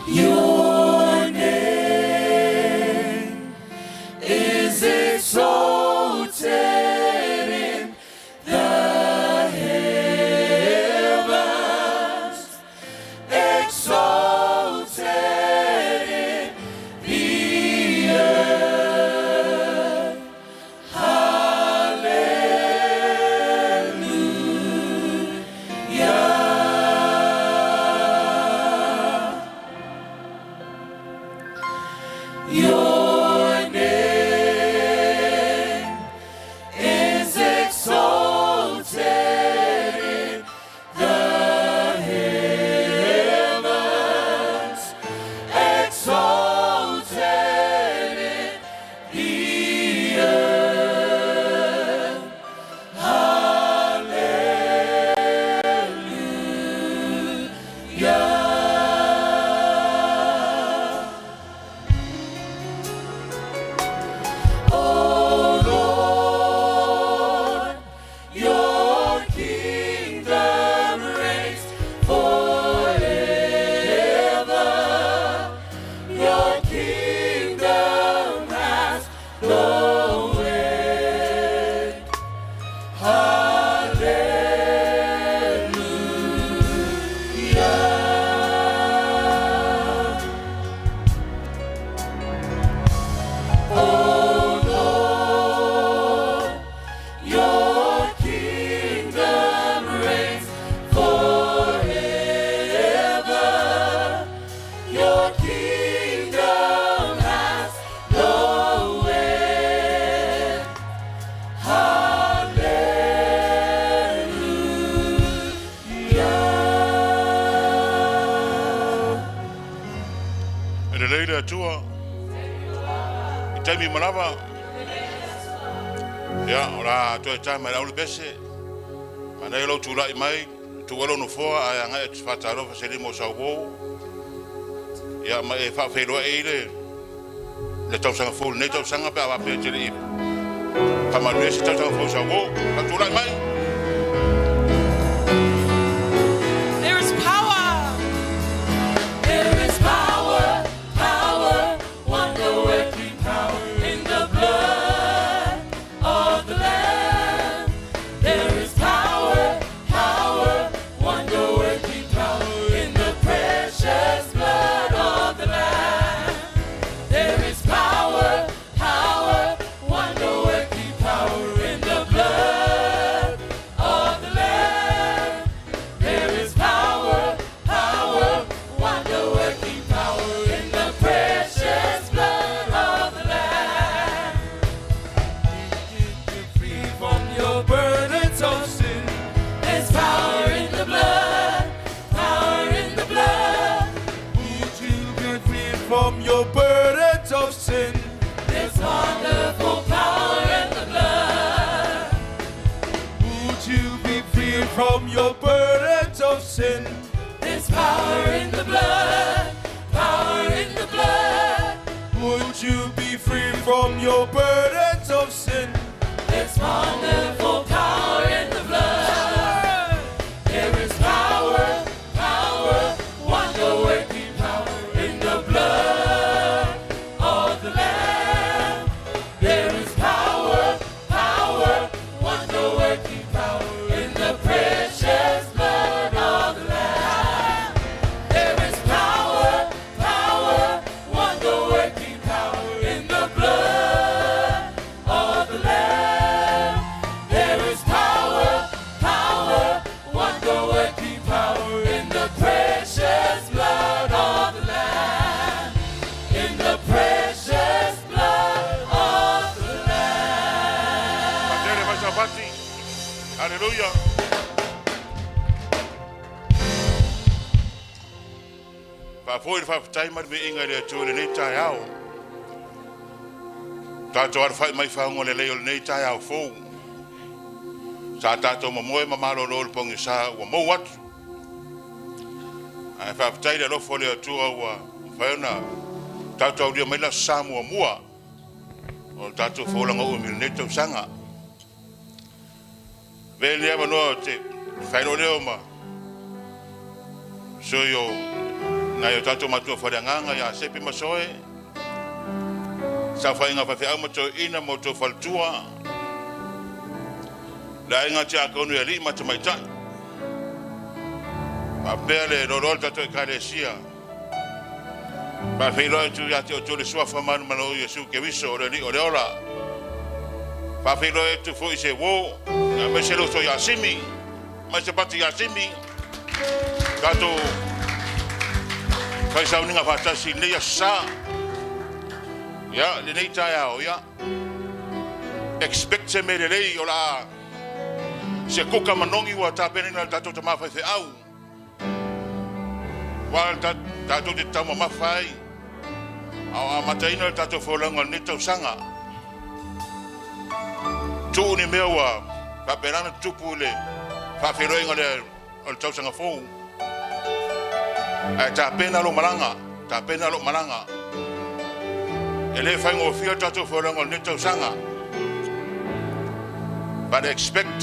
Your name is exalted in the heavens, exalted in the earth. Hallelujah. Your name is exalted in the heavens, exalted in the earth. Hallelujah. O Lord, your kingdom reigns forever. Your kingdom has no end. Hallelujah. O Lord, your kingdom reigns forever. Your kingdom has no end. Hallelujah. E le leile atua. I taimi malava. Ia, o la toe tae mai lau le pese. Manaia lou tulai mai, tuu ai lou nofoa ae agai atu se faatalofa se lima o Sauou. Ia, ma e faafeiloai ai le le tausaga fou i lenei tausaga pe a faapea e te le i faamanuia se tausaga fou i Sauou. Faatulai mai. There is power. There is power, power, wonder-working power in the blood of the Lamb. There is power, power, wonder-working power in the precious blood of the Lamb. There is power, power, wonder-working power in the blood of the Lamb. There is power, power, wonder-working power in the precious blood of the Lamb. Free from your burdens of sin. There's power in the blood, power in the blood. Would you be free from your burdens of sin? There's wonderful power in the blood. Would you be free from your burdens of sin? There's power in the blood, power in the blood. Would you be free from your burdens of sin? There's wonderful power in the blood. There is power, power, wonder-working power in the blood of the Lamb. There is power, power, wonder-working power in the precious blood of the Lamb. There is power, power, wonder-working power in the blood of the Lamb. There is power, power, wonder-working power in the precious blood of the Lamb. In the precious blood of the Lamb. Patele mai Saupati. Hallelujah. Faafoi le faafetai ma le viiga i le Atua i lenei taeao. Tatou alafai mai i faguga lelei o lenei taeao fou. Sa tatou momoe ma malolo i le pogisa ua mou atu. Ae faafetai i le alofa o le Atua ua mafai ona tatou aulia mai le Aso Sa muamua o le tatou folauga umi i lenei tausaga. Avea lenei avanoa ou te faailoa leo ma sui o Nai o tatou matua faaleagaga ia Sepi ma Soe, saofaiga faifeau ma toeaiina ma outou faletua, le aiga tiakono i alii ma tamaitai, faapea le loaloa o le tatou Ekalesia. Faafeiloai atu ia te outou i le suafa manumalo o Iesu Keriso o le Alii o le ola. Faafeiloai atu foi i se uo, aemaise le uso ia Simi, aemaise Pati ia Simi, tatou fai sauniga faatasi i lenei aso Sa. Ia, lenei taeao, ia, expect se mea lelei o le a se kuka manogi ua tapenaina e le tatou tama faifeau. Aua tatou te taumamafa ai a o amataina le tatou folauga o lenei tausaga. Tuu ni mea ua faapena ona tutupu i le faafeiloaiga lea o le tausaga fou. Ae tapena lou malaga, tapena lou malaga. E le faigofie le tatou folauga o lenei tausaga. But expect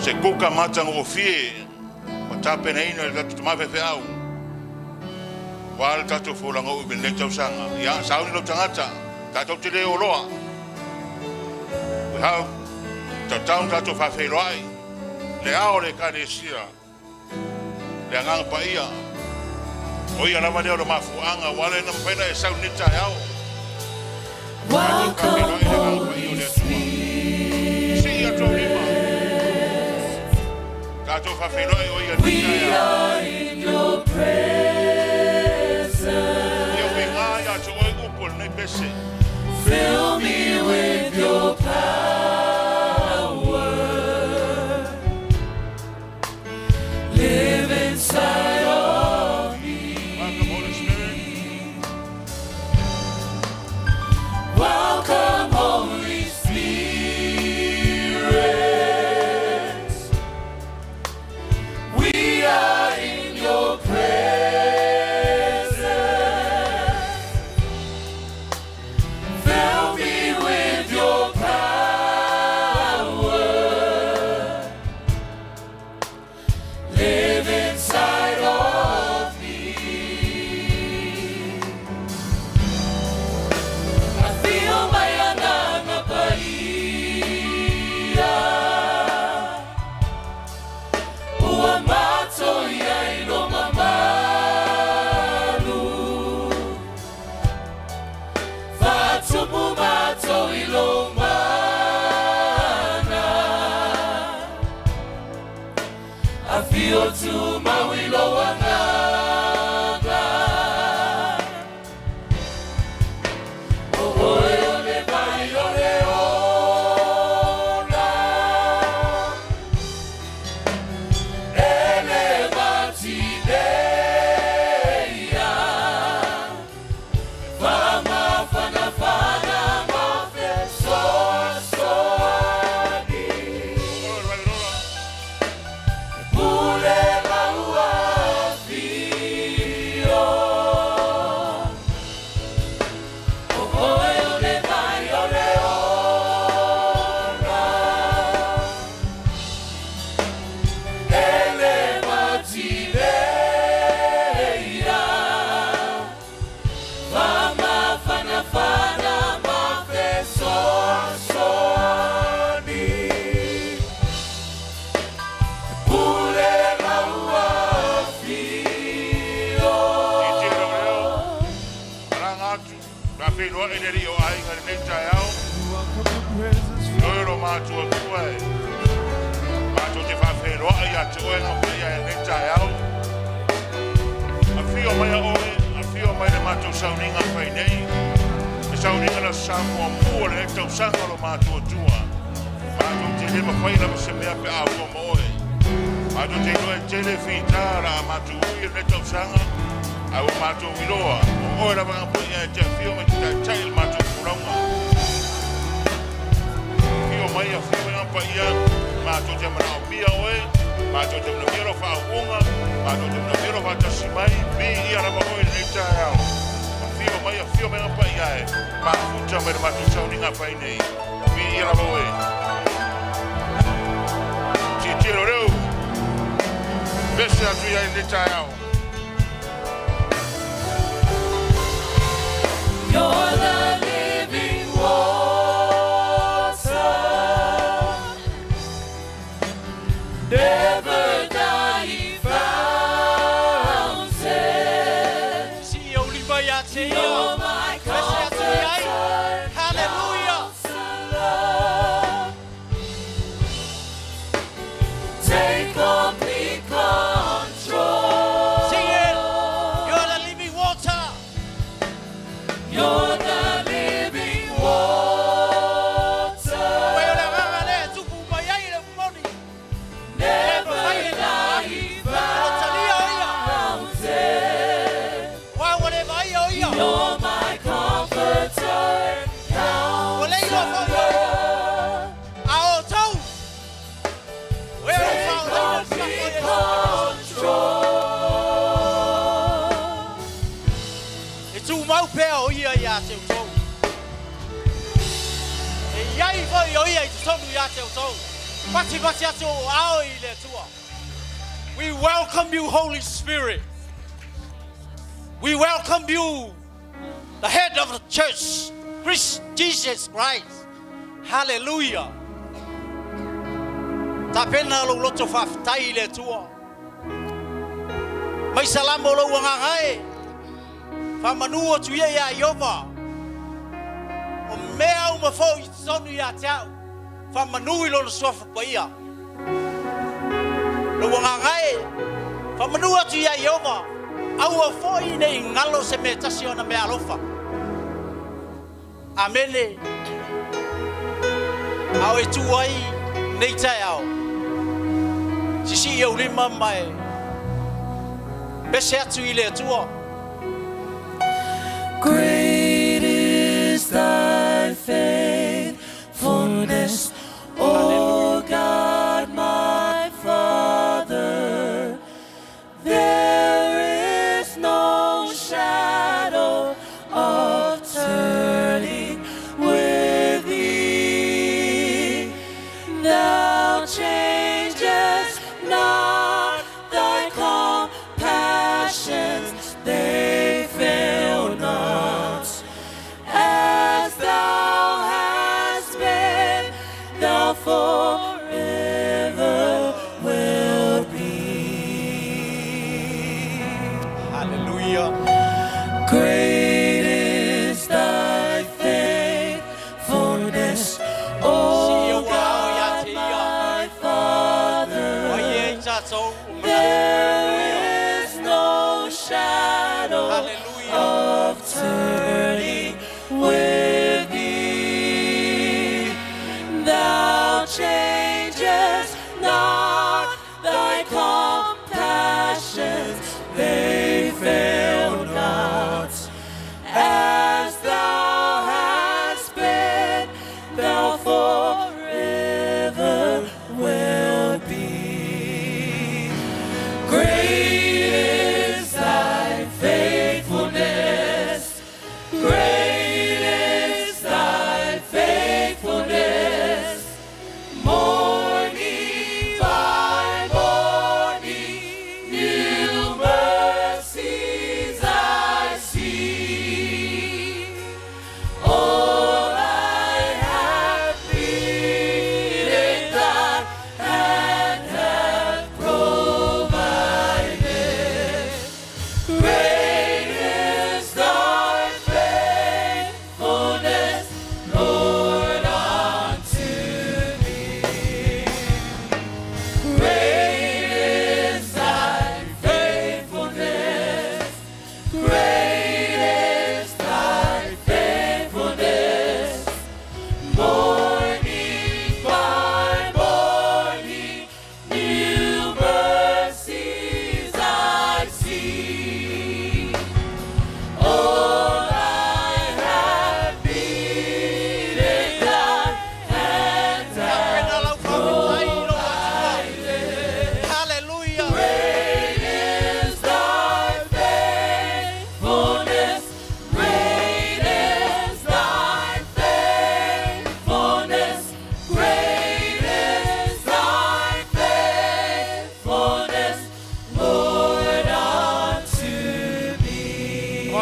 se kuka matagofie ua tapenaina e le tatou tama faifeau aua le tatou folauga ui i lenei tausaga. Ia, sauni lou tagata, tatou te le oloa. We have tatau ona tatou faafeiloai le ao o le Ekalesia, le Agaga Paia. O ia lava lea o le mafuaaga ua ala ai ona mafai ona e sau i lenei taeao. Tatou faafeiloai le Agaga Paia o le Atua. Sii atu au lima. Tatou faafeiloai o ia i lenei taeao. Ia uiga ia te oe upu o lenei pese. Fill me with your power. Live inside of me. Welcome, Holy Spirit. Welcome, Holy Spirit. We are in your presence. Fill me with your power. Live inside of me. Afio mai Agaga Paia. Ua matou i ai i lou mamalu. Faatupu matou i lou mana. Afio tumau i lou Agaga. O oe o le vai o le ola. E le mati nei. Faamafanafana ma fesoasoani. Olo le vai Pule ma ua afio. O oe o le vai o le ola. E le mati nei. Faamafanafana ma fesoasoani. Pule ma ua afio. Titi lau leo. Malaga atu. Faafeiloai le alii o aiga i lenei taeao. Welcome your presence. Oe lo matua tua e. Matou te faafeiloai ia te oe ngā paia i lenei taeao. Afio mai a oe, afio mai le matou sauniga fai nei. Le sauniga na sa muamua lenei tausaga lo matua tua. Matou te le mafai lava se mea pe a ua ma oe. Matou te iloa e tele fita la a matou ui i lenei tausaga. Ae ua matou iloa, o oe lava ngā paia e te afio mai te taitai i le matou pulauga. Afio mai, afio mai ngā paia, matou te manaomia oe, matou te manaomia lou faauuga, matou te manaomia lou faatasi mai, viia lava oe i lenei taeao. Afio mai, afio mai ngā paia e, mafuta mai le matou sauniga fai nei. Viia lava oe. Tietie lo leo, pese atu ia i lenei taeao. You're the living water. Never dying fountain. Sisii ou lima ia te ia. You're my Pese atu i ai. comforter. Hallelujah. Counselor. Take complete control. Sing it. You're the living water. You're the living water. Ua o le Agaga lea e tupu mai ai le moni. Never dying O talia o ia. fountain. Ua ua le vaia o ia. You're my comforter. Ua le iloa foi o ia. Counselor. A o tau. Ua e o whaolaina le Take sako e control. E tū mau pea o ia ia te outou. E iai foi o ia i totonu ia te outou. Patipati atu o aao i le Atua. We welcome you, Holy Spirit. We welcome you, the head of the church, Christ Jesus Christ. Hallelujah. Tapena lou loto faafetai i le Atua. Mai salamo lou agaga e. Faamanu atu ia ia Ieova. O mea uma foi i totonu ia te au. Faamanu i lona suafa paia. Lou agaga e. Faamanu atu ia Ieova. Aua foi nei galo se mea tasi ona mea alofa. Amene. Ao e tu ai nei taeao. Sisii ou lima ma e. Pese atu i le Atua. Great is thy faithfulness, O God, my Father. There is no shadow of turning with thee. Thou changest not thy compassions, they fail not. As thou hast been, thou forever wilt be. Hallelujah. Great is thy faithfulness, O God, my Father. O ia i tātou. There is no shadow Hallelujah. of turning with thee. Thou changest not thy compassions, they fail not.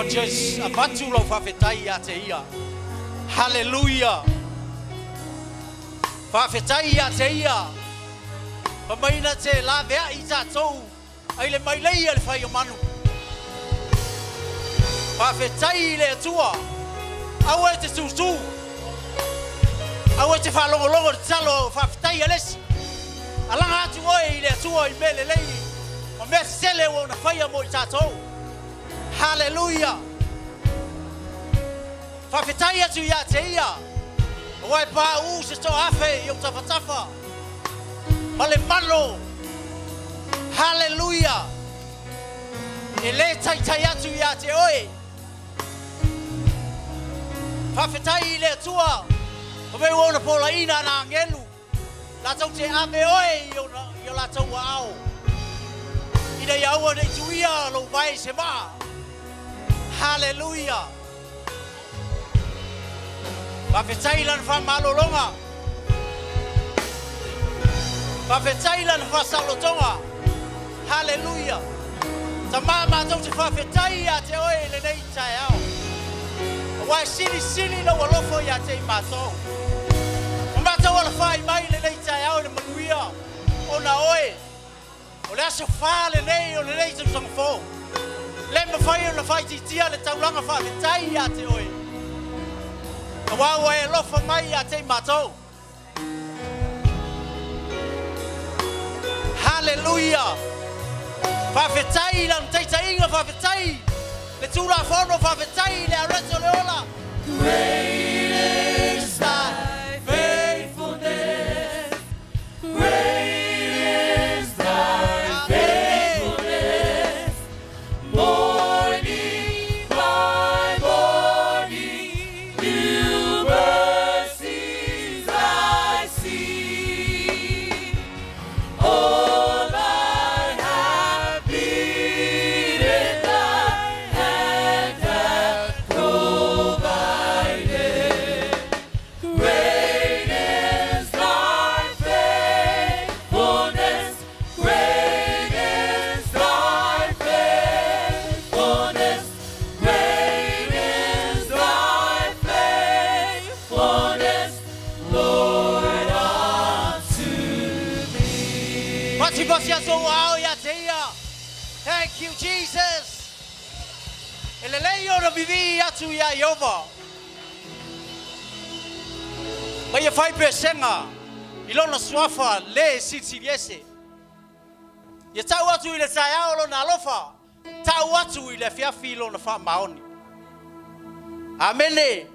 Rogers, avatu lau faafetai ia te ia. Haleluia! Faafetai ia te ia. Fa mai na te laveai i tatou ai le mailei a le fai o manu. Faafetai i le Atua. Aua e te tūtū. Aua e te faalogologo i le tatalo faafetai a le isi. Alaga atu oe i le Atua i mea lelei ma mea tetele ua ona faia mo i tatou. Haleluia! Faafetai atu ia te ia, aua e pauu se toaafe i ou tafatafa ma le malo. Haleluia! E lē taitai atu ia te oe. Faafetai i le Atua, o mea ua ona polaina ana agelu, latou te ave oe i ona i o latou aao, ina ia aua ne i tuia lou vae i se maa. Haleluia! Faafetai i lana faamalologa. Faafetai i lana faasaolotoga. Haleluia! Tamā matou te faafetai ia te oe i lenei taeao, aua e silisili lou alofa ia te i matou. Ua matou alafai mai i lenei taeao i le manuia ona oe. O le aso fa lenei o lenei tausaga fou. Le mafai ona faaitiitia le taulaga faafetai ia te oe, aua ua e alofa mai ia te i matou. Haleluia! Faafetai i lana taitaiga, faafetai le Tulafono, faafetai i le areto le ola. Great is thy faithfulness. Great is thy faithfulness. Morning by morning, new mercies I see. All I have needed, thy hand hath provided. Great is thy faithfulness. Great is thy faithfulness. Great is thy faithfulness, Lord, unto me. Pasipasi atu ao ia te ia. Thank you, Jesus. E lelei ona vivii atu ia Iova. Ma ia fai pesega i lona suafa le silisili ese. Ia tau atu i le taeao lona alofa, tau atu i le afiafi lona faamaoni. Amene.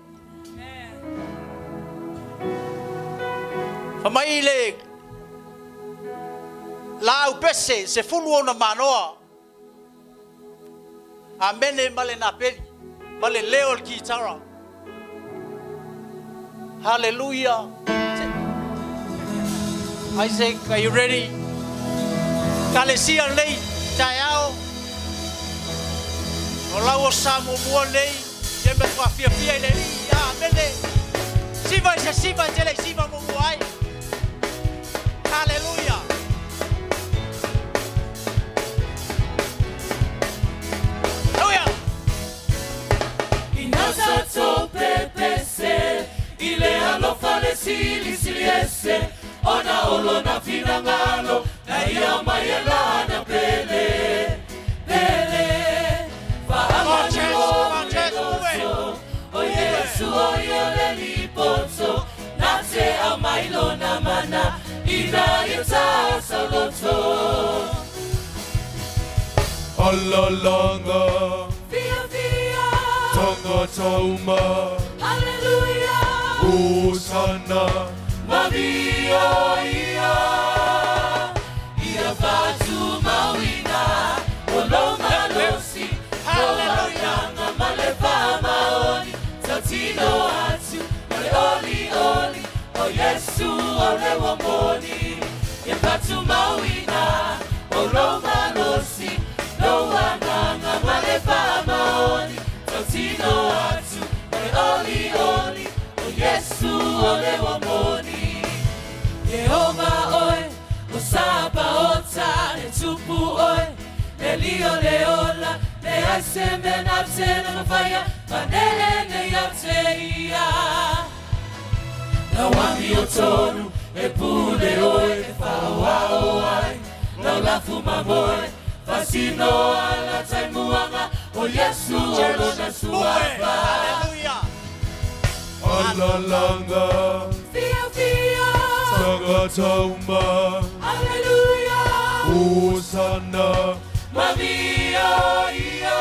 Fa mai le laau pese se fulu ona manoa. Amene ma le napeli ma le leo o le kitara. Hallelujah. Isaac, are you ready? Kalesia nei taeao. O lau o sa muamua nei, ia me whaafiafia i le alii. Amene. Siva i se siva, te le siva muamua ai. Hallelujah. Hallelujah. Ina sa tope pese i le alofa le silisili ese ona o lona finagalo na ia mai e lana pele pele Come on, church, move it. o Yesu o ia le lipoto na te au mai lona mana ina ia ta sauloto. Alalanga Fia fia Tonga tauma Hallelujah Hosanna Mavio ia ia fatu mawina o lo malosi Hallelujah. Nga male maoni tautino atu male oli oli o Yesu o le wamoni ia fatu mawina o lo malosi lo anganga male maoni tautino atu male oli oli o Yesu o le wamoni Yehova oe, o sapa o tane tupu oe, le lio le ola, le Ai se mea na te na mafaia, manele nei au te ia. Lau ami o tonu, e pule oe, e whaoao ai. Lau lafu mamoe, fasino ala taimuanga, o Yesu o lona suafa. Hallelujah. Alalanga Fia fia, Tagatauma hallelujah. Hosanna Mamia ia,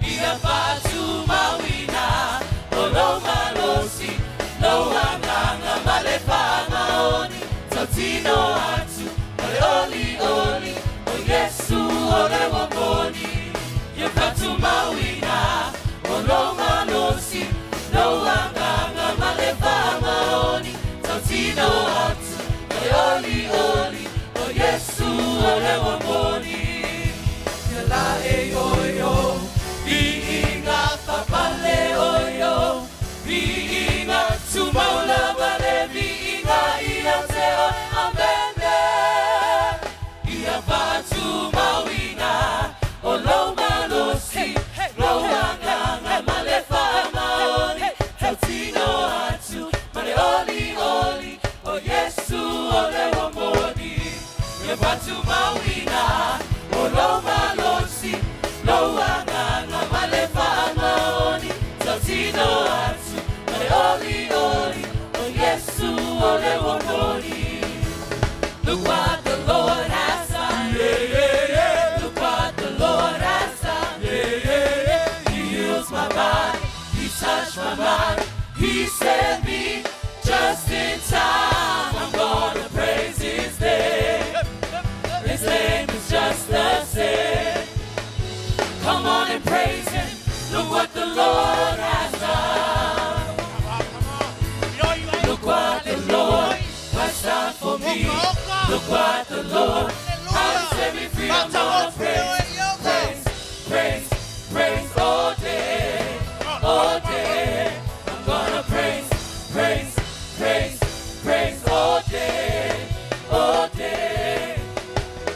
ia fatu mawina, o lo malosi, lo anganga malefa maoni, tautino atu, male oli oli, o Yesu o le wamoni. Ia fatu mawina, o lo malosi, lo anganga malefa maoni, tautino atu, male oli oli, o Yesu o le wamoni. Ia la e oio, i inga papale oio, i inga tumaula vale, vi inga ia te o amene. Ia fatu mawina, o lo malosi, lo anganga malefa maoni, tautino atu, male oli oli, o Yesu o le wamoni. Ia fatu mawina, o lo malosi, lo anganga malefa maoni, tautino atu, male oli oli, o Yesu o le wamoni. Look what the Lord has done. Look what the Lord has done. He heals my body. He touched my mind. He set me just in time. I'm gonna praise His name. His name is just the same. Come on and praise Him. Look what the Lord has done. Look what the Lord has done for me. Look what the Lord has set me free. I'm gonna praise, praise, praise, praise all day, all day. I'm gonna praise, praise, praise, praise all day, all day.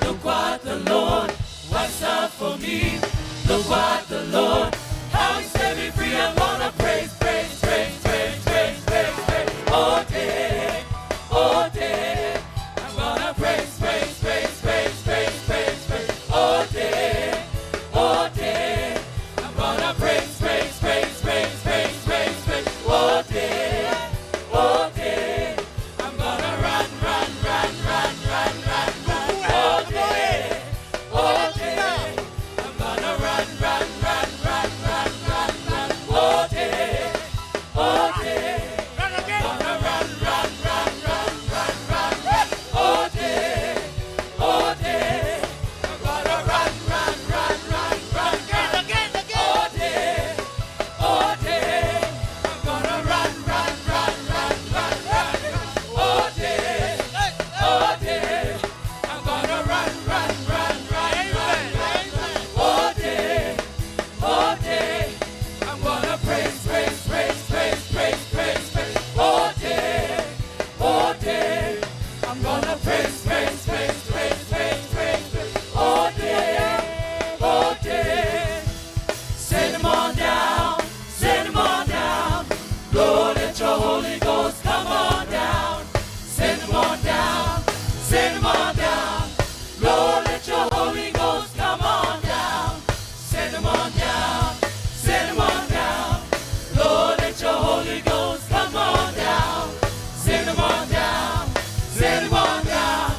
Look what the Lord has done for me. Look what the Lord, how He set me free. I'm gonna praise, praise, praise, praise, praise, praise, praise all day, all day. I'm gonna praise, praise, praise, praise, praise, praise, praise all day, all day. I'm gonna praise, praise, praise, praise, praise, praise, praise all day, all day. I'm gonna run, run, run, run, run, run, run all day, all day. I'm gonna run, run, run, run, run, run, run all day, all day. Run again. Gonna run, run, run, run, run, run, run all day, all day. I'm gonna run, run, run, run, run, run Again, again. all day, all day. I'm gonna run, run, run, run, run, run, run all day, all day. I'm gonna run, run, run, run, run, run, run all day, all day. I'm gonna praise, praise, praise, praise, praise, praise, praise all day, all day. I'm gonna praise, praise, praise, praise, praise, praise, praise all day, all day. Send 'em on down, send 'em on down. Lord, let your Holy Ghost come on down. Send 'em on down, send 'em on down. Lord, let your Holy Ghost come on down. Send 'em on down, send 'em on down. Lord, let your Holy Ghost come on down. Send 'em on down, send 'em on down.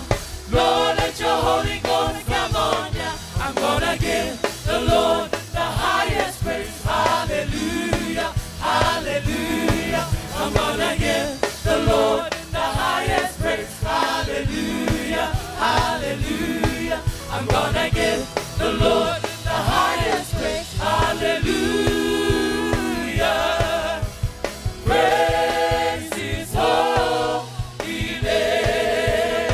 Lord, let your Holy Ghost come on down. I'm gonna give the Lord the highest praise. Hallelujah, hallelujah. I'm gonna give the Lord the highest praise. Hallelujah, hallelujah. I'm gonna give the Lord the highest praise. Hallelujah. Praise His holy name.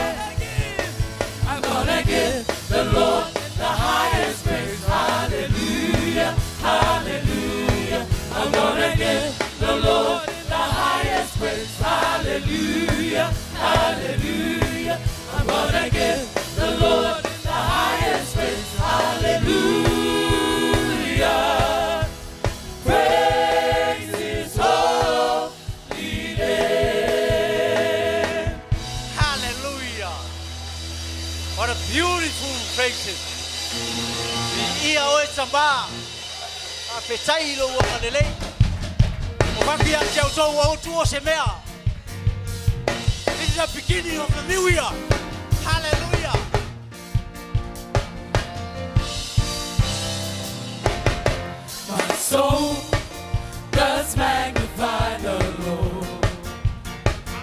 I'm gonna give the Lord the highest praise. Hallelujah, hallelujah. I'm gonna give the Lord the highest praise. Hallelujah, hallelujah. I'm gonna give the Lord the highest praise. Hallelujah. tama. Faafetai i lou agalelei. O fatu ia te outou o outu o se mea. This is the beginning of the new year. Hallelujah. My soul does magnify the Lord,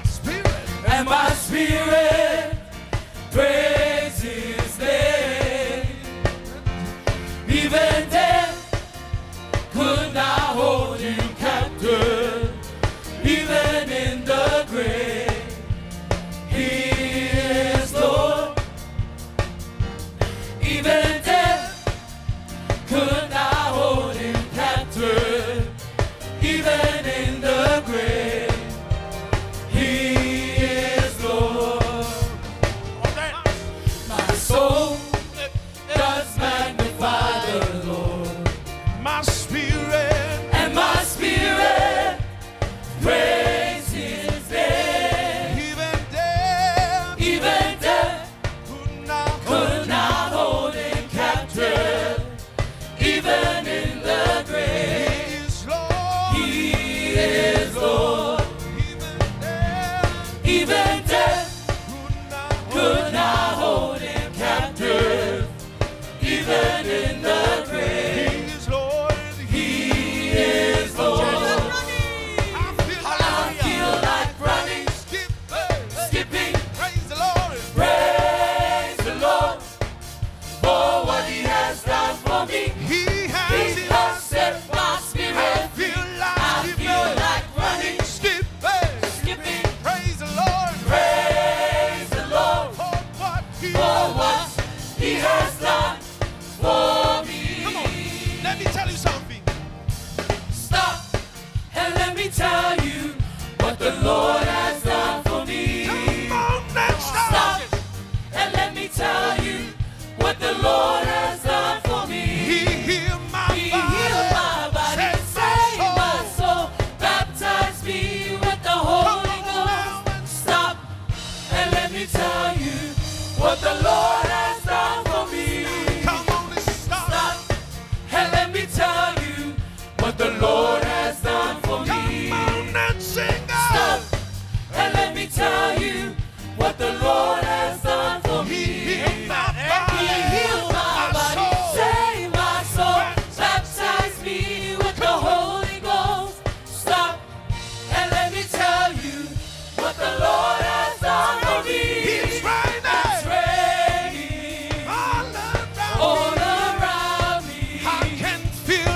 Spirit. And my spirit praise His name. Even death could not hold you captive, even in the grave. He is Lord. Even death could not hold him captive, even in the grave. He is Lord. My soul does magnify the Lord, My spirit. And my spirit praise His name. Even death Even death could not could not hold him captive, even in the grave. He is Lord. He is Lord. Even death Even death could not could not hold him captive, even in the grave. He is Lord. He is Lord. I feel I like feel like running, skipping. Skipping. Praise the Lord. Praise the Lord for what He has done for me. He has He has set my I spirit. feel like I skipping. feel like running, Skipping. Skipping. Praise the Lord. Praise the Lord For what he for has what He has done for me. Come on. Let me tell you something. Stop and let me tell you what the Lord has done for me. Come on and stop. Stop and let me tell you what the Lord has done for me. He healed my He body. healed my body, Set saved my soul, baptized me with the Holy Come on now Ghost. and Stop and let me tell you what the Lord has done for me. Come on and stop. Stop and let me tell you what the Lord has done for me. Come on and sing Stop out. and let me tell you what the Lord has done for He me. healed my body. He healed my body, soul. saved my soul, baptized me with the Holy Ghost. Stop and let me tell you what the Lord has done for me. He's right It's raining all around all me. around me. I can feel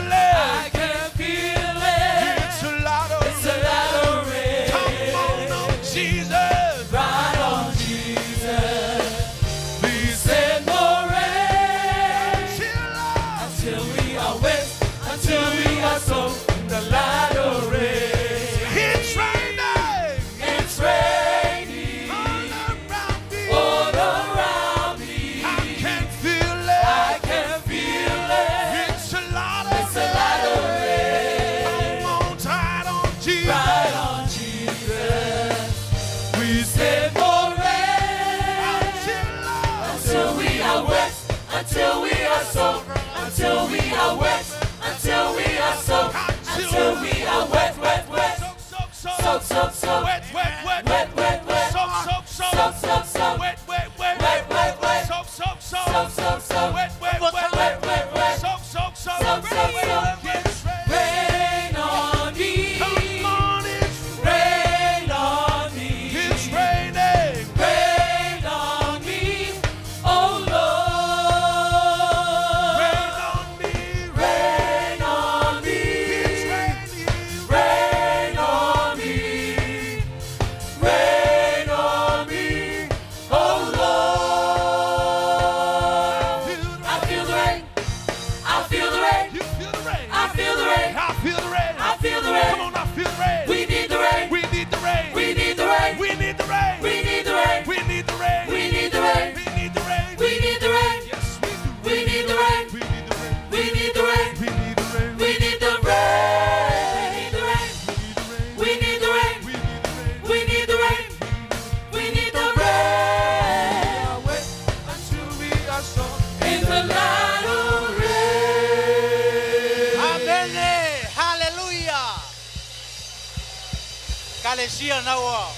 Ekalesia na ua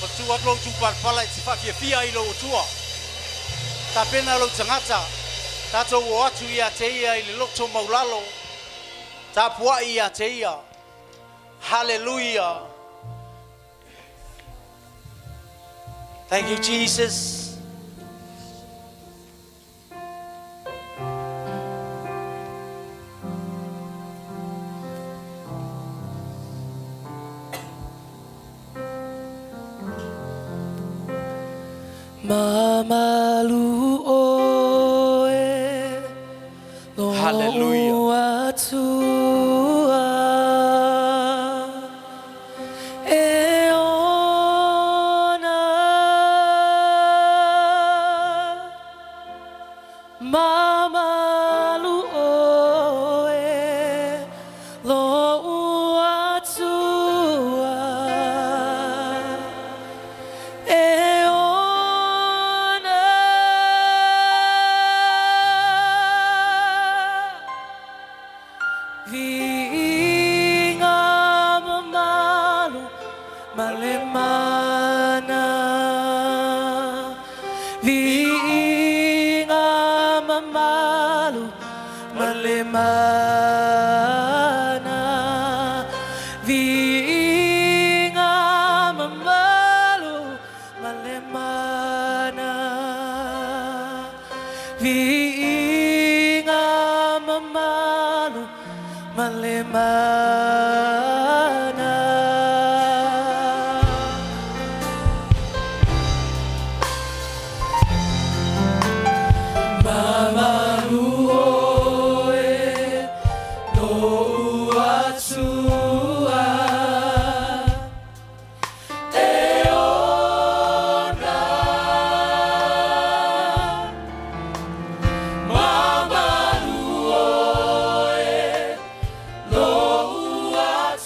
matua atu lou tupalapala e te faafiafia ai i lou Atua. Tapena lou tagata, tatou o atu ia te Ia i le loto maulalo, tapuai ia te Ia. Haleluia! Thank you, Jesus. Mamalu oe Hallelujah. Lo'u Atua E ona Mamalu oe Lo'u Atua E ona Viiga mamalu ma le mana Viiga mamalu ma le mana Viiga mamalu ma le mana Viiga mamalu ma le mana. Mamalu oe Lo'u Atua E ona Mamalu oe Lo'u Atua.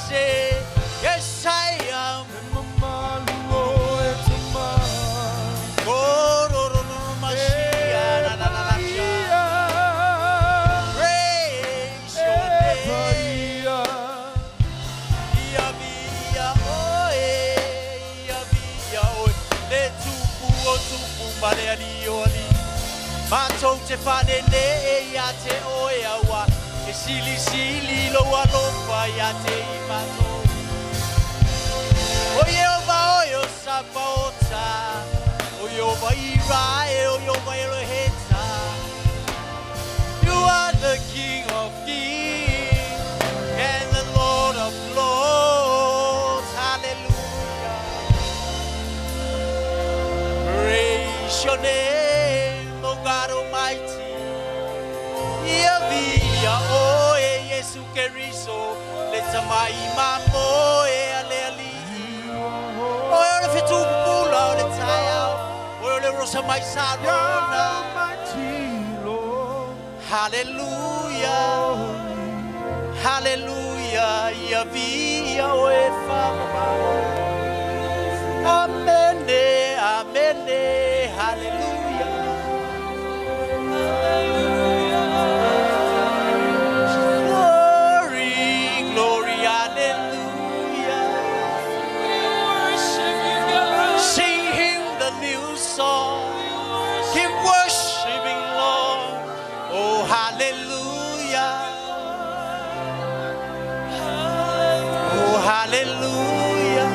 say, yes I am. E mamalu o e tama. Oh, ro, ro, ro, Masia, na, na, na, na, sha. Praise E your name. paia. Ia via oe, ia via oe, le tupu o tupu ma le ali o ali. Matou te whanene e ia te oe aua, e sili sili lo alofa ia te i matou. O Iehova oe o Sabaota, o Iehova Irae, o Iehova Eloheta. You are the King of kings and the Lord of lords. Hallelujah. Praise your name, O God Almighty. Ia via oe Yesu Keriso, le tamai mamo e ale ali. Oe o le fetu pupula o le taiao, oe o le rosa mai Sarona. Almighty Lord. Hallelujah. Hallelujah. Ia via oe whamamao. Amen. Amen. Hallelujah. Glory, glory, hallelujah. Worship you, God. Sing him the new song. Keep worshiping, Lord. Oh, hallelujah. Oh, hallelujah.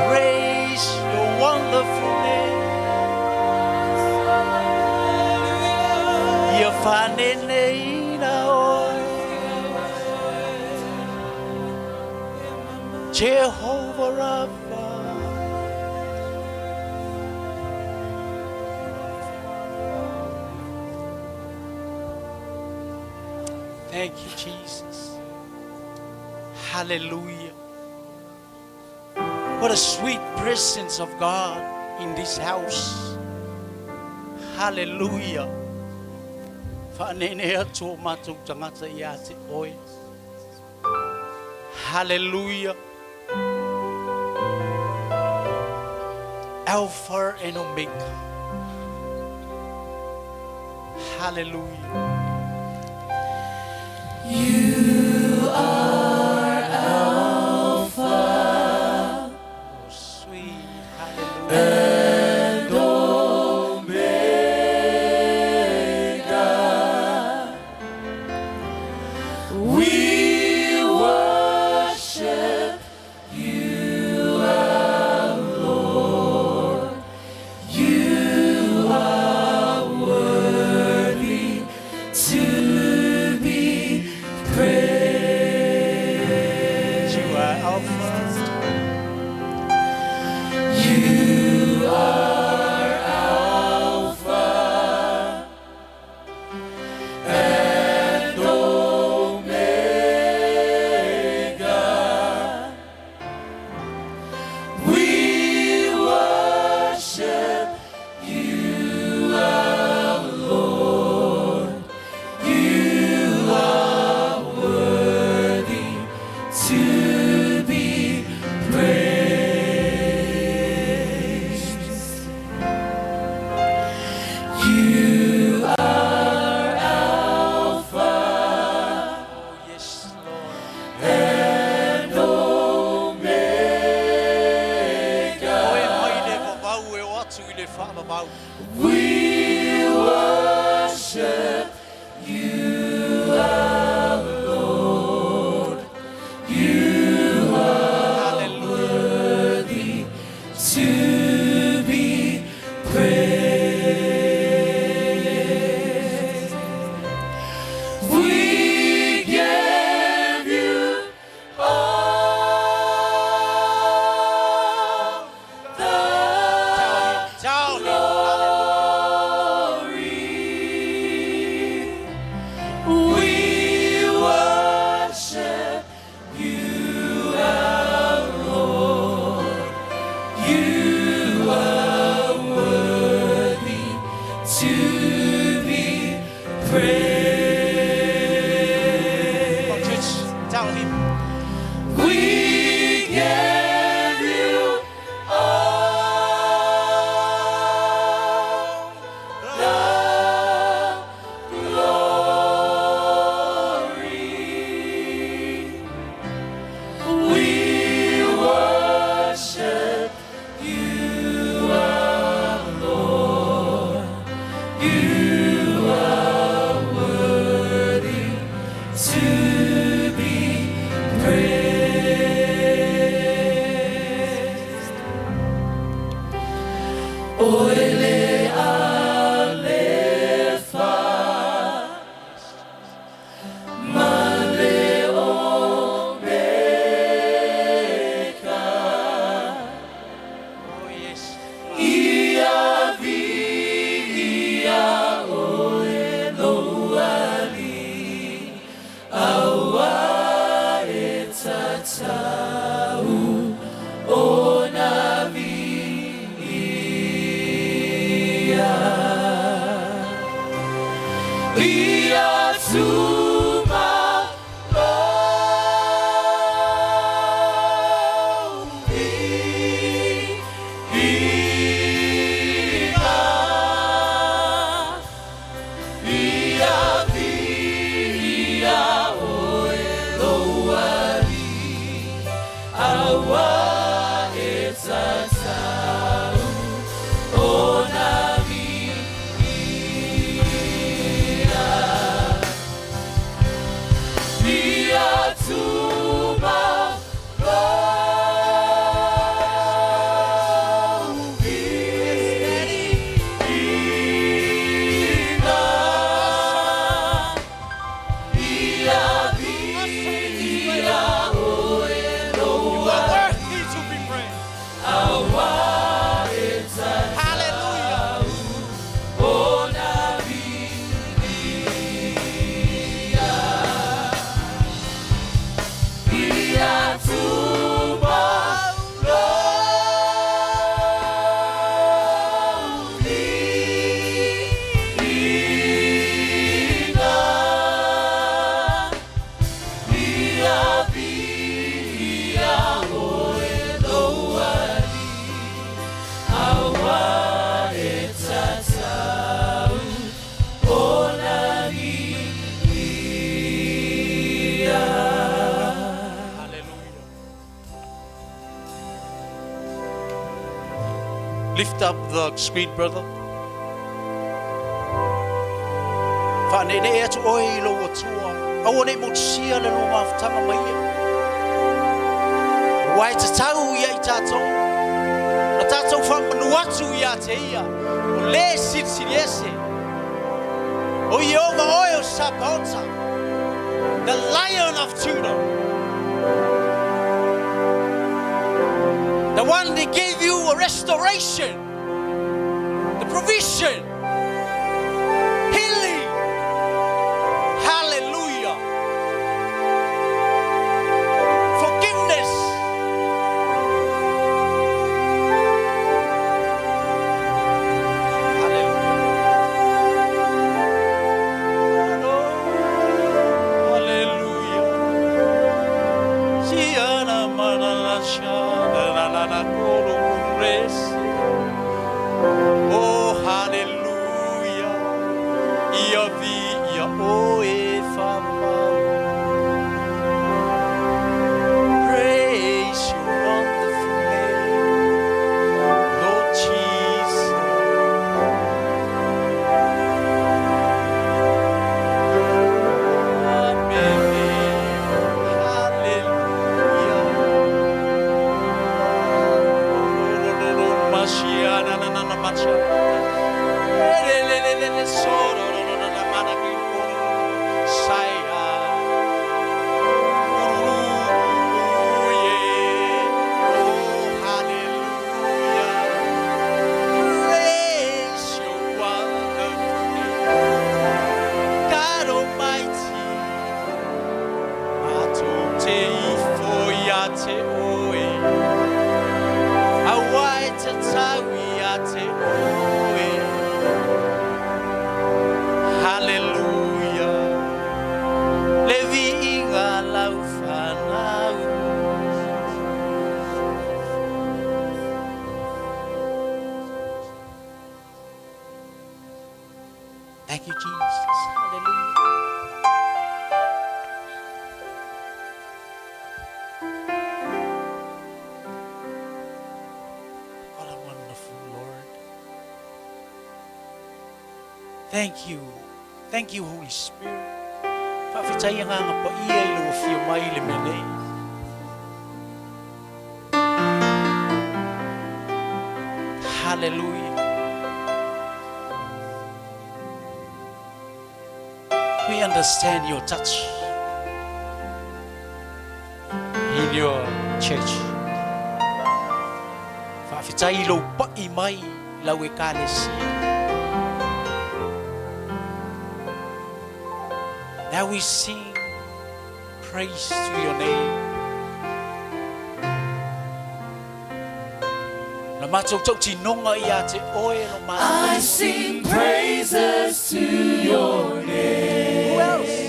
Praise your wonderful name. Ia whaneneina oe. Jehovah Rapha. Thank you, Jesus. Hallelujah. What a sweet presence of God in this house. Hallelujah. Whanene atu o mātou tangata ia te oe. Hallelujah. Alpha and Omega. Hallelujah. You are Alpha Oh, sweet. Hallelujah. and Omega. We worship you, our Lord. You are worthy to be praised. You are Alpha. You are Alpha and Omega. We worship you, our Lord. You are worthy to be praised. You are Alpha Oh, yes, Lord. and Omega. Oe mai le vavau e o atu i le whaavavau. We worship you, our Lord. You are Hallelujah. worthy to be praised. We give you all the Tell him. Tell him. glory. Oh yes. Ia tuma Ia via oe lou ali aua e tatau ona viia. Ia tuma lou viiga. Ia via oe lou You are worthy to be praised. aua e tatau Hallelujah. ona viia. Ia tuma lou viiga. Ia via oe lou ali aua e tatau ona viia. Hallelujah. Lift up the screen, brother. Faaneenee atu oe i lou Atua. Aua ne i motusia le lua mafutaga ma ia. Aua e tatau ia i tatou. Na tatou faamanu atu ia te ia, o le Silisili Ese. O Ieova oe o Sapaota, the Lion of Judah. The one that gave you a restoration, the provision, healing. Hallelujah. Forgiveness. Hallelujah. Hallelujah. Siana manana shana na na na koro resi. Oh, hallelujah. Ia vi ia o e whamau. Praise your wonderful name, Lord Jesus. Amen. Hallelujah. Praise your wonderful name, God Almighty. Matou te ifo ia te oe. Aua e tatau ia te oe. Hallelujah. Le viiga lau fanau. Thank you, Jesus. Hallelujah. What a wonderful Lord. Thank you. Thank you, Holy Spirit. Faafetai Agaga Paia i lou afio mai i le mea nei. Hallelujah. I understand your touch in your church. Faafetai i lou pa'i mai i lau Ekalesia. Now we sing praise to your name. Na matou tautinoga ia te oe lo matou. I sing praises to your name. Who else?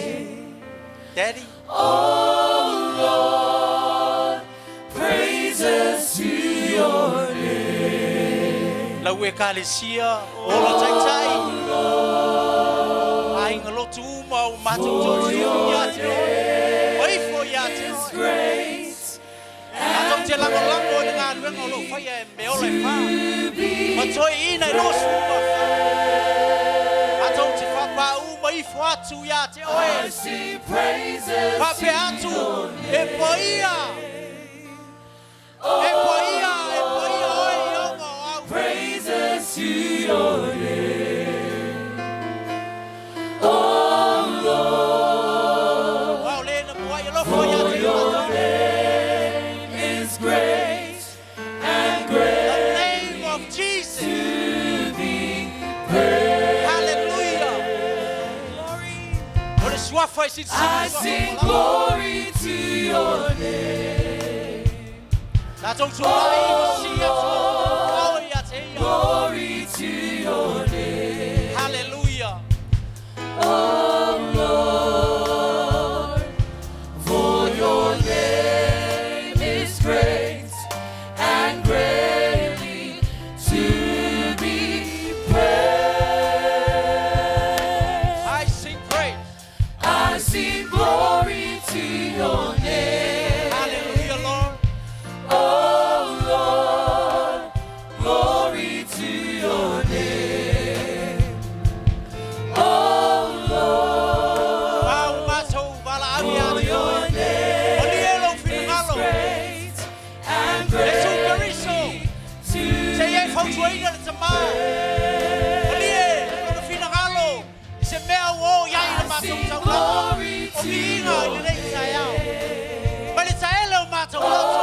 Daddy? Oh Lord, praises to your name. Lau Ekalesia, ola taitai. Aiga lotu uma o matou tautinoga ia te oe. Maifo ia te oe. Great Matou te lagolago i le galuega o loo faia e meola e whā. Ma toe ina i losu uma. Matou te whapā uma ifo atu ia te oe. I sing praises Faapea atu e paia. E paia, e paia oe i auga o au. Praises to your name. Oh Lord, Wao le na muai alofa ia te your oe. name is great and The great name of Jesus. to be praised. Hallelujah. Glory. O le suafa i sisi. I sing glory to your name. Tatou tulai ma si atu. Ao ia te ia. Glory to your name. Hallelujah. Oh Lord, for your name is great and greatly to be praised. I sing praise. I sing glory to your name. Hallelujah, Lord. Oh Lord, glory to your name. Oh Lord, Pau matou vala au ia for te your oe. name O li e lou is finagalo. great and Iesu greatly Keriso. to Se e fautuaina le tamā. O li e lona finagalo. I se mea ua o iai le matou taulaga. O viiga i lenei taeao. Ma le taele o matou loto.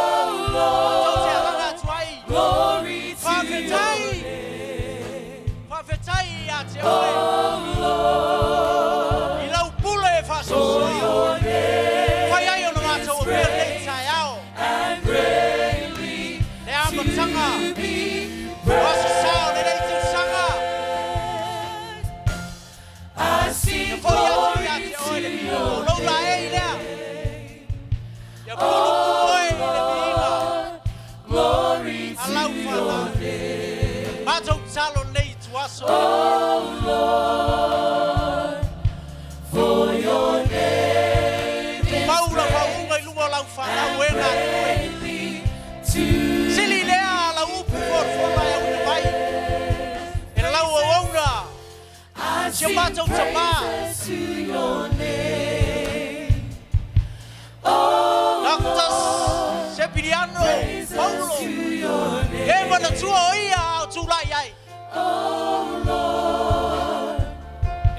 Matou te alaga atu ai. Glory to Faafetai. your name. Faafetai ia te oe. Oh Lord, I lau pule e faasoasoa. your name Fai ai ona matou o mea lenei taeao. and greatly Le amataga. to be O aso sa o lenei tausaga. I sing Foi atu ia glory te oe le to viiga. your O lou laei lea. Ia pulu oe i le viiga. Glory to Alau your whanau. name. Matou talo nei tuaso. Oh Lord, for your name is Maula whaunga i lunga o lau whanau e ngā koe. greatly to Sili lea lau upu folafola e auina mai. E lau au auna. I Si o sing matou tamā. praises to your name. Oh Dr. Sepiliano praises Paulo. to your name. E manatua o ia ao tūlai ai. Oh Lord,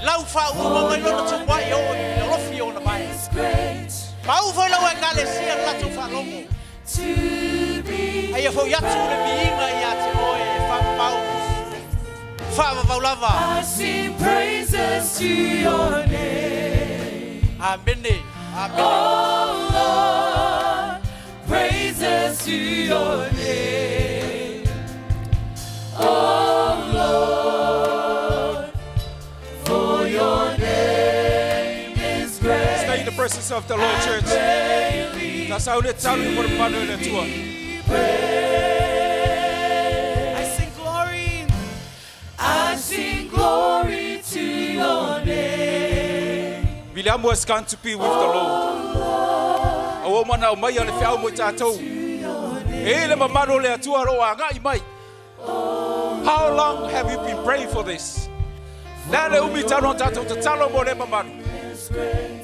Lau whaunga mai lona tūwai o i le alofi o na mai. is great Mau foi lau e kalesia le latou faalogo. to be Aia foi atu le viiga ia te oe e whakamau. Whaamamau lava. I sing praises to your name. Amene. Amene. Oh Lord, praises to your name. Oh Lord, for your name is great. Stay in the presence of the Lord, church. Greatly That's how le talo i mo le manu le Atua. I sing glory. I sing glory to your name. Viliamu has gone to be with the Lord. Au mana o mai ale whiau mo i tātou. E le mamalu le Atua ro a ngai mai. How long have you been praying for this? Nā le umi talo tātou te talo mo le mamalu.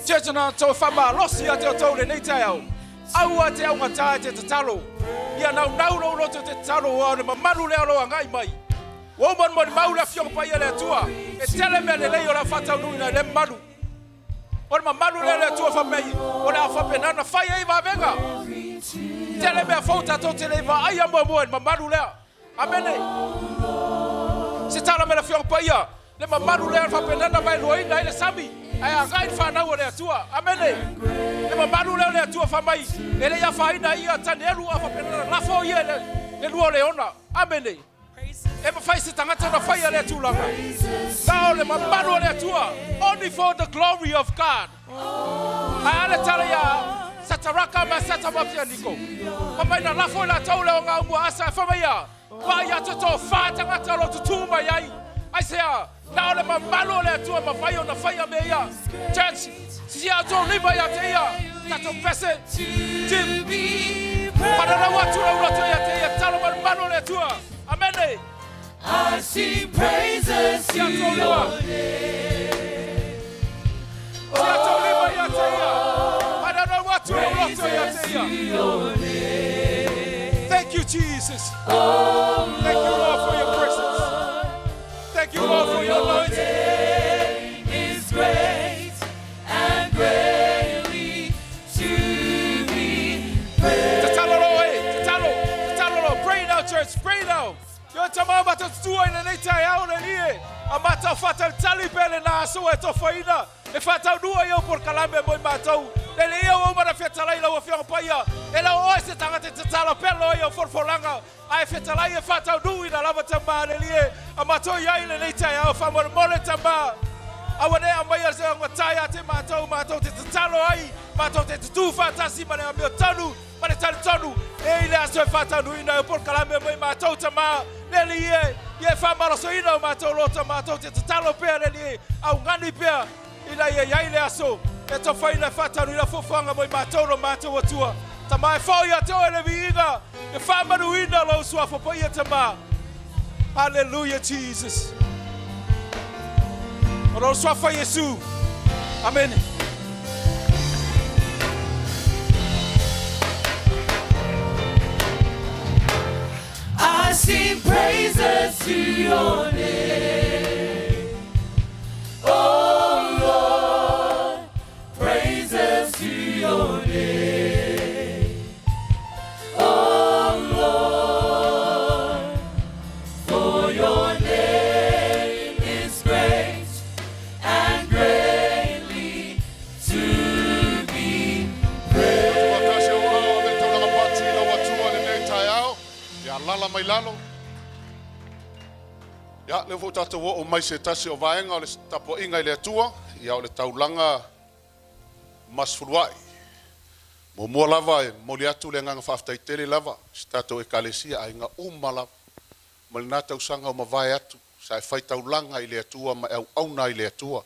Church na tau whama losi a te o tau le nei tai au. Au a te au ngā tae te tatalo. Ia nau nau lo loto te tatalo o le mamalu le alo a ngai mai. Ua man mo mau le afioga pai le Atua. E tele mea le lei o la whatau nui na le malu. O le mamalu lea o le Atua fai mai, o le a faapena ona fai ai vavega. Tele mea fou tatou te le i vaaia muamua i le mamalu lea. Amene. Se tala mai le Afioga Paia, le mamalu lea faapena ona vaeluaina ai le sami, ae agai le fanau a le Atua. Amene. Le mamalu lea o le Atua fai mai, e le i afaina ai ia Tanielu a faapena ona lafo ia i le lua o leona. Amene. E mafai se tagata ona faia lea tulaga. Na o le mamalu o le Atua. Only for the glory of God. Ae a le tala ia Sataraka ma Satamafianiko? Fai mai na lafo i latou le oga aumua asa e fai mai ia, Vaai atu e toafa tagata o lo o tutū mai ai. Aisea? Na o le mamalu o le Atua e mafai ona faia mea ia. Church, sisia outou lima ia te ia, tatou pese, Jim, fananau atu lau loto ia te ia, talo mai le mamalu o le Atua. Amene. I sing praises to Sia tou your lima. name. Sia tou lima ia te ia. Fananau atu lau loto ia Praises te to ia. your name. Thank you, Jesus. Oh Thank you, Lord, for your presence. Thank you, Lord, for For your your anointing. name is great and greatly to be praised. Tatalo loa e, tatalo, tatalo loa. Pray now, church, pray now. Ioe tama o matou tutua i lenei taeao le alii e, a matou faatalitali pea lena aso ua e tofaina e faataunuu ai au polokalame mo i matou. Lele ia ua uma ona fetalai lau Afioga Paia, e le o oe se tagata e tatalo pea loa i au folafolaga, ae fetalai e faataunuuina lava tama le alii e, a matou i ai i lenei taeao. Faamolemole tama, aua ne aumaia se augata ia te matou, matou te tatalo ai, matou te tutū faatasi ma le amiotonu, ma le talitonu e i le aso e faataunuuina ai o polokalame mo i matou tama, le Alii e, ia e faamalosoina o matou loto, matou te tatalo pea le Alii e, augani pea ina ia i ai le aso e tofaina e faataunuuina fuafuaga mo i matou lo matou Atua. Tama e foi ia te oe le viiga, e faamanuina lou suafa paia tama. Hallelujah Jesus. O lou suafa Iesu. Amene. I sing praises to your name. Oh Lord, praises to your name. Oh Lord, for your name is great and greatly to be Tuatasi o ao le taulaga pati i lau Atua i lenei taeao, ia lala mai lalo. Ia, lea foi tatou oo mai se tasi o vaega o le tapuaiga i le Atua, ia o le taulaga masefuluai. Muamua lava e momoli atu le agaga faafetai tele lava i si tatou Ekalesia, aiga uma lava, mai lena tausaga ua mavae atu, sa e fai taulaga i le Atua ma e auauna ai i le Atua.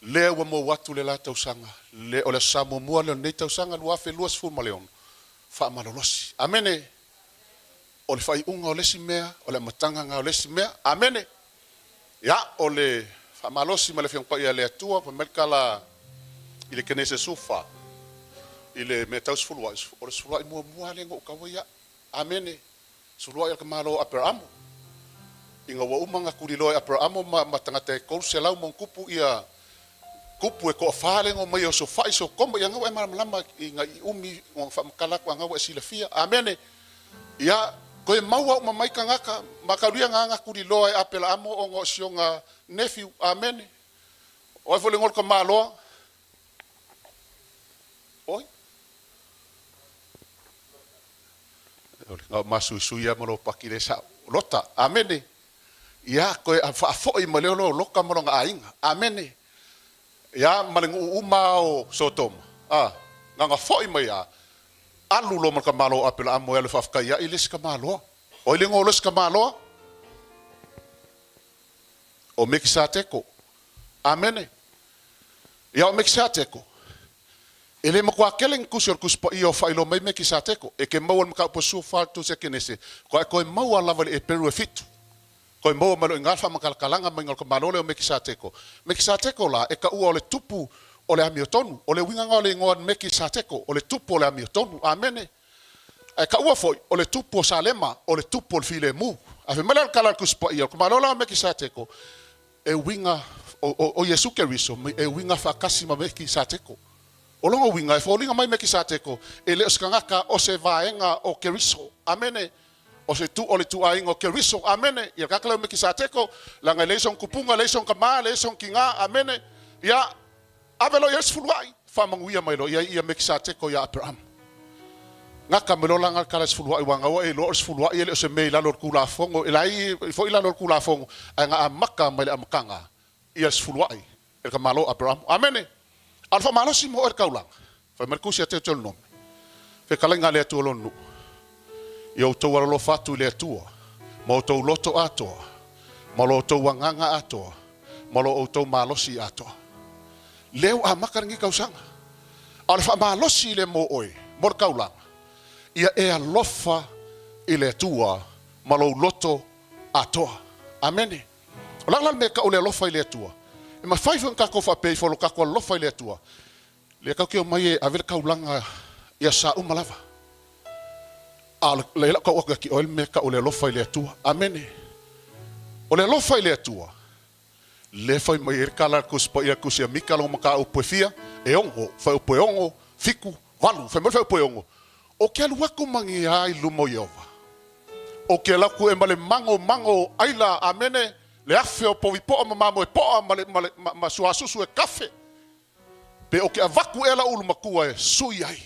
Lea ua mou atu le la tausaga, le o le Aso Sa muamua lea o lenei tausaga 2026, faamalolosi. Amene! O le faaiuga o le isi mea, o le amataga lena o le isi mea. Amene! Ia, o le faamalosi ma le Afioga Paia a le Atua, fai mai le tala i le Kenese 14, i le mea tau sefuluai, o le sefuluai muamua lava lea na ou tau ai au. Amene! Sefuluai o le tamaloa o Aperaamo. Ina ua uma ona tuliloa e Aperaamo ma, ma tagata e 300 ma ona tupu ia tupu e toafa lea na omai e osofai Sotoma, ia na ua e malamalama i na i umi ona faamatala atu, a na ua e silafia. Amene! Ia, toe maua uma mai tagata, mataulia na ana tuliloa e Aperaamo ona o si ona nephew. Amene! O ai foi le igoa o le tamaloa? Oi? O le na o masuisui lava ma lou paki le sao. Lota. Amene. Ia, toe faafoi mai lea o Lota ma lona aiga. Amene. Ia, ma le nuu uma o Sotoma. A, na ona foi mai lava, alu loa ma le tamaloa o Aperaamo e alu e faafetaiai le isi tamaloa. O ai le igoa o le isi tamaloa? O Mekisateko. Amene. Ia, o Mekisateko, e le matua tele ni tusi o le Tusi Paia o faailoa mai Mekisateko. E te maua i le mataupu a 14 i le tusi a Kenese, faatoa e toe maua lava i le Eperu e fitu. Toe maua mai loa i ina le faamatalatalaga maiga o le tamaloa lea o Mekisateko. Mekisateko la, e taua o le tupu o le amiotonu. O le uiga lena o le igoa Mekisateko, o le tupu o le amiotonu. Amene. Ae taua foi, o le tupu o Salema, o le tupu o le filemu. Ae fai mai la le tala a le Tusi Paia, o le tamaloa la o Mekisateko, E uiga, o, o, o Iesu Keriso, e uiga faatasi ma Mekisateko. O lona uiga, e foliga mai Mekisateko, e le o se tagata o se vaega o Keriso. Amene. O se tu, o le ituaiga o Keriso. Amene. Ia le tagata lea o Mekisateko, leaga e leai sona tupuga, leai sona tama, leai sona tina. Amene. Ia, ave loa i ai le sefuluai, faamanuia mai loa i ai ia Mekisateko ia Aperama. Gata mai loa la le tala sefuluai aua na ua e iloa o le sefuluai e le o se mea i lalo o le Tulafono, e leai foi i lalo o le Tulafono, ae na amata mai le amataga ia le sefuluai e le tamaloa o Aperamo. Amene! A o le faamalosi mo oe le taulaga, fai mai le Tusi a Teuteronome, Fetalaiga a le Atua o lona nuu, ia outou alolofa atu i le Atua ma outou loto atoa, ma lo outou agaga atoa, ma lo outou malosi atoa. Lea ua amata lenei tausaga. A o le faamalosi lea mo oe, mo le taulaga, ia e alofa i le Atua ma lou loto atoa. Amene. O le a la le mea e tau o le alofa i le Atua? E mafai foi ona tatou faapea ifo o lo tatou alofa i le Atua, lea tatou te omai e ave le taulaga i aso sa uma lava. A o le lau tau atu ia te oe le mea e tau o le alofa i le Atua. Amene. O le alofa i le Atua, lea e fai mai ai le tala a le Tusi Paia, Tusi a Mika lona mataupu e fia? E ono, fuaiupu e ono, fitu, valu. Fai mai le fuaiupu e ono, Ou te alu atu ma ni a i luma o Ieova. Ou te alu atu e ma le magomago o ʻaila, amene, le afe o povi poa ma mamoe poa ma le, ma le, ma, ma suasusu e kafe. Pe ou te avatu ea lau ulu matua e sui ai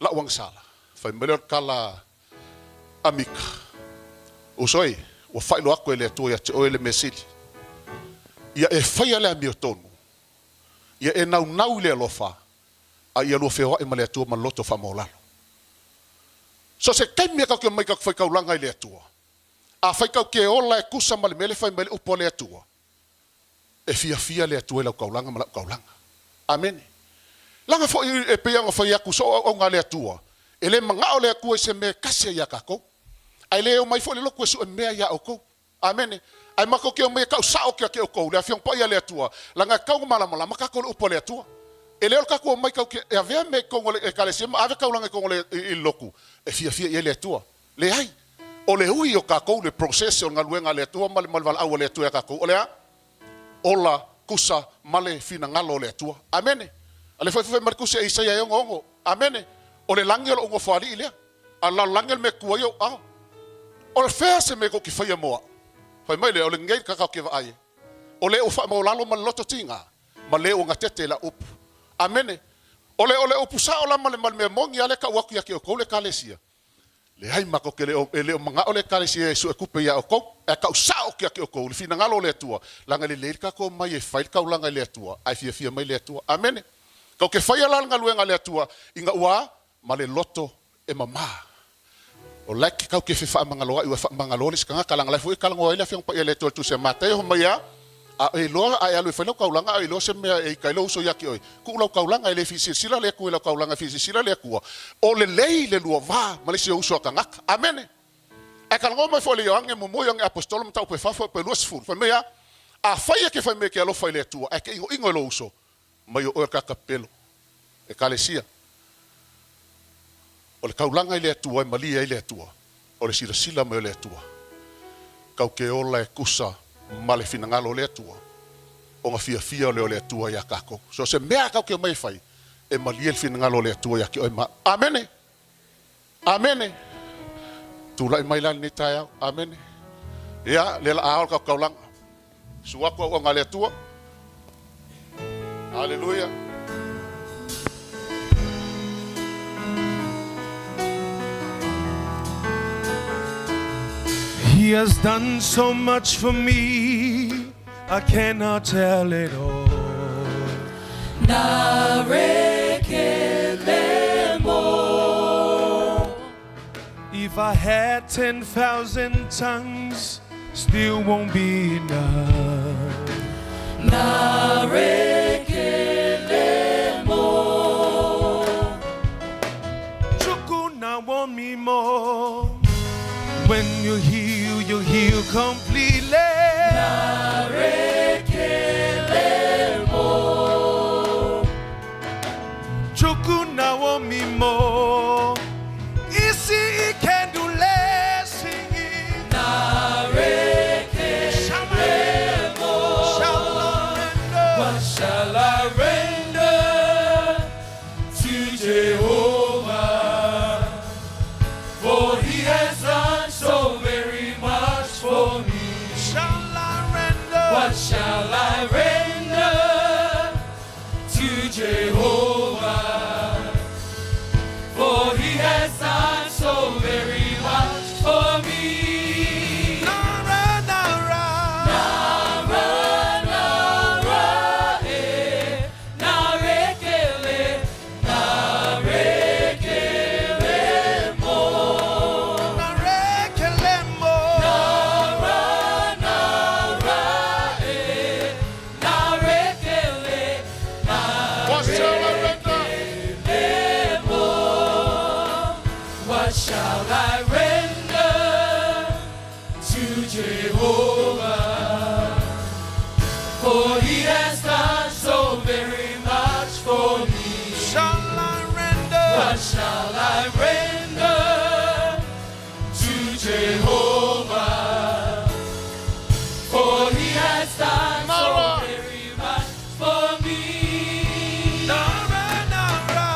lau agasala. Fai mai lea o le tala a Mika, Uso e, ua faailoa atu e le Atua ia te oe le mea sili. Ia e faia le amiotonu, ia e naunau i le alofa, a ia lua feoai ma le Atua ma le loto faamaualalo. So se taimi e tatou te omai tatou faitaulaga i le Atua, afai tatou te ola e tusa ma le mea lea e fai mai le upu a le Atua, E fiafia le Atua i lau taulaga ma lau taulaga. Amene. Leaga foi e pei ona fai atu soo auauna a le Atua, e le manao le Atua i se mea e tasi ai ia tatou. Ae le omai foi le lotu e sue mea ia outou. Amene. Ae matou te omai e tau sao kia ke outou, le Afioga Paia a le Atua, leaga e tatau ona malamalama tatou i le upu a le Atua. E le o le tatou omai tatou te e avea mea i totonu o le Ekalesia ma ave taulaga i totonu o le i le lotu, e fiafia i ai le Atua. Leai. O le ui o tatou le process o le galuega a le Atua ma le ma le valaau a le Atua ia tatou, o le a? Ola, kusa, ma le finagalo o le Atua. Amene. A le foi fai mai le Tusi a Isaia e 66. Amene. O le lagi o lo'u nofoalii lea, a o le lalolagi o le mea e tu ai ou ao. O fea se mea tou te faia mo a'u? Fai mai lea, o lenei le tagata ou te vaai ai. O le ua faamaualalo ma le loto tiga, ma le ua gatete i lau upu. Amene. O le o le upu sao la ma le ma le mea moni a lea e tau atu ia te outou le Ekalesia, Leai matou te le o, e le o manao le Ekalesia e suetupe iā outou, ae tau sao atu ia te outou le finagalo o le Atua, leaga e lelei le tatou omai e fai le taulaga i le Atua, ae fiafia mai le Atua. Amene. Tou te faia la le galuega a le Atua ina ua a? Ma le loto e mamā. O la e tatou te fefaamagaloa'i ua faamagalo le isi tagata, leaga la e foi e talanoa ai le Afioga Paia i le Atua i le Tusi a Mataio, fai mai a? A e iloa, a e alu e fai lau taulaga, a e iloa se mea e ita ai lou uso ia te oe, tuu lau taulaga, e le fia silasila le Atua i lau taulaga, e fia silasila le Atua, o lelei le lua va ma le isi uso a tagata. Amene! Ae talanoa mai foi le Ioane muamua, Ioane Aposetolo, mataupu e fa, fuaiupu e 20, fai mai a, Afai e te fai mai e te alofa i le Atua, ae te inoino i lou uso, mai o oe o le tagata pepelo. Ekalesia. O le taulaga i le Atua e malie ai le Atua, o le silasila mai o le Atua. Kau ke ola e tusa ma le finagalo o le Atua, ona fiafia lea o le Atua iā tatou. So se mea kau ke omai e fai, e malie le finagalo o le Atua iā te oe ma. Amene! Amene! Tulai mai la lenei taeao. Amene! Ia, lea la a ao le tatou taulaga. Susu atu auauna a le Atua. Haleluia. He has done so much for me, I cannot tell it all. If I had 10,000 tongues, still won't be enough. Chukwu na want me more. When you heal, you heal completely. Chukwu na want me more. Isi ikendule singing. What shall I render to Jehovah? For he has done so very much for me. Nara, nara, eh, narekele, narekele mo. Nara, nara, eh, narekele, What shall I render? What shall I render to Jehovah? For he has done so very much for me. What shall I render to Jehovah? For he has done so Nara. very much for me. Nara, nara,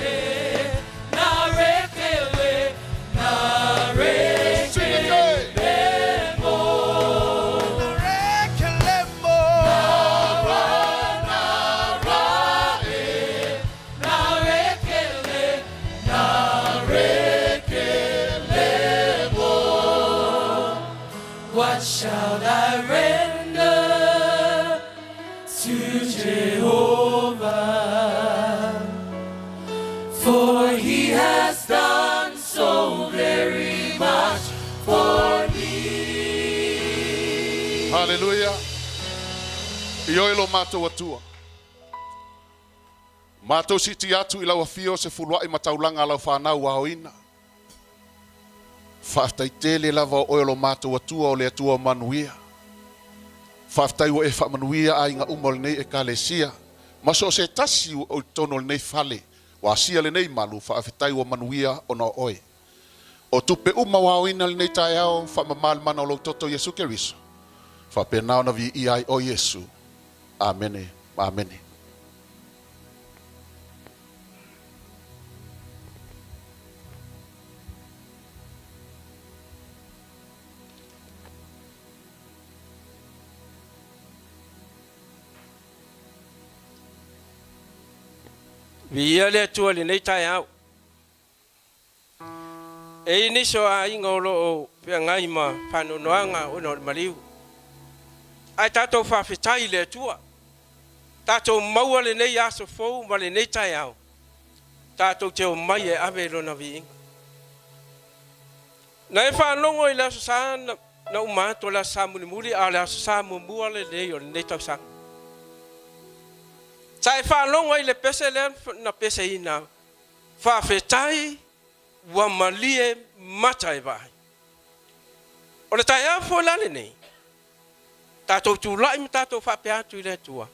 eh, narekele, Sing again. narekelemo. Nara, eh, narekele, narekelemo. What shall I render to Jehovah? For he has done so very much for me. Haleluya. I oe lo mātou atua. Mātou siti atu i lau afio se fuluai mataulanga a lau whanau wa oina. Whaaftai tele lava o oe lo mātou atua o le atua o manuia. Whaaftai o e whaamanuia a inga uma o lenei e kalesia. Ma so se tasi o i tono o lenei fale. Wa asia lenei malu whaafetai o manuia o na oe. O tupe uma wa oina lenei tae ao whaamamalemana o lau toto Iesu Keriso. Whapena ona vi i ai o Iesu. Amene. Amene. Viia le Atua i lenei taeao. E i nisi o aiga o lo o feagai ma faanoanoaga ona o le maliu. Ae tatou faafetai i le Atua, tatou maua lenei aso fou ma lenei taeao, tatou te omai e ave Lona viiga. Na e faalogo i le Aso Sa na uma atu o le Aso Sa mulimuli, a o le Aso Sa muamua lenei o lenei tausaga. Sa e faalogo i le pese lea na peseina, Faafetai ua malie mata e vaai. O le taeao foi la lenei, tatou tulai ma tatou faapea atu i le Atua,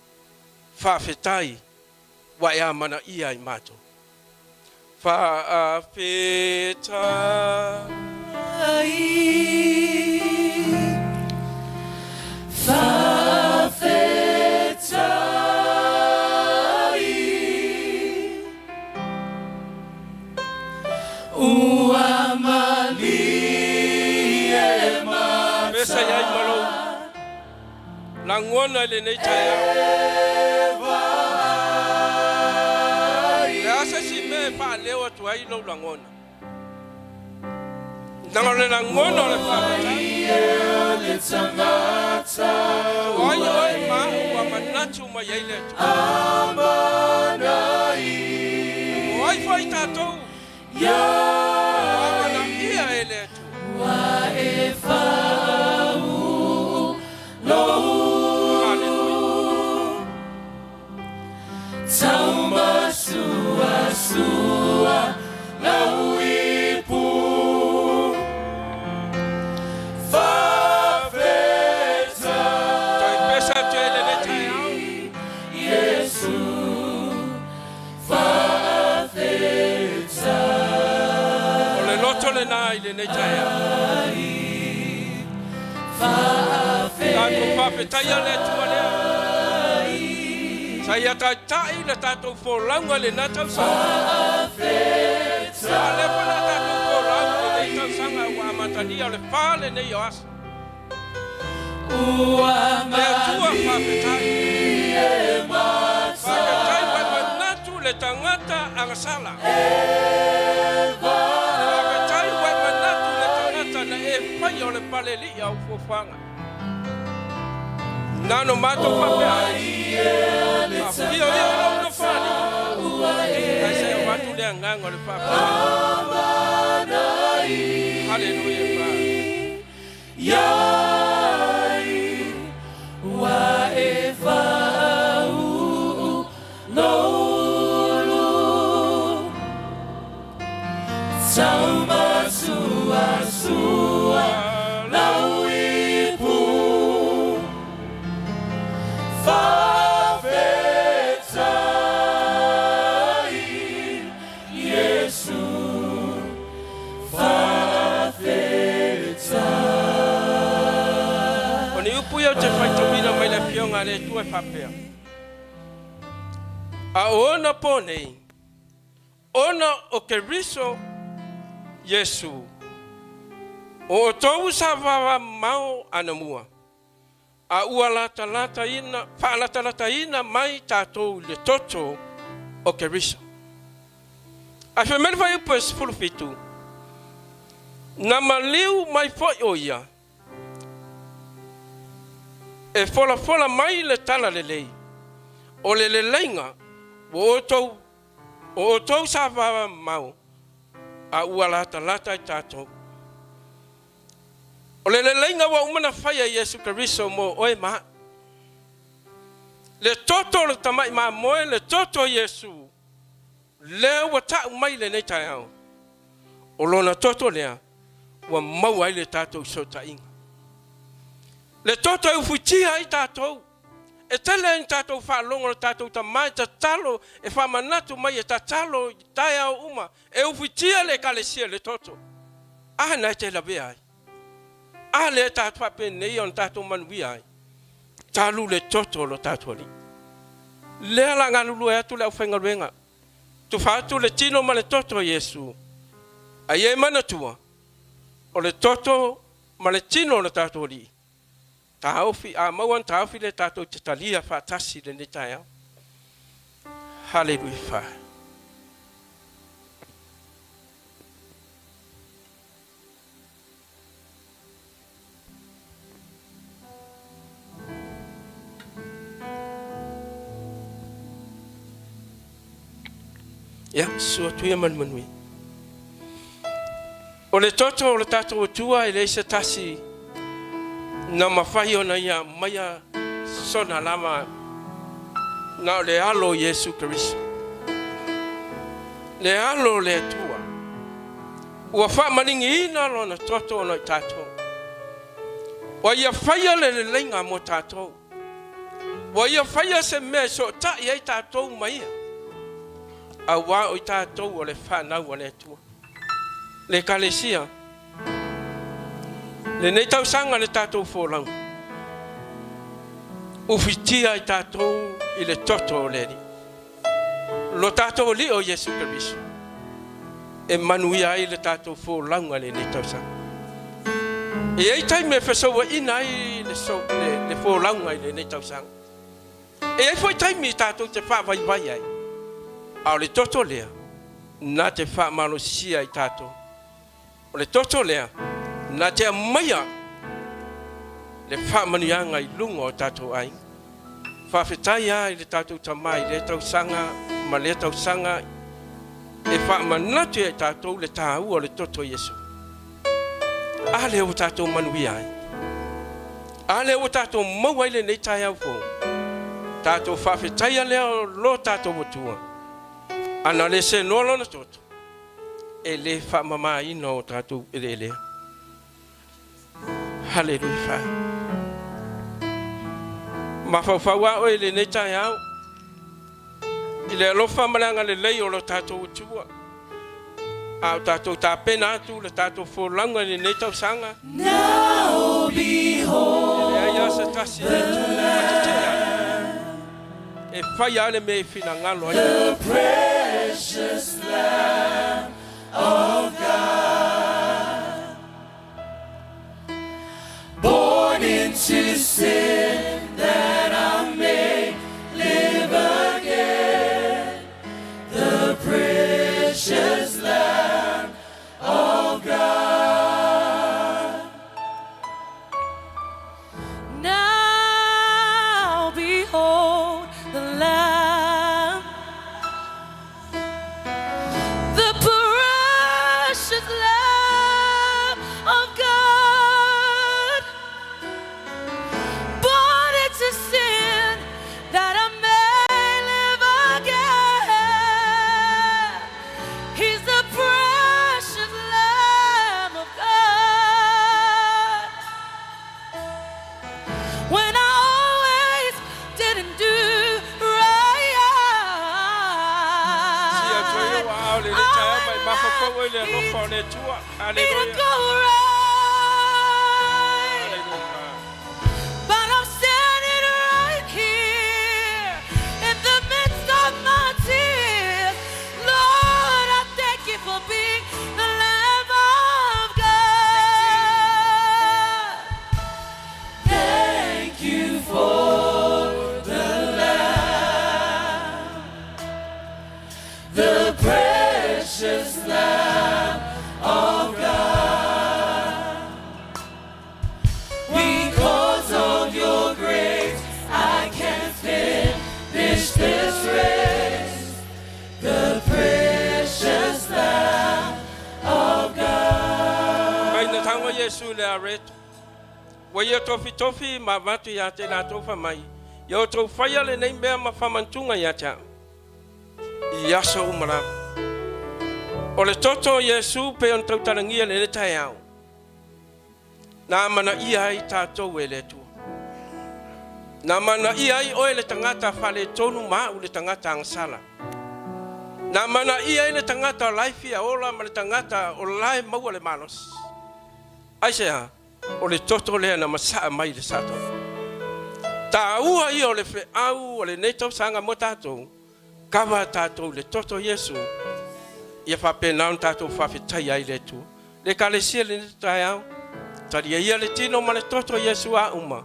Faafetai ua e amanaia i matou. Faafetai. Faafetai ua malie mata. Pesa iai ma lou lagona i lenei taeao. O le a se isi mea e faaleo atu ai lou lagona? Leaga o le lagona o le faafetai. O ai oe ma au ua manatu mai ai le Atua? O ai foi tatou ua amanaia e le Atua? Haleluia. Toe pesa atu ai lenei taeao. O le loto lena i lenei taeao. Tatou faafetaia le Atua lea. Sa ia taitai le tatou folauga i lena tausaga. A o lea foi la tatou folau i lenei tausaga. ua amatalia o le fa lenei o aso. Le Atua faafetai. Faafetai ua e manatu le tagata agasala. Faafetai ua e manatu le tagata na e faia o le palelii au fuafuaga. Na ona matou faapea ai, Afio ia i lou Nofoalii, ae se i avatu le agaga o le faafetai. Haleluia. O ni upu ia ou te faitauina mai le Afioga a le Atua e faapea, A o ona po nei, ona o Keriso Iesu, o outou sa vavamao anamua, a ua latalataina, faalatalataina mai tatou i le toto o Keriso. Ae fai mai le fuaiupu e 17, Na maliu mai foi o ia e folafola mai le talalelei o le leleiga ua outou o outou sa vavamao a ua latalata i tatou. O le leleiga ua uma na faia e Iesu Keriso mo oe ma a'u. Le toto o le tamai mamoe, le toto o Iesu, lea ua ta'u mai lenei taeao, o Lona toto lea ua maua ai le tatou fesootaiga. Le toto e ufuitia ai tatou. E tele ai ni tatou faalogo le tatou tama e tatalo, e faamanatu mai e tatalo i taeao uma, e ufitia le Ekalesia i le toto. A na e te lavea ai? A lea e faapenei ona tatou manuia ai? Talu le toto o lo tatou Alii. Lea la galulue atu le aufaigaluega, tufa atu le tino ma le toto o Iesu. A ia e manatua, o le toto ma le tino o lo tatou Alii, Taofi, a maua ni taofi lea tatou te talia faatasi i lenei taeao. Haleluia. Ia, sua atu ia ma le manuia. O le toto o le tatou Atua e leai se tasi na mafai ona ia aumaia sona lava na o le Alo o Iesu Keriso. Le Alo o le Atua ua faamaligiina lona toto ona i tatou. Ua ia faia le leleiga mo tatou. Ua ia faia se mea e sootai ai tatou ma ia, auā o i tatou o le fanau a le Atua. Le Ekalesia, lenei tausaga le tatou folauga, ufitia ai tatou i le toto o le Alii, lo tatou Alii o Iesu Keriso, e manuia ai le tatou folauga i lenei tausaga. E i ai taimi e fesouaina ai le, so, le, le folauga i lenei tausaga. E i ai foi taimi tatou te faavaivai ai, a o le toto lea, na te faamalosisia i tatou. O le toto lea na te aumaia le faamanuiaga i luga o tatou aiga. Faafetai lava i le tatou Tama i lea tausaga ma lea tausaga e faamanatu ia i tatou le taua o le toto o Iesu. A lea ua tatou manuia ai. A lea ua tatou maua ai lenei taeao fou. Tatou faafetaia lea o lo tatou Atua. Ana le senoa lona toto, e le faamamaina o tatou eleelea. Haleluia. Mafaufau a oe i lenei taeao i le alofa ma le agalelei o lo tatou Atua. A o tatou tapena atu le tatou folauga i lenei tausaga. Now behold, E leai lava se tasi e tu ma tetee atu e fai lava le mea i finagalo ai. The precious Lamb of God. Born into sin that I may live again. The precious Lamb of God. Now behold the Lamb, the precious Lamb of God, born into sin that I may live again. He's the precious Lamb of God. When I always didn't do Sia toe right, ua ao le le taeao mai mafaufau ai le alofa o le Atua. me to Haleluia. go right. Haleluia. But I'm standing right here in the midst of my tears. Lord, I thank you for being the Lamb of God. Thank you for the Lamb, the precious Lamb of God. Because of your grace, I can finish this race. The precious Lamb of God. Mai na tango Iesu le areto. Ua ia tofitofi ma avatu iā te latou faamai, Ia outou faia lenei mea ma faamanatuga ia te a'u i aso uma lava. O le toto o Iesu pei ona tautalagia i lenei taeao, na amanaia ai tatou e le Atua. Na amanaia ai oe le tagata faaletonu ma a'u le tagata agasala. Na amanaia ai le tagata o la e fia ola ma le tagata o la e maua le malosi. Aisea? O le toto lea na masaa mai i le Satani. Taua ia o le feau o lenei tausaga mo tatou, kava tatou i le toto o Iesu, ia faapena ona tatou faafetaia ai le Atua. Le Ekalesia i lenei taeao, talia ia le tino ma le toto o Iesu a uma,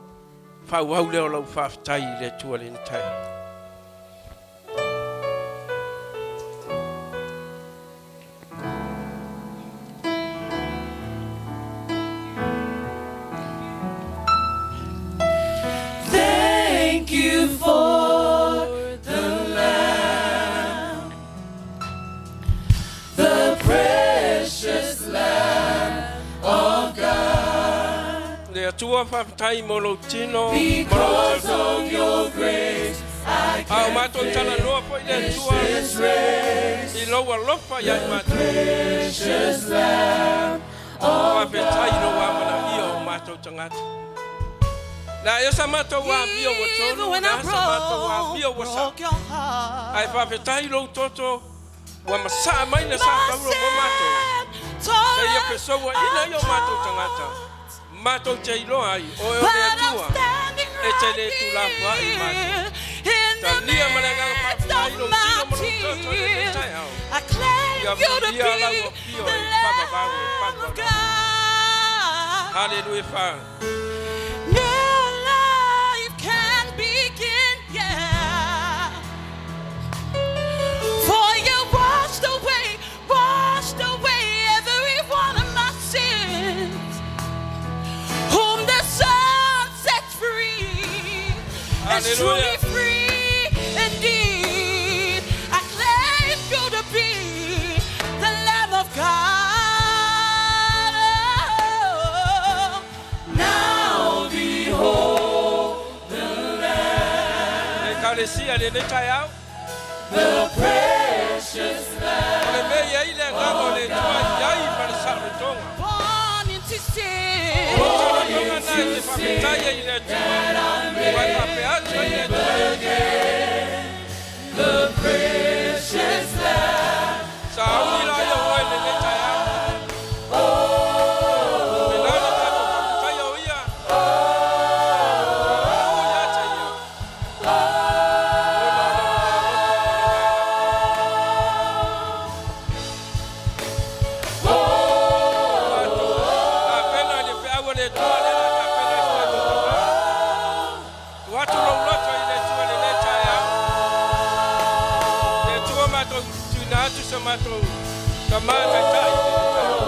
faaauau lea o lau faafetai i le Atua i lenei taeao. Thank you for the Lamb, the precious Lamb of God. Le Atua faafetai mo lou tino ma lou Because tautua. of your grace, I A o can matou talanoa foi le finish Atua this race. i lou alofa ia i matou. Precious Lamb of Faafetai i lou amanaia o matou tagata. Na e sa matou amio ua Even tonu, when na I sa matou amio broke, ua sa. broke your heart. Ae faafetai i lou toto ua masaa mai le sa My tauro mo matou. sin tore Sa ia fesouaina ai o matou tagata. apart. Matou te iloa ai, o oe o But le I'm Atua. standing E te right le tulafoai matou. here in the Talia ma le agaga midst faafetai of lou my tino ma lou toto i lenei tears. taeao. I claim Ia you to viia lau be afio the e faavavau e Lamb of faavavau. God. Haleluia fa. New life can begin, yeah. For you washed away, washed away every one of my sins. Whom the Son sets free is truly Hallelujah. free indeed. I claim you to be the Lamb of God. Oh, Now behold Le ekalesia i lenei taeao. the precious Lamb. O le mea i ai le agaga o le Atua i ai ma le saolotoga. Born into sin. O le saolotoga lena e te faafetai ai i le Atua, ua e faapea atu ai le Atua. The precious Lamb. Sauni la ia oe i lenei taeao. Pena ona tatou faafetaia o ia. Ua ia te ia. Ona o lona alofa ma lona agaga. Tapena i le feau a le Atua lea o le a tapena i se tatou. ma taitai i lenei taeao.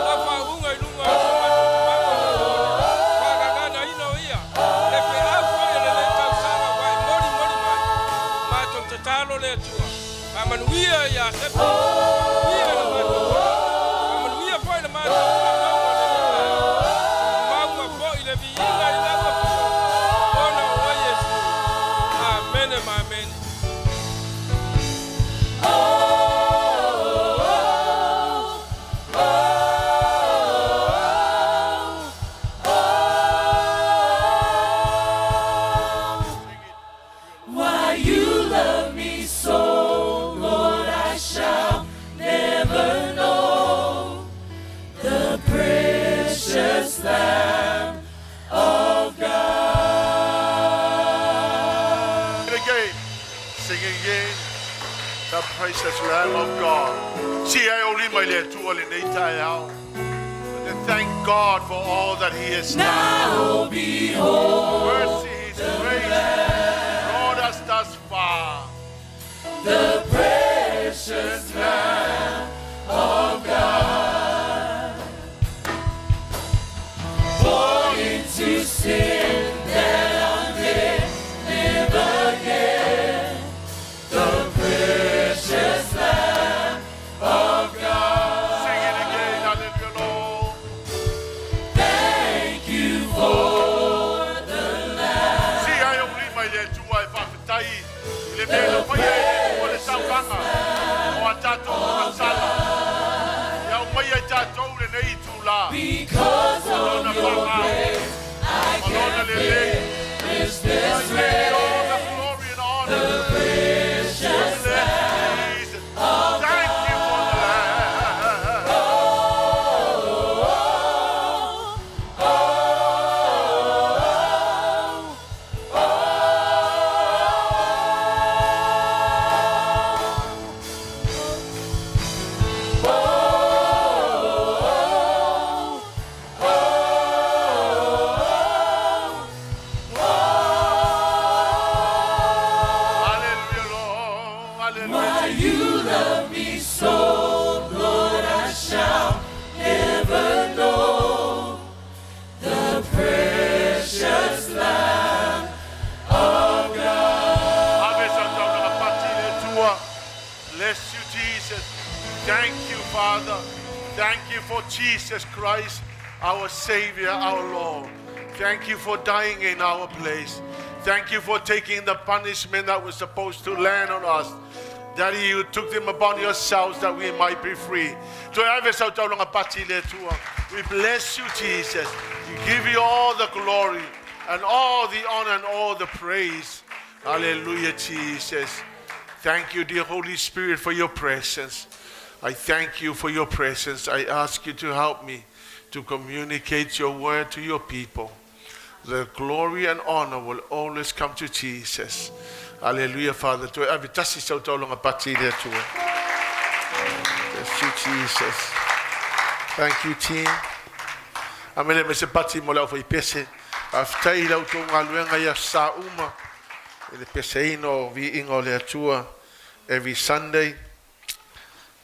Lau faauuga i luga o so matou tamaga ma le faagaganaina o ia, le feau foi o lenei tausaga ua e molimoli mai, matou tatalo le Atua, faamanuia ia Sepe, faamanuia i lo matou ola, faamanuia foi i le matou fanauga o lenei taeao, tumau foi le viiga i lau Afioga, ona o oe Iesu. Amene ma amene. Why you love me so, Lord, I shall never know. The precious Lamb of God. Again, singing again, the precious Lamb of God. Si ai o lima i le Atua lenei taeao. And thank God for all that He has done. Now behold, Mercy, His grace brought us thus far. The precious Lamb of God, born into sin that I may live again. The precious Lamb of God. Sing it again, hallelujah, Lord. Thank you for the Lamb. Si ai o lima i le Atua e faafetai i le mea na faia e le Atua le sauaga o a tatou faasala. Ia aumai ai tatou lenei itulā. Because O of lona your faamao, grace, I o lona can lelei. finish this I give you all the race. glory and honor. The precious Bless Jesus. Thank you for the Lamb. Hallelujah, Lord. Hallelujah. Why you love me so, Lord, I shall never know. The precious Lamb of God. Ave sa taulaga pati le Atua. Bless you, Jesus. Thank you, Father. Thank you for Jesus Christ, our Savior, our Lord. Thank you for dying in our place. Thank you for taking the punishment that was supposed to land on us. Daddy, you took them upon yourselves that we might be free. Toe ave sau taulaga pati le Atua. We bless you, Jesus. We give you all the glory and all the honor and all the praise. Hallelujah, Jesus. Thank you, dear Holy Spirit, for your presence. I thank you for your presence. I ask you to help me to communicate your word to your people. The glory and honor will always come to Jesus. Hallelujah, Father. Toe ave tasi sau taulaga pati le Atua. Bless you, Jesus. Thank you, team. Amene me se pati mo le au faipese. Faafetai i la outou galuega i aso sa uma i le peseina o viiga o le Atua every Sunday.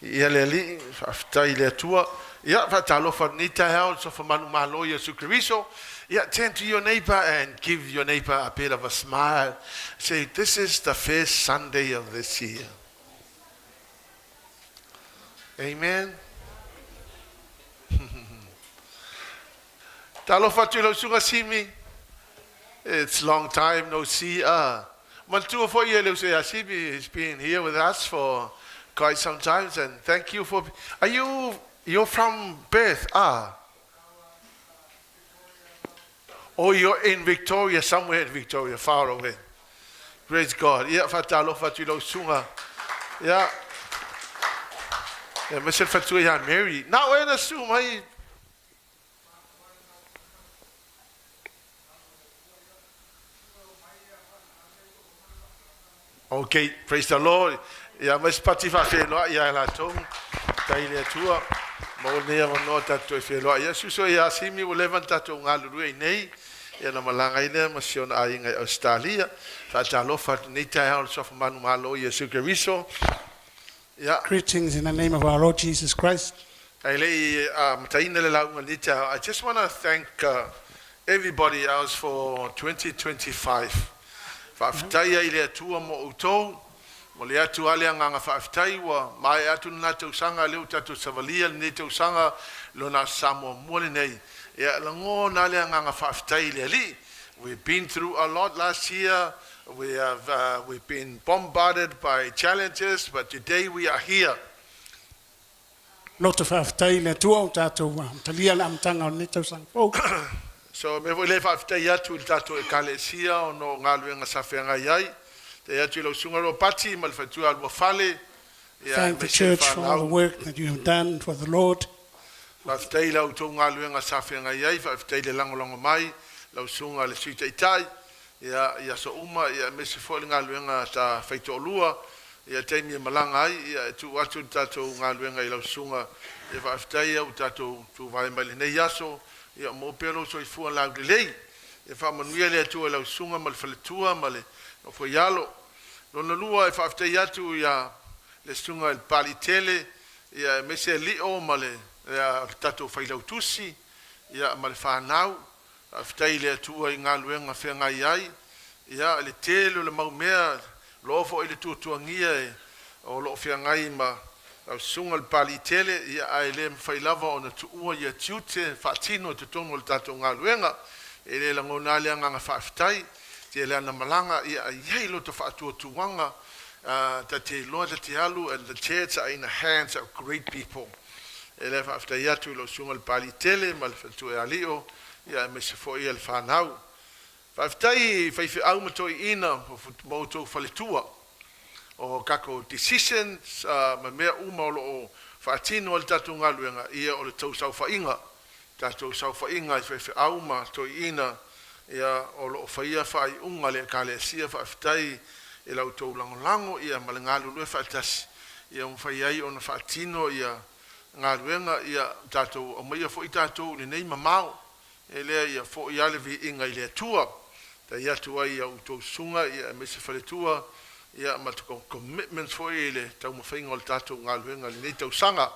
Ia le Alii, faafetai i le Atua. Ia, faatalofa i lenei taeao i le Sofa Manumalo Iesu Keriso. Ia, turn to your neighbor and give your neighbor a bit of a smile. Say, this is the first Sunday of this year. Amen. Talofa atu i lau susuga Simi. It's long time no see. Ah. Manatua foi e le uso ia Simi. He's been here with us for quite some times and thank you for Are you you're from Perth? Ah. Or you're in Victoria, somewhere in Victoria, far away. Praise God. Ia, faatalofa atu i lau susuga. Ia. Ia, aemaise le faletua ia Mary. Na oe na susu mai. Ok, praise the Lord. Ia aumai se pati faafeiloai ia i latou. Tai le Atua. Maua lenei avanoa tatou toe feiloai. Ia susu ia Simi ua leva ona tatou galulue i nei. Ia ona malaga ai lea ma si ona aiga i Ausetalia. Faatalofa atu nei taeao i le Suafa Manumalo Iesu Keriso. Ia. Greetings in the name of our Lord Jesus Christ. Ae le i amataina le lauga i lenei taeao, I just want to thank everybody else for 2025. Faafetai ai i le Atua mo outou, momoli atu lava le agaga faafetai ua maea atu lena tausaga, lea ua tatou savalia lenei tausaga, lona Aso Sa muamua lenei. Ia, lagona lava le agaga faafetai i le Alii. We've been through a lot last year, we have we've been bombarded by challenges, but today we are here. Loto faafetai i le Atua ua tatou amatalia le amataga o lenei tausaga fou. So mea foi lea e faafetai atu i le tatou Ekalesia ona o galuega sa feagai ai. Faafetai atu i lau Susuga Ropati ma le faletua Aluafale, ia Thank the aemaise le church for all the fanau. work that you have done for the Lord. Faafetai i la outou galuega sa feagai ai, faafetai i le lagolago mai lau Susuga i le Sui Taitai, ia, i aso uma, ia aemaise foi le galuega ta faitoalua, ia taimi e malaga ai, ia e tuu atu le tatou galuega i lau Susuga, ia faafetai ia ua tatou tuvae mai lenei aso, ia maua pea lou soifua laulelei. Ia faamanuia le Atua i lau Susuga ma le faletua ma le nofoialo. Lona lua e faafetai atu ia le Susuga i le Papalii Tele, ia aemaise Lio ma le tatou Failautusi, ia ma le fanau. Faafetai i le Atua i galuega feagai ai, ia le tele o le mau mea, loa foi le tuatuagia e o lo o feagai ma lau Susuga i le Papalii Tele, ia ae le mafai lava ona tuua ia tiute faatino i totonu o le tatou galuega. E le lagona lava le agaga faafetai, tele ana malaga, ia ae i ai lota faatuatuaga, ta te iloa ta te alu and the church are in the hands of great people. E le faafetai atu i lau Susuga i le Papalii Tele ma le faletua ia Lio, ia aemaise foi le fanau. Faafetai i faifeau ma toeaiina ma outou faletua o tatou decisions ma mea uma o lo o faatino ai le tatou galuega, ia o le tou saofaiga, tatou saofaiga i faifeau ma toeaiina ia o lo o faia faaiuga a le Ekalesia. Faafetai i la outou lagolago ia ma le galulue faatasi ia ua mafai ai ona faatino ia galuega ia tatou aumaia foi tatou i lenei mamao e lea ia foi lava le viiga i le Atua. Tai atu ai ia outou susuga ia aemaise faletua ia ma commitment foi i le taumafaiga o le tatou galuega i lenei tausaga.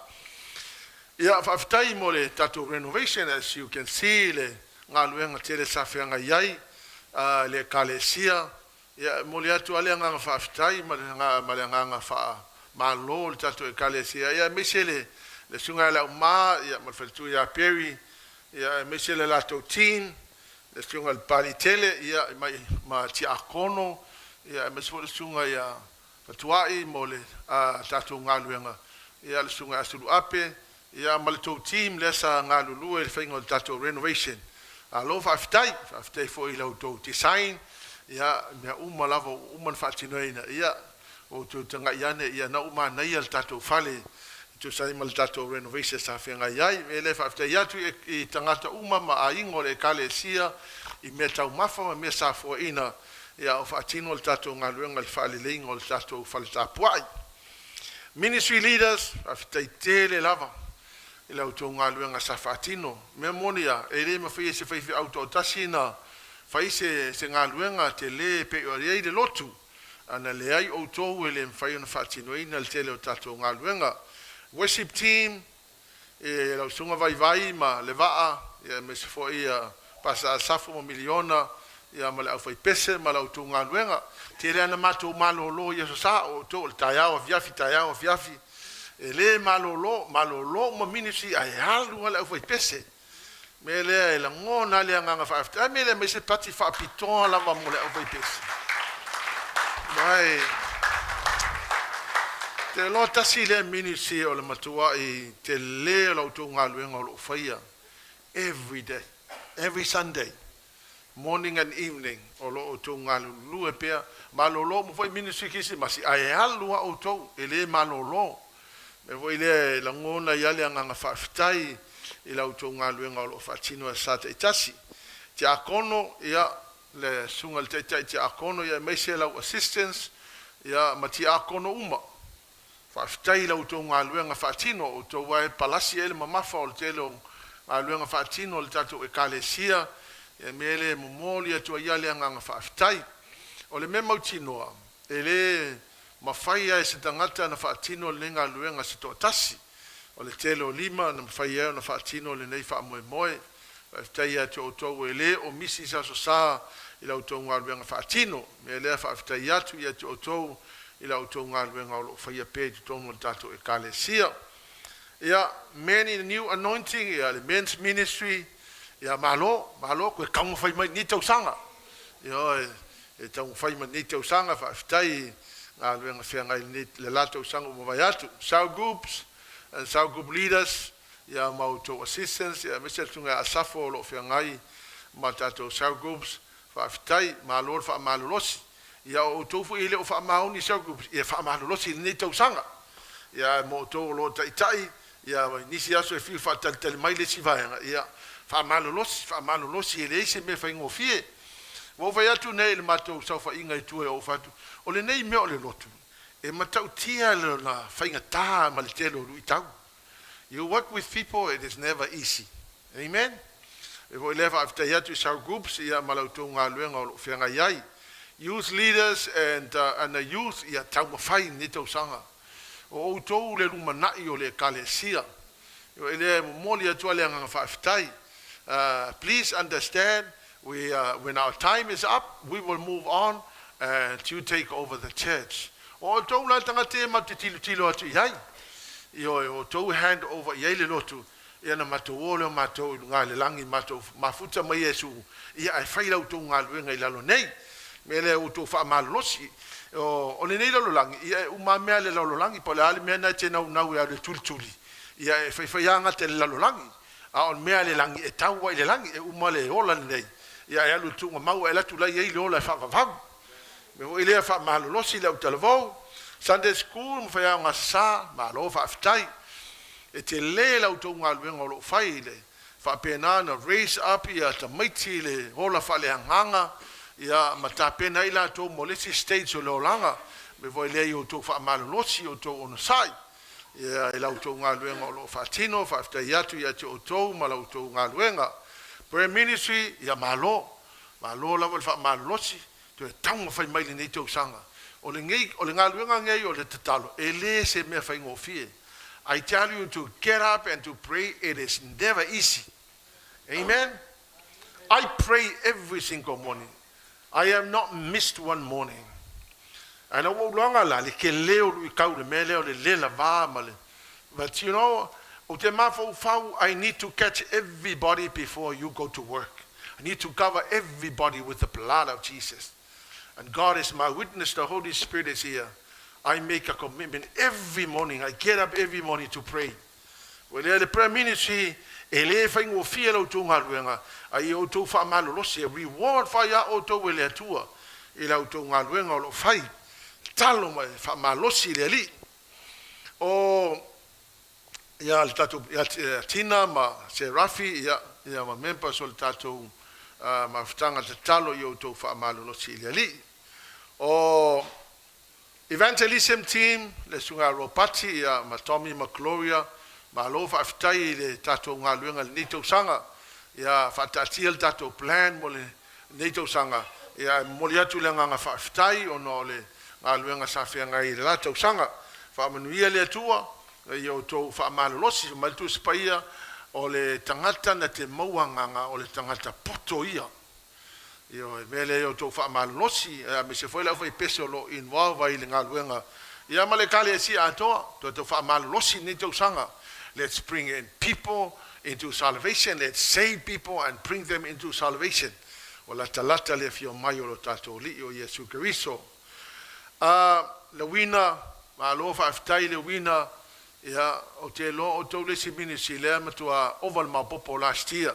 Ia faafetai mo le tatou renovation as you can see le galuega tele sa feagai ai le Ekalesia. Ia e momoli atu lava le agaga faafetai ma le agaga faamalo i le tatou Ekalesia, ia aemaise le Susuga ia Leauma ma le faletua ia Perry, ia aemaise le latou team, le Susuga i le Papalii Tele ia ma Tiakono, ia aemaise foi le Susuga ia Fatuai mo le tatou galuega, ia le Susuga ia Suluape, ia ma le tou team lea sa galulue i le faiga o le tatou renovation. Malo faafetai, faafetai foi i la outou design, ia mea uma lava ua uma ona faatinoina, ia ua outou tagai ane, ia na ua manaia le tatou fale e tusa ai ma le tatou renovation sa feagai ai. O le mea lea e faafetai atu i tagata uma ma aiga o le Ekalesia i mea taumafa ma mea sa foaina, ia a o faatino le tatou galuega i le faaleleiga o le tatou fale tapuai. Ministry leaders, faafetai tele lava i la outou galuega sa faatino. Mea moni a, e le mafai e se faifeau toatasi na fai se se galuega tele e pei o i ai le lotu. Ana leai outou e le mafai ona faatinoina le tele o tatou galuega. Worship team, e lau Susuga Vaivai ma Levaa, ia aemaise foi ia Pasa Asafo ma Miliona, ia ma le aufaipese ma la outou galuega. Tele ana matou malolo i aso sa o outou o le taeao afiafi, taeao afiafi. E le malolo, malolo uma ministry ae alu lava le aufaipese. Mea lea e lagona lava le agaga faafetai. A mea lea aumai se pati faapitoa lava mo le aufaipese. Mai te iloa tasi lea ministry o le matuai tele o la outou galuega o lo o faia every day, every Sunday, morning and evening o lo o outou galulue pea. Malolo uma foi ministry Kerisimasi ae alu lava outou e le malolo. Mea foi lea e lagona ai lava le agaga faafetai i la outou galuega o lo o faatino e sa taitasi. Tiakono, ia, le susuga i le taitai tiakono, ia aemaise lau assistants, ia, ma tiakono uma. Faafetai i la outou galuega faatino, o outou lava e palasi ai le mamafa o le tele o galuega faatino a le tatou Ekalesia, ia mea lea e momoli atu ai lava le agaga faafetai. O le mea mautinoa, e le. mafai lava e se tagata ona faatino lenei galuega se toatasi. O le tele o lima na mafai ai ona faatino lenei faamoemoe. Faafetai ia te outou e le o misi se Aso Sa i la outou galuega faatino. O le mea lea faafetai atu ia te outou i la outou galuega o lo o faia pea i totonu o le tatou Ekalesia. Ia, Men in New Anointing, ia le Men's Ministry, ia malo, malo toe taumafai mai i lenei tausaga. Ioe, e taumafai mai i lenei tausaga, faafetai i galuega feagai i lenei, le la tausaga ua mavae atu. Cell Groups and Cell Group Leaders, ia ma outou assistants, ia aemaise le Susuga ia Asafo o lo o feagai ma tatou Cell Groups, faafetai, malo le faamalolosi. Ia o outou foi e le o faamaoni i cell groups, ia faamalolosi i lenei tausaga. Ia ae mo outou o lo o taitai, ia i nisi aso e fiu faatalitali mai le isi vaega, ia faamalolosi, faamalolosi e leai se mea faigofie. Ua ou fai atu nei i le matou saofaiga i tua e ou fai atu, o lenei mea o le lotu, e matautia lona faigata ma le tele o luitau. You work with people, it is never easy. Amen. E foi lea faafetai atu i cell groups ia ma la outou galuega o lo o feagai ai. Youth leaders and, and the youth ia taumafai i lenei tausaga. O outou le lumanai o le Ekalesia. E lea e momoli atu lava le agaga faafetai. Please understand, we, when our time is up, we will move on and you take over the church. O outou la tagata ia matou te tilotilo atu i ai. Ioe, o outou e hand over i ai le lotu, ia ona matou o lea o matou i luga i le lagi, matou mafuta ma Iesu, ia ae fai la outou galuega i lalo nei. O le mea lea, outou faamalolosi. O, o lenei lalolagi, ia e uma lava mea a le lalolagi, po o le a le mea lena e te naunau e alu e tulituli, ia e faifai lava gata i le lalolagi. A o le mea a le lagi, e tau lava i le lagi, e uma le ola lenei, ia ae alu i le tuugamau, ae alu atu la e i ai le ola e faavavau. Mea foi lea faamalolosi le autalavou, Sunday School ma faiaoga Aso Sa, malo faafetai. E tele la outou galuega o lo o fai i le faapena ona raise up ia tamaiti i le ola faaleagaga ia ma tapena ai latou mo le isi stage o le olaga. Mea foi lea i outou faamalolosi, i outou onosai ia i la outou galuega o lo o faatino. Faafetai atu ia te outou ma la outou galuega. Prayer Ministry, ia malo. Malo lava le faamalolosi. Toe taumafai mai lenei tausaga. O lenei, o le galuega lenei o le tatalo, e le se mea faigofie. I tell you to get up and to pray, it is never easy. Amen. I pray every single morning. I have not missed one morning. Ae na ua ou iloaga la le tele o luitau i le mea lea o le le lava ma le. But you know, ou te mafaufau, I need to catch everybody before you go to work. I need to cover everybody with the blood of Jesus. And God is my witness, the Holy Spirit is here. I make a commitment every morning. I get up every morning to pray. Ua lea le prayer ministry e le faigofie la outou galuega, a ia outou faamalolosi e reward fai a outou e le Atua i la outou galuega o lo o fai. Tatalo ma faamalosi i le Alii. O ia le tatou ia Tina ma Serafi ia ia ma members o le tatou mafutaga tatalo i outou faamalolosi i le Alii. O Evangelism Team, le Susuga ia Ropati ia ma Tommy ma Gloria, malo faafetai i le tatou galuega i lenei tausaga. Ia faataatia le tatou plan mo lenei tausaga, ia ae momoli atu le agaga faafetai ona o le galuega sa feagai i le la tausaga. Faamanuia le Atua ia outou faamalolosi. Fai mai le Tusi Paia, o le tagata na te maua agaga, o le tagata poto ia. Ioe, mea lea ia outou faamalolosi, aemaise foi le aufaipese o lo o involve ai i le galuega, ia ma le Ekalesia atoa, toe tau faamalolosi lenei tausaga. Let's bring in people into salvation, let's save people and bring them into salvation. Ua latalata le afio mai o lo tatou Alii o Iesu Keriso. A, Lewina, malo faafetai Lewina, ia, ou te iloa outou le isi ministry lea matua ova le maopoopo last year.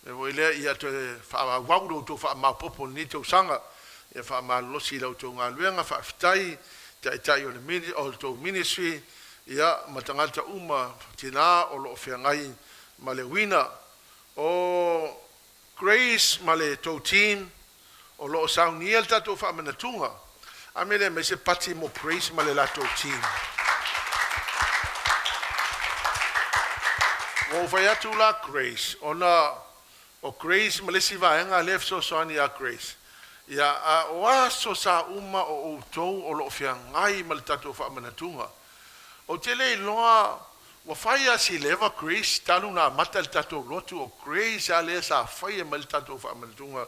Mea foi lea ia toe faaauau lo outou faamaopoopo i lenei tausaga. Ia faamalolosi i la outou galuega, faafetai taitai o le o le tou ministry, ia ma tagata uma tina o lo o feagai ma le uiga. O Grace ma le tou team o lo o saunia le tatou faamanatuga. A mea lea, aumai se pati mo Grace ma le latou team. Ua ou fai atu la Grace, ona o Grace ma le isi vaega lea e fesoasoani ia Grace. Ia, a o aso sa uma o outou o lo o feagai ma le tatou faamanatuga. Ou te le iloa ua fai a si leva Grace talu na amata le tatou lotu o Grace a lea sa faia mai le tatou faamanatuga.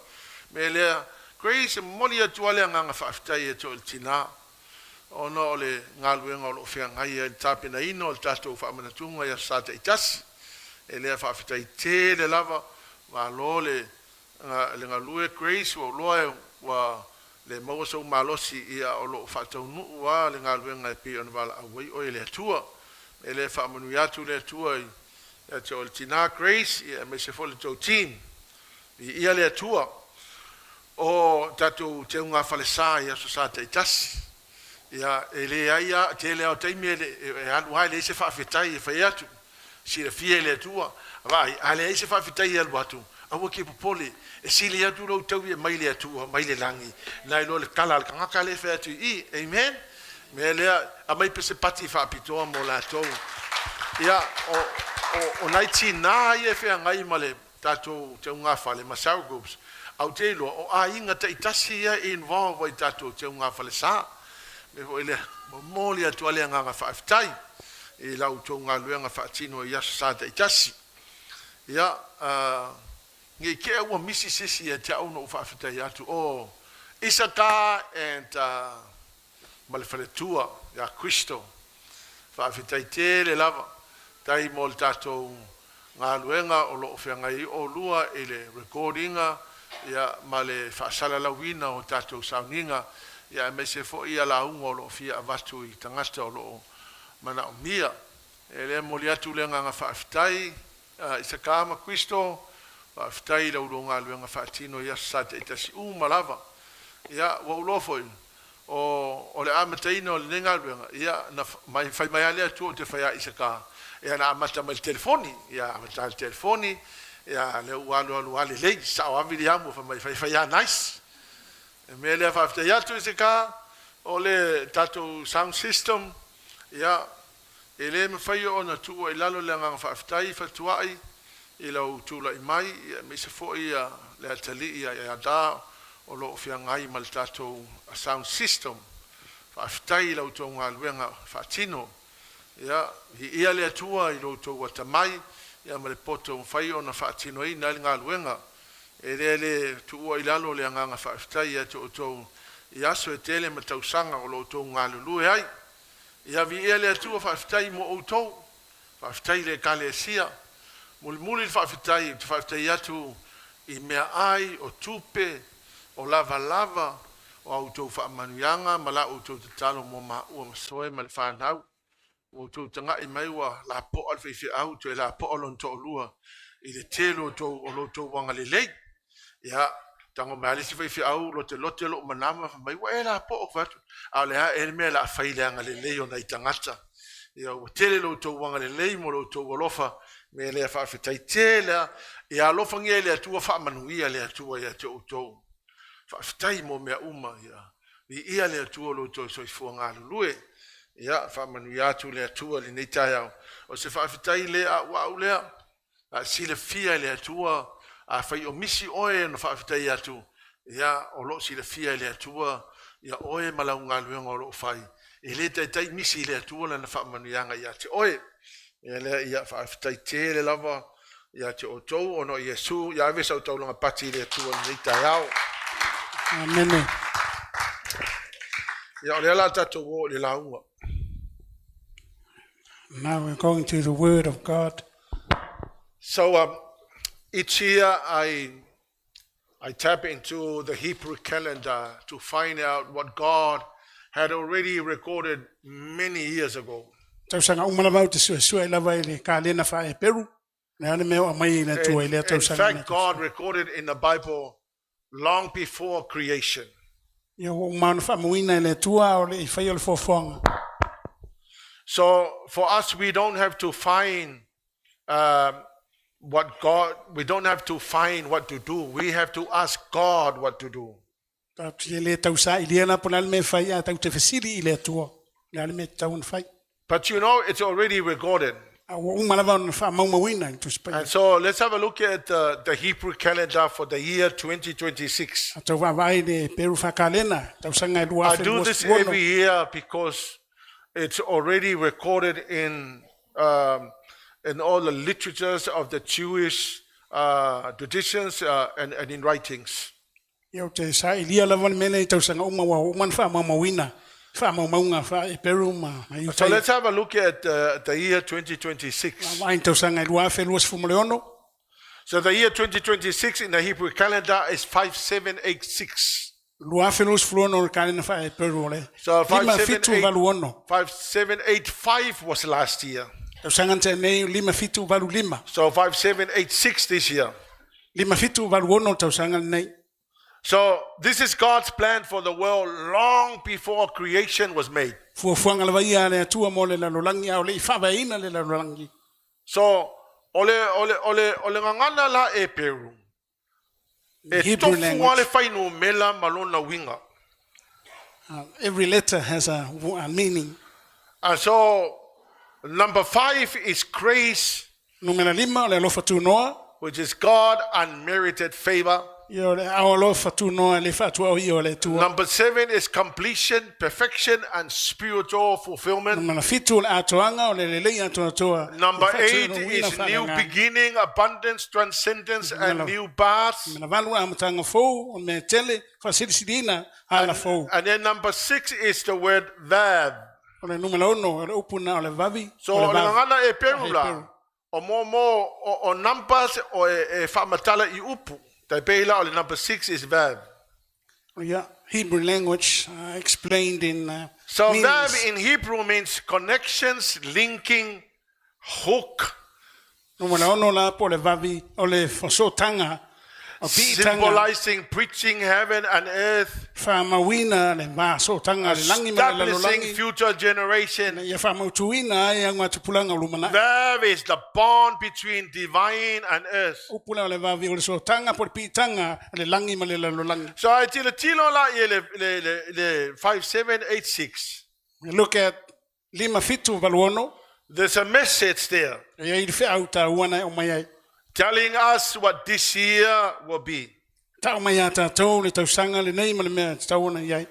Mea lea, Grace, e momoli atu a le agaga faafetai ia te oe le tina ona o le galuega o lo o feagai ai i le tapenaina o le tatou faamanatuga i aso Sa taitasi. E lea faafetai tele lava, malo le le galue Grace, ua ou iloa ua le maua sou malosi ia o lo o faataunuu lava le galuega e pei ona valaau ai oe e le Atua. E le faamanuia atu le Atua ia te oe le tina Grace ia aemaise foi le tou team. Viia le Atua. O tatou teugafalesa i aso Sa taitasi. Ia e leai lava, tele lava o taimi e alu lava e leai se faafetai e fai atu. Silafia e le Atua, vaai, a leai se faafetai e alu atu, aua e te popole, e sili atu lou taui e mai le Atua, mai le lagi, nai lo le tala a le tagata lea e fai atu i i. Amen? Mea lea, aumai pe se pati faapitoa mo latou. Ia, o, o, o nai tinā ia e feagai ma le tatou teugafale ma cell groups, ae ou te iloa o aiga taitasi ia e involve ai i tatou teugafalesa. Mea foi lea, momoli atu lava le agaga faafetai i la outou galuega faatino i aso Sa taitasi. Ia, ne i tea ua misi se isi ia te au ona ou faafetai atu, o Isaka and ma le faletua ia Crystal. Faafetai tele lava. Tai mo le tatou galuega o lo o feagai ai oulua i le record ina ia ma le faasalalauina o tatou sauniga ia aemaise foi ia lauga o lo o fia avatu i tagata o lo o manaomia. E le momoli atu le agaga faafetai Isaka ma Crystal, faafetai i la ulua galuega faatino i aso Sa taitasi uma lava. Ia ua ou iloa foi O, o le amataina o lenei galuega, ia, na mai, fai mai lava le Atua ou te fai a Isaka, ia, na amata mai le telefoni, ia, amata le telefoni, ia, lea ua alu alu lava lelei, sao lava Viliamu, fai mai, fai, fai lava nice. E mea lea faafetai atu Isaka, o le tatou sound system, ia, E le mafai ona tuua i lalo le agaga faafetai fatuai i lau tulai mai aemaise foi le atalii ia Ada o lo o feagai ma le tatou sound system. Faafetai i la outou galuega faatino. Ia, viia le Atua i lo outou atamai ma le poto ua mafai ona faatinoina ai le galuega. E le le tuua i lalo le agaga faafetai ia te outou i aso e tele ma tausaga o lo outou galulue ai. Ia viia le Atua faafetai mo outou, faafetai i le Ekalesia. Mulimuli le faafetai, ou te faafetai atu i meaai, o tupe, o lavalava, o a outou faamanuiaga ma la outou tatalo mo maua ma Soe ma le fanau. Ua outou tagai mai ua lapoa le faifeau, toe lapoa lona toalua i le tele o lo outou agalelei. Ia, tago mai lava le isi faifeau lotelote lou manava, fai mai, ua e lapoa, ou fai atu, a o le a ea le mea o le a fai i le agalelei o nai tagata. Ia, ua tele lo outou agalelei ma lo outou alofa, mea lea faafetai tele lava. Ia alofagia e le Atua, faamanuia le Atua ia te outou. Faafetai mo mea uma. Ia viia le Atua lo outou soifua galulue. Ia, faamanuia atu le Atua i lenei taeao. O se faafetai le auau lea. A silafia e le Atua, afai o misi oe ona faafetai atu, ia, o lo o silafia e le Atua ia oe ma lau galuega o lo o fai. E le taitai misi i le Atua lana faamanuiaga ia te oe. Ia lea, ia, faafetai tele lava ia te outou ona o Iesu. Ia ave sau taulaga pati i le Atua i lenei taeao. Amene. Ia, o lea la tatou o i le lauga. Now we're going to the Word of God. So each year I, I tap into the Hebrew calendar to find out what God had already recorded many years ago. Tausaga uma lava ou te suesue lava i le kalena faa-Heperu, le a le mea o aumai i le Atua i lea In tausaga fact, ma lea God tausaga. recorded in the Bible long before creation. Ia ua uma ona faamauina e le Atua a o le i faia le foafoaga. So for us, we don't have to find what God, we don't have to find what to do. We have to ask God what to do. Tatou te le tausailia la po o le a le mea e fai, ae tatou te fesili i le Atua, o le a le mea e tatau ona fai. But you know, it's already recorded. A ua uma lava ona faamaumauina i le Tusi Paia. And so let's have a look at the Hebrew calendar for the year 2026. A tau vaavaai i le Heperu faakalena, tausaga e I do this 2026. every year because it's already recorded in all the literatures of the Jewish traditions and in writings. Ia, ou te sailia lava le mea lea i tausaga uma ua uma ona faamaumauina i faamaumauga faa-Heperu ma So Iutaia. let's have a look at the year 2026. Vaavaai i le tausaga e 2026. So the year 2026 in the Hebrew calendar is 5786. 2026 o le kalena faa-Heperu o le So 5786. 5785 was last year. Tausaga na tea nei, 5785. So 5786 this year. 5786 le tausaga lenei. So this is God's plan for the world long before creation was made. Fuafuaga lava ia a le Atua mo le lalolagi, a o le i faavaeina le lalolagi. So ole ole ole ole gagana la e Peru. E Hebrew tofu language. le fuainumera ma lona uiga. Every letter has a meaning. And so number 5 is grace, Numera lima o le alofa tunoa. which is God unmerited favor. Ia o le ao alofa tunoa le faatuaoia o le Atua. Number 7 is completion, perfection, and spiritual fulfillment. Numera fitu o le atoaga o le lelei atoatoa. Number E 8 faatuaina is new faaleagaga. beginning, abundance, transcendence, and Number- new birth. Numera valu amataga fou o le mea tele faasilisiliina ala fou. And then number 6 is the word verb. O le numera ono o le upu na o le vavi. So o o le le vavi. gagana Heperu Heperu. la, o mo mo o numbers o e faamatala i upu. Tai pei la o le number 6 is verb. Yeah, Hebrew language explained in So meanings. verb in Hebrew means connections, linking, hook, Numera ono la po le vavi o le fasotanga o piitanga symbolizing preaching heaven and earth, faamauina le vasotanga le langi ma le establishing lalolagi future generation. ia faamautuina ai augatupulaga o lumanai. Verb is the bond between divine and earth. Upu lea o le vavi o le sotaga po le piitaga le lagi ma le lalolagi. So I tilo tilo la i le le le le 5786. We look at 5786. There's a message there E ai le feau taua na e o mai ai. telling us what this year will be. Tau mai a tātou le tausaga lenei ma le mea e tatau ona i ai.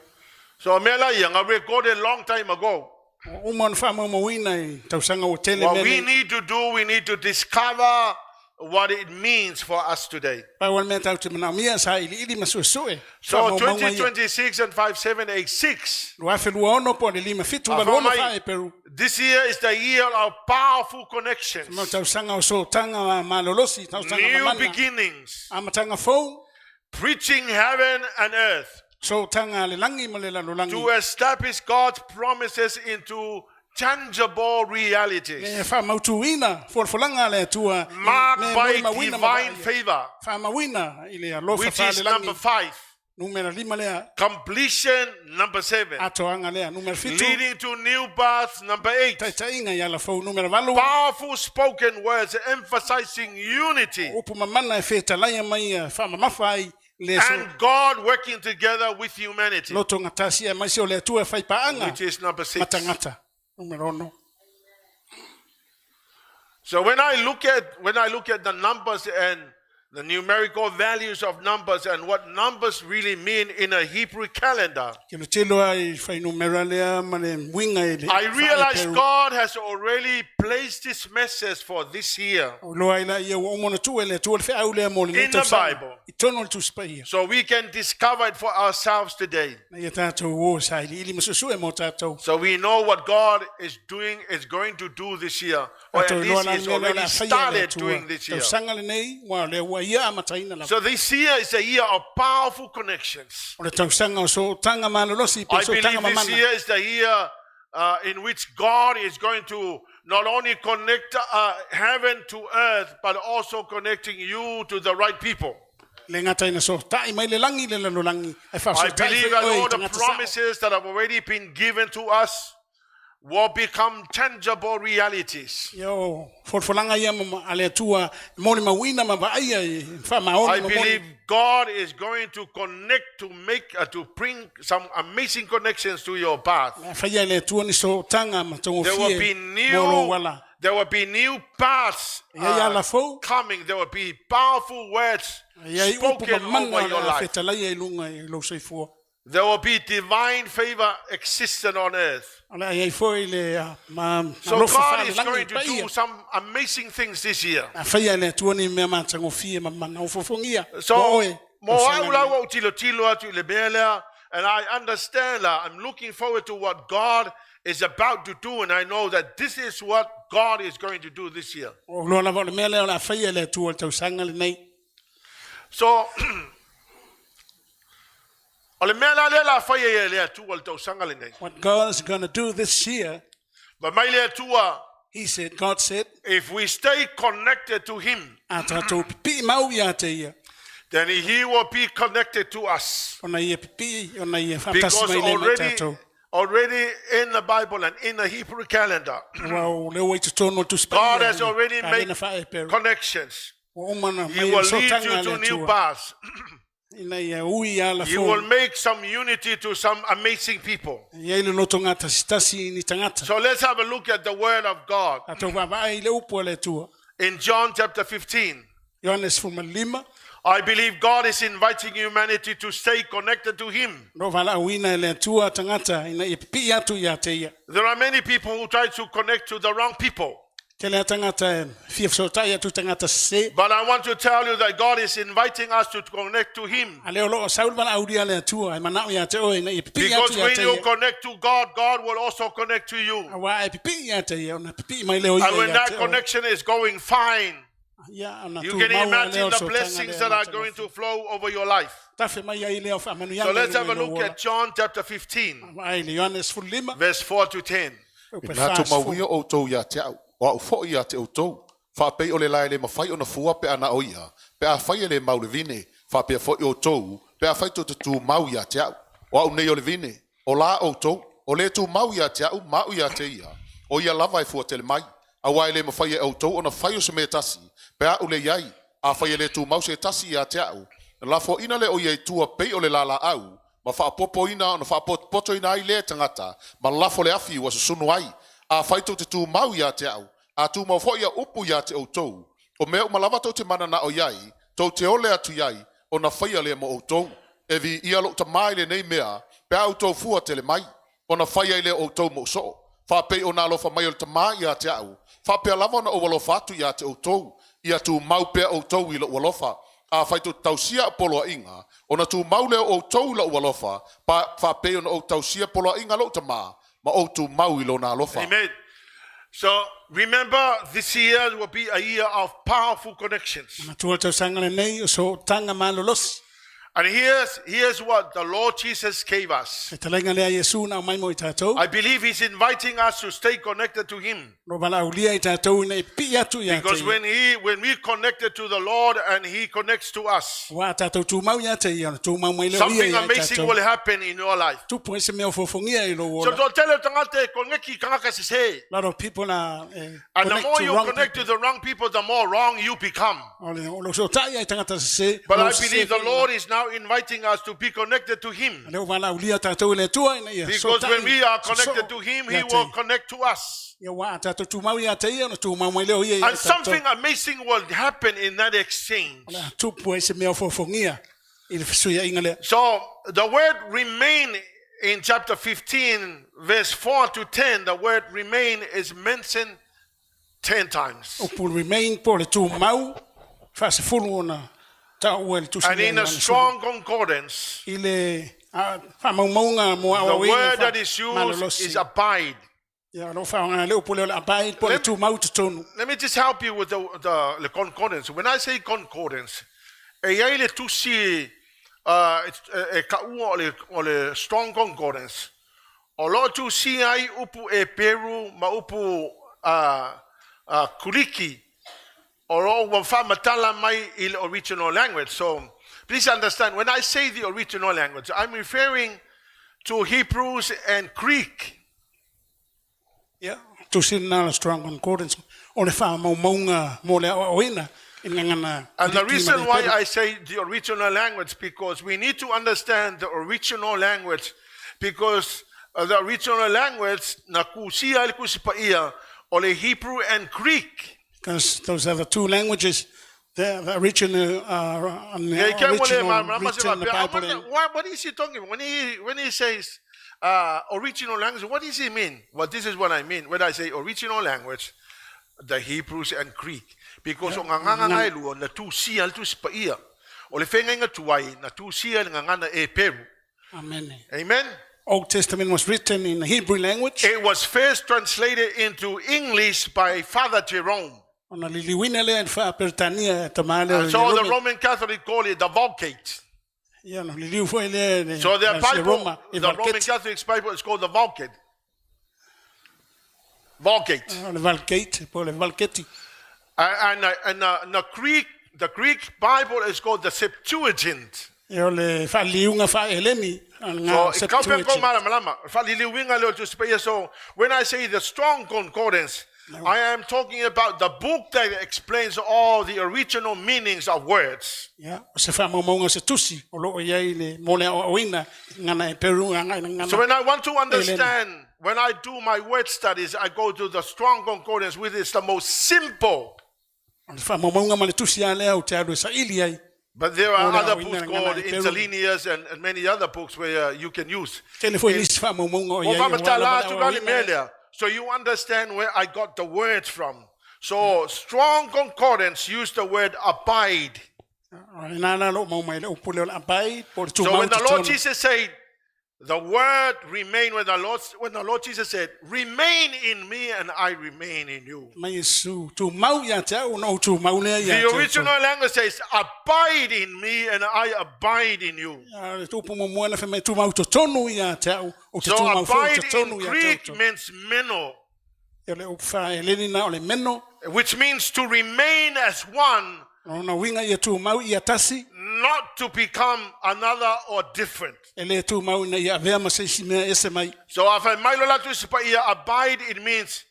So mea la ia nga recorded long time ago. Ua uma ona faamaumauina i tausaga ua tele What mea we nei. need to do, we need to discover what it means for us today. Pau o le mea tatou te manaomia sa iliili ma suesue. So Faamaumauga ia. 2026 and 5786. 2026 po o le 5786 Mai, faa-Heperu. This year is the year of powerful connections, Mau tausaga o sotaga malolosi, tausaga new mamana. beginnings, Amataga fou, preaching heaven and earth sotaga le lagi ma le lalolagi. to establish God's promises into tangible realities, E faamautuina folafolaga a le Atua i marked mea by molimauina ma divine vaaia. favor, Faamauina i le alofa which is number faalelagi. 5, Numera lima lea, completion number 7, atoaga lea. Numera fitu, leading to new birth number 8. taitaiga i ala fou. Numera valu, Powerful spoken words emphasizing unity upu mamana e fetalaia mai ia faamamafa ai le so and God working together with humanity, lotogatasi aemaise o le Atua e faipaaga which is number ma 6. tagata. Numera ono. So when I look at the numbers and the numerical values of numbers and what numbers really mean in a Hebrew calendar, Tilotilo ai fuainumera lea ma le uiga i le I realize faa-Heperu. God has already placed this message for this year O loa ai laia ua uma ona tuu e le Atua le feau lea mo lenei In the tausaga. Bible. I totonu o le Tusi Paia. so we can discover it for ourselves today. Na ia tātou o sailiili ma suesue mo tātou. So we know what God is doing, is going to do this year, or at Tātou iloa least la He's mea lea o le already a faia e le started Atua. doing this year. Tausaga lenei, ua o lea ua ia amataina lava. So this year is a year of powerful connections. O le tausaga o sootaga malolosi pe I sootaga believe this mamana. year is the year in which God is going to not only connect heaven to earth, but also connecting you to the right people. Le gata ina sootai mai le lagi i le lalolagi ae I faafesootai believe foi that oe i all the tagata sao. promises that have already been given to us will become tangible realities. Ia o folafolaga ia ma a le Atua e molimauina ma vaaia i faamaoni I ma moni. believe God is going to connect to make to bring some amazing connections to your path. Le a faia e le Atua ni sootaga There will be matagofie mo lou new ala. there will be new paths E ai ala fou, coming. There will be powerful words e ai upu spoken mamana over o your le a life. fetalaia i luga i lou soifua. There will be divine favor existent on earth. O le a iai foi le ah, ma So alofa God is faalelagi going to paia. do some amazing things this year. A faia e le Atua ni mea matagofie ma manaofofogia mo So, oe mo tausaga au la lenei. ua tilotilo atu i le mea lea, and I understand la, I'm looking forward to what God is about to do, and I know that this is what God is going to do this year. O loa lava o le mea lea o le a faia e le Atua i le tausaga lenei. So, o le mea la lea la faia e le Atua i le tausaga lenei. What God is going to do this year, Ma mai le Atua, he said, God said, if we stay connected to Him, a tatou pipii mau ia te ia. then He will be connected to us. Ona ia pipii, ona ia faatasi Because mai le mai already, tatou. already in the Bible and in the Hebrew calendar, Ua o lea ua i totonu o le Tusi God Paia has i already kalena made faaeperu. connections. Ua uma na He mai will o lead sootaga you a to le new Atua. paths. Ina ia ui ala He will fou. make some unity to some amazing people. Ia i le loto ngā tasitasi i ni tangata. So let's have a look at the word of God Tatou vaavaai i le upu a le Atua. in John chapter 15. Ioane 15, I believe God is inviting humanity to stay connected to Him. lo valaauina e le Atua tagata ina ia pipii atu ia te ia. There are many people who try to connect to the wrong people. Tele a tagata e fia fesotai atu i tagata sese. But I want to tell you that God is inviting us to connect to Him. A lea o loo sau le valaaulia a le Atua e manao ia te oe ina ia pipii Because atu ia when te you ia. connect to God, God will also connect to you. Aua e pipii ia te ia, ona pipii mai leo ia And when ia that te oe. connection is going fine, Ia, ona you tu can mau a lea imagine o the sootaga blessings lea that are matagofie. going to flow over your life. Tafe mai ai lea o faamanuiaga So i let's luga have a i lou look ola. at John chapter 15, Vaai le Ioane 15, verse 4 to 10. upu e Na fa tumauia outou ia te au, o au foi ia te outou. Faapei o le lae le mawhai o na fua pe ana o ia, pe a whai e le mau le vine, whapea foi outou, pe a whai tō te tū mau ia te au. O au nei o le vine, o la outou, o le tū mau ia te au, mau ia te ia. O ia lava e fua tele mai, a wai le mawhai e outou o na whai o se mea tasi, pe a ule iai, a whai e le tū mau se tasi ia te au. Na lafo ina le o ia i tua pei o le lala au, ma whaapopo ina ona whaapotopoto ina ai le tangata, ma lafo le afi ua susunu ai, a whai tō te tū mau ia te au, a tū mau foi ia upu ia te outou. O mea uma lava tō te mana na o iai, tō te ole atu iai, o na whaia le mo outou. E vi ia lo ta mai le nei mea, pe au tō fua tele mai, o na whaia i le outou mo soo. Whapei o nā alofa mai o le tamā ia te au, whapea lava ona o alofa atu ia te outou, ia tū mau pea outou i lo alofa. A whai tō tausia a poloa inga, o na tū mau leo outou i lo alofa, pa, whapei ona o tausia poloa inga lo tamā, ma o tū mau i lo nā alofa. Amen. So remember, this year will be a year of powerful connections. Matua le tausaga lenei o sootaga malolosi. And here's, here's what the Lord Jesus gave us. Le talega lea Iesu na aumai mo i tatou. I believe He's inviting us to stay connected to Him. Lo valaaulia i tatou ina e pipii atu ia te Because ia. when He when we connected to the Lord and He connects to us, Ua a tatou tumau ia te ia, ona tumau mai leo ia something ia i amazing tatou. will happen in your life. Tupu ai se mea o fofogia i lou So ola. don't tell tangata e connect kangaka sese. A lot of people are eh, And the connect more to you wrong connect people. to the wrong people, the more wrong you become. O le o lo sootai ai tagata sese. But o lo I sese believe the foi. Lord is now inviting us to be connected to Him. Lea ua valaaulia tatou i le Atua ina ia Because sootai when we are sosoo connected to Him, He ia te will ia. connect to us. Ia ua a tatou tumau ia te ia, ona tumau mai leo ia ia And tatou. something amazing will happen in that exchange. O le a tupu ai se mea o fofogia i le fesuiaiga lea. So the word remain in chapter 15, verse 4 to 10, the word remain is mentioned 10 times. Upu remain po le tumau, faasefulu ona taua i le tusi And lea in a Ioane sefulu. strong concordance, I le faamaumauga mo the aoaoina word that is used malolosi. is abide. Ia, o loo faaaoga le upu lea o le abide po le Let- tumau totonu. Let me just help you with the, the, the concordance. When I say concordance, e iai le tusi uh, e ka ua o le, o le strong concordance. O lo tusi ai upu e Peru ma upu uh, uh, Kuliki. O lo ua whamatala mai i le original language. So please understand, when I say the original language, I'm referring to Hebrews and Greek. Ia, tusi lena o le strong concordance o le faamaumauga mo le aoaoina. I le gagana And the Kiriki ma le reason why Eperu. I say the original language, because we need to understand the original language, because the original language, na kusia le kusipaia, o le Hebrew and Greek. Because those are the two languages, the original, Yeah, you can't original wale ma- ma- written the ma- I Bible wonder, in. what is he talking when he says original language? What does he mean? Well, this is what I mean when I say original language, the Hebrews and Greek, because o nganganga ngai lua na tu sia le tu sipaia. O le whenga inga tuai na tu sia le ngangana e peru. Amen. Amen. Old Testament was written in the Hebrew language. It was first translated into English by Father Jerome. Ona liliuina lea i le faa-Peretania e tamā lea o And so the Ierome. Roman Catholic call it the Vulgate. Ia, na liliu foi lea e le So their Ekalesia Bible, Roma e the Roman Valketi. Catholic Bible is called the Vulgate. Vulgate. O le Valkate, po o le Valketi. And the Greek Bible is called the Septuagint. Ia, o le faaliliuga faa-Eleni, o le ga So, e kau pea kou Septuagint. malamalama. Faaliliuiga lea o le Tusi Paia. So, when I say the Strong Concordance, I am talking about the book that explains all the original meanings of words. Ia, o se faamaumauga o se tusi o loo i ai le mo le aoaoina i gana Eperu agai i le So gana when I want to Eleni. understand, when I do my word studies, I go to the Strong Concordance, which is the most simple. O le faamaumauga ma le tusi lava lea ou te alu e saili ai. But there are Mo le other aoaoina books i le gana called Eperu. Interlinears and many other books where you can use. Tele foi nisi faamaumauga o i O ai aua faamatala lava le atu la le aoaoina. mea lea. So you understand where I got the words from. So Strong Concordance used the word abide. O lena la loo mau mai le upu lea o le abide po o le So tumau when the Lord totonu. Jesus said, the word remain, when the Lord Jesus said, remain in me and I remain in you. Mai Iesu, tumau ia te au, ona ou tumau lea ia The te au. original language says, abide in me and I abide in you. Ia, le tupu muamua na fai mai, tumau totonu ia te au, ou te So tumau foi abide in totonu ia te Greek au. means meno, Ia, le upu faa-Eleni na o le meno, which means to remain as one, o lona uiga ia tumau ia tasi, not to become another or different. e le tumau ina ia avea ma se isi mea ese mai. So if I mai lo la tu sipa ia abide, it means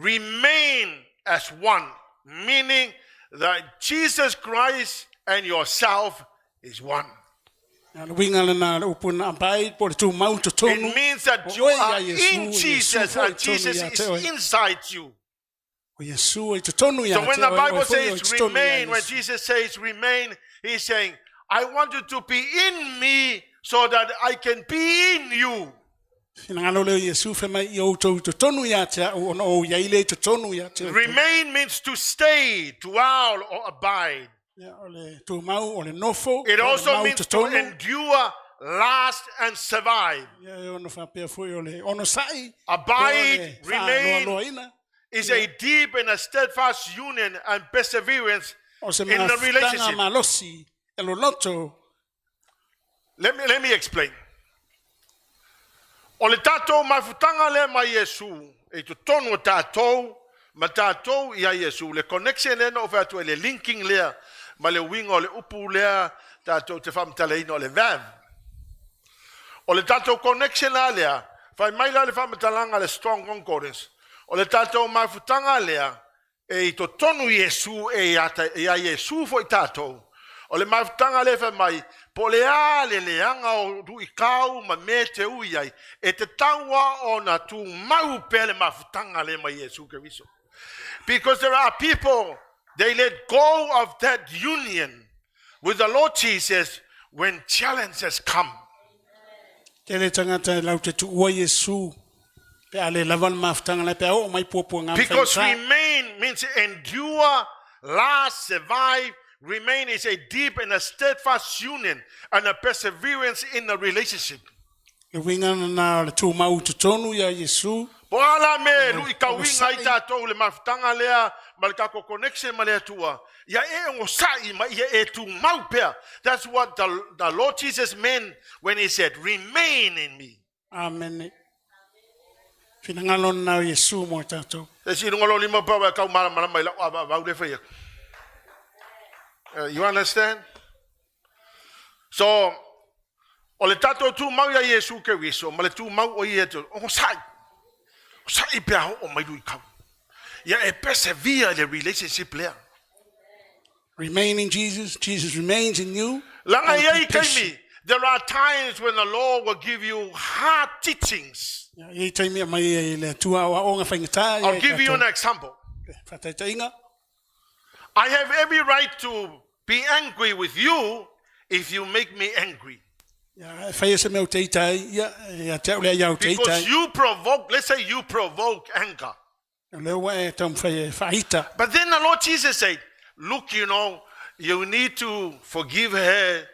remain as one, meaning that Jesus Christ and yourself is one. Ia, le uiga lena le upu na abide, po o le tumau totonu. It means that O you oe ia are Iesu, in o Iesu Jesus foi and totonu Jesus ia is te oe. inside you. O Iesu e totonu ia So when te the oe, oe Bible foi o says totonu ia remain, when Iesu. Jesus says remain, he's saying, I want you to be in me so that I can be in you. Finagalo lea o Iesu fai mai, ia outou totonu ia te au, ona ou iai lea i totonu ia te outou. Remain means to stay, dwell, or abide. Ia, o le tumau, o le nofo, It o le also mau means to totonu. endure, last, and survive. Ia, e ono faapea foi o le ono sa'i, Abide, po o le remain, faaloaloaina. is a deep and a steadfast union and perseverance O se in the mafutaga relationship. malosi, e loloto. Let me explain. O le tātou mafutaga lea mai Iesu, e totonu o tātou, ma tātou ia Iesu, le connection lea na o whai atu e le linking lea, ma le uiga o le upu lea, tātou te whamatalaina o le vav. O le tātou connection la lea, whai mai la le whamatalanga le Strong Concordance, o le tātou mafutaga lea, e i totonu Iesu, e ia ta-, e ia Iesu foi tātou. O le mafutaga lea whai mai, po le a le leanga o rui kau ma me te ui ai, e te taua o na tū mau pea le mafutaga le mai Iesu Keriso. Because there are people, they let go of that union with the Lord Jesus when challenges come. Tele tangata e lau te tuua Iesu, pe a le lava le mafutaga lea, pe a oo mai puapuaga ma Because faigata. remain means endure, last, survive. Remain is a deep and a steadfast union and a perseverance in the relationship. Le uiga lena o le tumau totonu ia Iesu. Po ala me O lui kauinga o i sa'i. tātou le mafutaga lea ma le tātou connection ma le Atua. Ia e o sa'i ma ia e tumau pea. That's what the Lord Jesus meant when he said, remain in me. Amen. Finagalo lena o Iesu mo i tātou. E si runga lo lima pa wa kau mara mara mai lau ava vau le whaia. You understand? So, o le tātou tū mau ia Iesu Keriso, ma le tū mau o ia te, o sa'i. O sa'i pea ho o mai lui kau. Ia e persevere le relationship lea. Remain in Jesus, Jesus remains in you. Laga And e iai be patient. taimi, there are times when the Lord will give you hard teachings. Ia, e iai taimi e aumai ai e le Atua aoaoga faigata ia I'll i give you tatou. an example. Faataitaiga, I have every right to be angry with you if you make me angry. Ia, e faia se mea ou te ita ai, ia, ia te au le aia ou te ita Because ai. you provoke, let's say you provoke anger. O lea ua e taumafai e faaita. But then the Lord Jesus said, Look, you know, you need to forgive her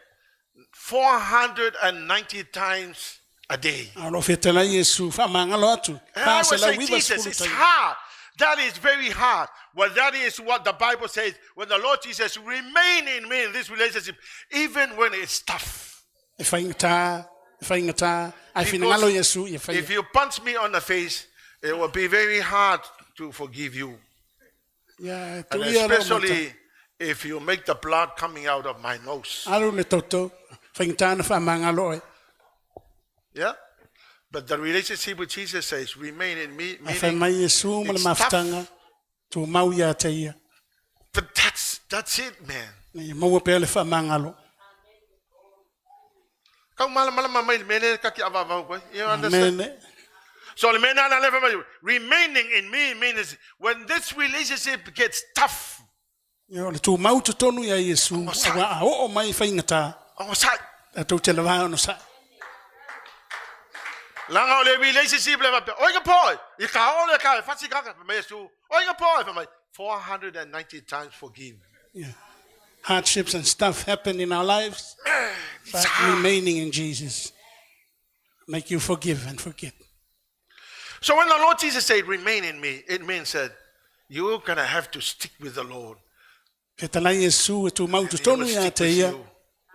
490 times a day. A o lo o fetalai Iesu, faamagalo atu, And I would say, Jesus, 490 it's taimi. hard. That is very hard. Well, that is what the Bible says. When the Lord Jesus remain in me in this relationship, even when it's tough. E faigata, e faigata, ae finagalo Iesu ia faia. If you punch me on the face, it will be very hard to forgive you. Ia, e And tuia lou mata. especially if you make the blood coming out of my nose. Alu le toto, faigata na faamagalo oe. Yeah? But the relationship with Jesus says, remain in me, A fai meaning mai Iesu ma le it's tough. mafutaga, tumau ia te ia. But that's, that's it, man. Ina ia maua pea le faamagalo. Kau malamalama mai le mea lea ka ki avavau koe. You understand? Amene. So le mea nana le mai, remaining in me means when this relationship gets tough, Ia, o le tumau totonu ia Iesu, aua a oo mai faigata, onosai. tatou te lava onosai. Langa o le relationship le faapea, oi ka poe, i ka oo le ka e fasi kaka, fai mai Iesu, oi ka poe, fai mai, 490 times forgive. Yeah. Hardships and stuff happen in our lives, It's but hard. remaining in Jesus make you forgive and forget. So when the Lord Jesus said, remain in me, it means that you're going to have to stick with the Lord. Fetalai Iesu e tumau And he totonu will ia stick te with ia, you.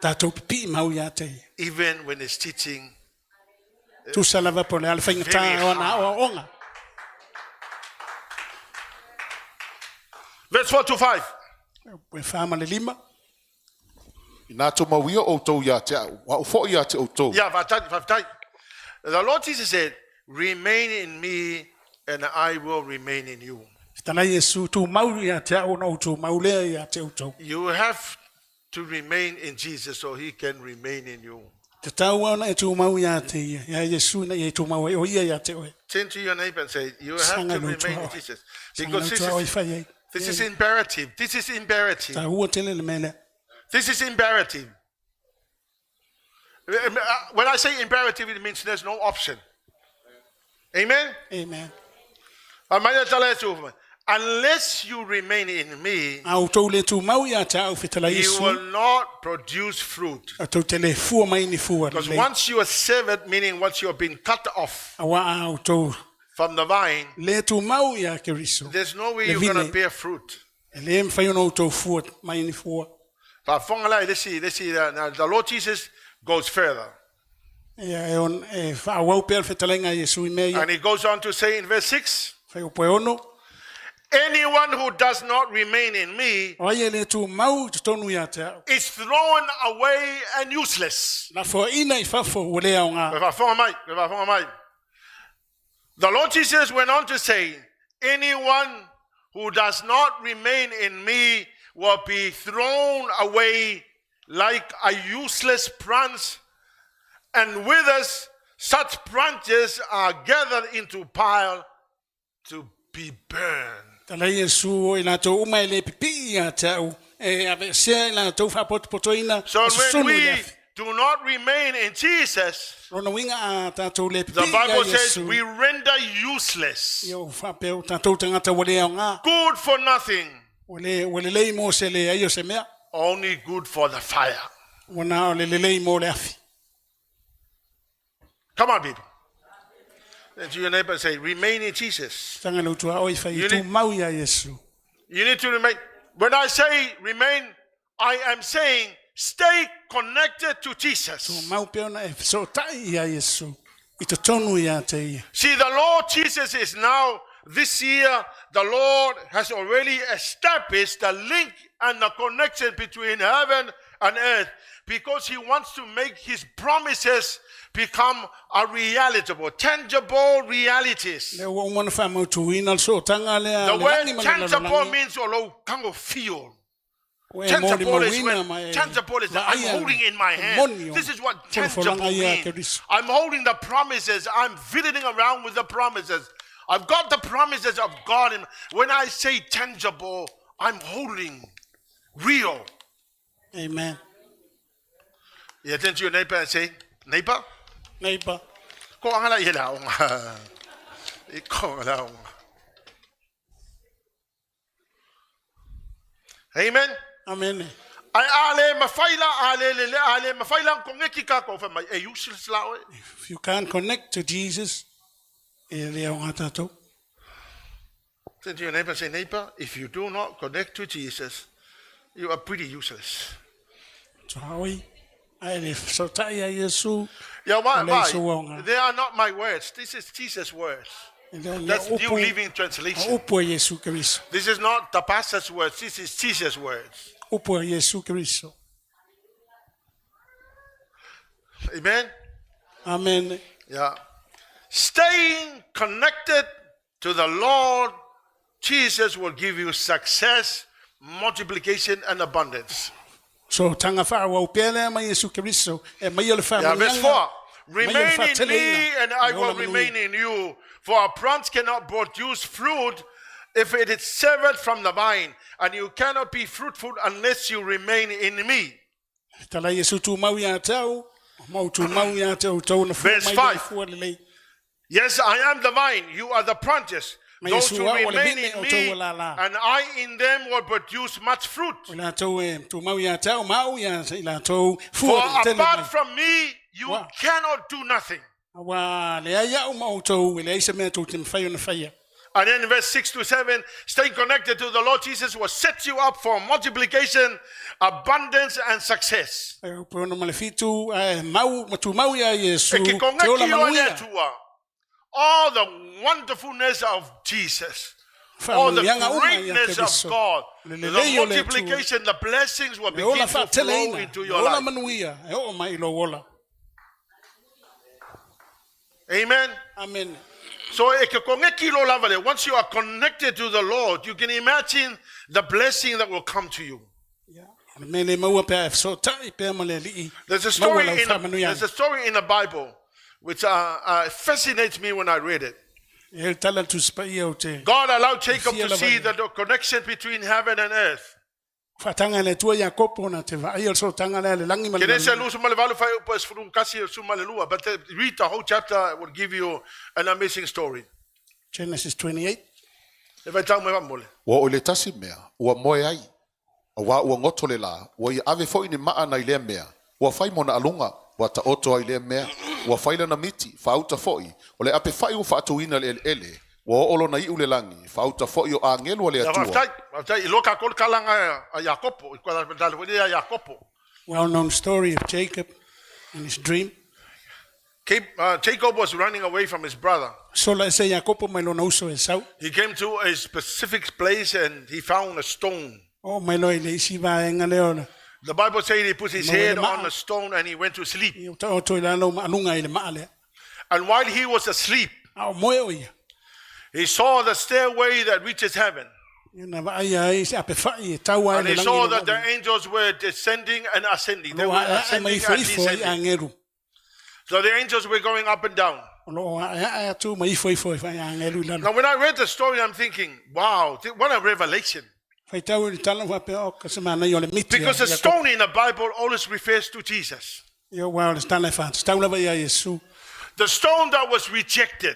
tatou pipii mau ia te ia. Even when it's teaching. Tusa lava po le a le faigata Very o ana hard. aoaoga. Verse 4 to 5. Ua fa ma le lima. Inā tumauia outou ia te au, o au foi ia te outou. Yeah, faafetai, faafetai. The Lord Jesus said, remain in me and I will remain in you. Fetalai Iesu, tumau ia te au ona ou tumau lea ia te outou. You have to remain in Jesus so he can remain in you. Tatau ona e tumau ia te ia, ia Iesu ina ia tumau ai o ia ia te oe. Turn to your neighbor and say, you have Sanga to lo remain tua in oe. Jesus. Sanga Because lo this tua oe is, fai ai. this is imperative. This is imperative. Tāua tele le mea lea. This is imperative. When I say imperative, it means there's no option. Amen? Amen. Unless you remain in me, A outou le tumau ia te au fetalai you Iesu, will not produce fruit. outou te le fua mai ni fua Because lelei. once you are severed, meaning once you have been cut off Aua a outou from the vine, le tumau ia Keriso. there's no way Le you're going vine. to bear fruit. E le mawhai ona outou fua mai ni fua. But whangalai, let's see, let's see. Now the Lord Jesus goes further. Ia e on e whaawau pea le fetalaiga a Iesu i mea ia. And he goes on to say in verse 6, Whai o poe ono. anyone who does not remain in me O ai e le tumau i totonu ia te au. is thrown away and useless. Na foaina i fafo ua le aoga. The Lord Jesus went on to say, anyone who does not remain in me will be thrown away like a useless branch and withers. Such branches are gathered into pile to be burned. Talai Iesu o i latou uma e le pipii ia te au. E aveesea i latou faapotopotoina So e when susunu i le we afi. do not remain in Jesus, Lona uiga a tatou le the pipii ia Bible says Iesu. we render useless, Ia o faapea o tatou tagata ua le aoga. good for nothing, Ua le, ua lelei mo se leai o se mea. only good for the fire. Ua na o le lelei mo le afi. Come on, people. Then to your neighbor and say, remain in Jesus. Tanga le utua oi whai You tu need- mau ia Iesu. You need to remain. When I say remain, I am saying stay connected to Jesus. Tu mau pea ona e fesotai ia Iesu. I totonu ia te ia. See, the Lord Jesus is now, this year, the Lord has already established the link and the connection between heaven and earth because he wants to make his promises become a reality, tangible realities. Lea ua uma ona faamautuina le sootaga lea The a le word lagi ma le tangible lalolagi. means o lou kango feel. Ua e Tangible is molimauina when ma e tangible is that I'm vaaia holding in my le hand. moni o This is what tangible folafolaga ia a means. Keriso. I'm holding the promises. I'm fiddling around with the promises. I've got the promises of God. And when I say tangible, I'm holding real. Amen. You turn to your neighbor and say, neighbor, Neighbor, ko angala i la onga. I ko angala onga. Amen. amen. Ai ale mafaila ale le ale mafaila kongeki ka ko fa mai e useless la oe. If you can't connect to Jesus, e le aoga tātou. Turn to your neighbor and say, neighbor, if you do not connect to Jesus, you are pretty useless. Tuaoi, ai le fesotai a Iesu, Yeah, why? O le why? iso aoga. They are not my words. This is Jesus' words. E le le That's New upu, Living a Translation. upu a Iesu Keriso. This is not the pastor's words. This is Jesus' words. Upu a Iesu Keriso. Amen. Amen. Yeah. Staying connected to the Lord Jesus will give you success, multiplication, and abundance. So tanga wha au pea lea mai Iesu Keriso, e mai o le wha Yeah, verse 4. Mai o le Remain in whaateleina, me, and I e ola will manuia. remain in you. For a branch cannot produce fruit if it is severed from the vine, and you cannot be fruitful unless you remain in me. Tala Iesu tū mau ia tau, mau tū mau ia tau, tau na fua Verse mai le 5. fua lelei. Yes, I am the vine, you are the branches. Mai Those Iesu who au o le remain vine in o me tau la la. and I in them will produce much fruit. O la tau e tū mau ia tau, mau ia i la tau For fua le tele mai. apart from me, you Wow. cannot do nothing. Wa le ai au ma o tau, e le ai se mea tau te mwhai o na whaia. And then in verse 6 to 7, staying connected to the Lord Jesus will set you up for multiplication, abundance, and success. E upe ono ma le fitu, e mau, ma tū mau ia Iesu, E ke te ola kongeki o le manuia. Atua, All the wonderfulness of Jesus, all the Whaamanuiaga uma ia greatness of Keriso. God, Le the lelei o le Atua. multiplication, the blessings will Le ola begin to flow whaateleina, into le your ola life. manuia, e o mai lo ola. Amen. Amen. So e ke kongeki lo lava le, once you are connected to the Lord, you can imagine the blessing that will come to you. O le mele maua pea e whasotai pea ma le alii. There's a Maua story lau in the, whaamanuiaga. there's a story in the Bible which fascinates me when I read it. E le tala tusipaia o te God allowed Jacob Fia to lava see ia. the connection between heaven and earth. whaatanga le tua ia kopo na te vaai o le sotaga lea le lagi ma le Kenese lalolagi. lu suma le valu fai upa sfuru kasi suma le lua. But read the whole chapter will give you an amazing story. Genesis 28. E vai tau me wamole. Ua o le tasi mea, ua moe ai. A wā ua ngoto le la, ua i ave foi ni maa na i lea mea. Ua fai mona alunga, ua ta oto ai lea mea. Ua fai lana miti, whaauta foi. O le ape fai ua whaatuina le ele ele. Ua o olo na iu le langi, whaauta foi o angelu a le Ia atua. waftai, waftai, i loka kol kalanga a Jakopo, i kwa tale wili a Jakopo. Well-known story of Jacob and his dream. Jacob was running away from his brother. Sola ese Iakopo mai lona uso e sau. He came to a specific place and he found a stone. O mai loa i le isi vaega lea o le- The Bible says he put his Mau head le maa. on a stone and he went to sleep. i o taoto i lalo maalunga i le maa lea. And while he was asleep, A o moe o ia. he saw the stairway that reaches heaven. Ia na vaai ai se ape fai e tau ai And le he langi. saw i le that the lalolagi. angels were descending and ascending. They O were ae ae mai ascending and ifo ifo ai descending. angeru. So the angels were going up and down. O loo ae ae atu mai ifo ifo i whai angeru i lalo. Now, when I read the story, I'm thinking, wow, what a revelation. Whaitau i le tala whapea o ka se mana i o le miti. Because the stone in the Bible always refers to Jesus. Ia wā o le tala e whātatau lava ia Iesu. The stone that was rejected.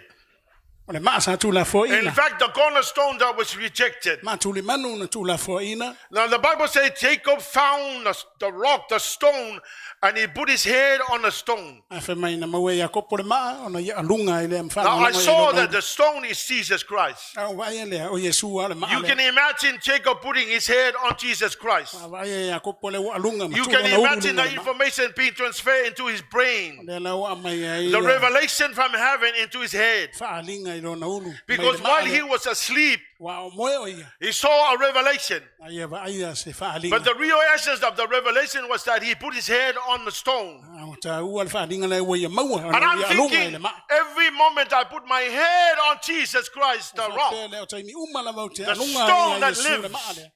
O le maa sa tū la In foaina. fact, the cornerstone that was rejected. Maa tū le manu na tū la foaina. Now, the Bible says Jacob found the rock, the stone, and he put his head on the stone. A whai mai na maua ia kopo le maa, ona ia alunga i le Now, I saw that the stone is Jesus Christ. A o vaai lea, o Iesu a le maa You lea. can imagine Jacob putting his head on Jesus Christ. A vaai ia kopo le ua alunga ma You tū can lona ulu imagine lunga the le maa. information being transferred into his brain, Lea lau a mai ai the ia revelation from heaven into his head. whaalinga i lona ulu. Mai le Because maa while he lea. was asleep, Wa o moe o ia. he saw a revelation. A ia vaai ia se whaalinga. But the real essence of the revelation was that he put his head on the stone. A o tā ua le whaalinga lea ua ia maua. And Ona I'm ia alunga i thinking, le maa. every moment I put my head on Jesus Christ, the rock, Whapea lea o taimi uma lava o te The alunga stone ia that Iesu le lives. maa lea.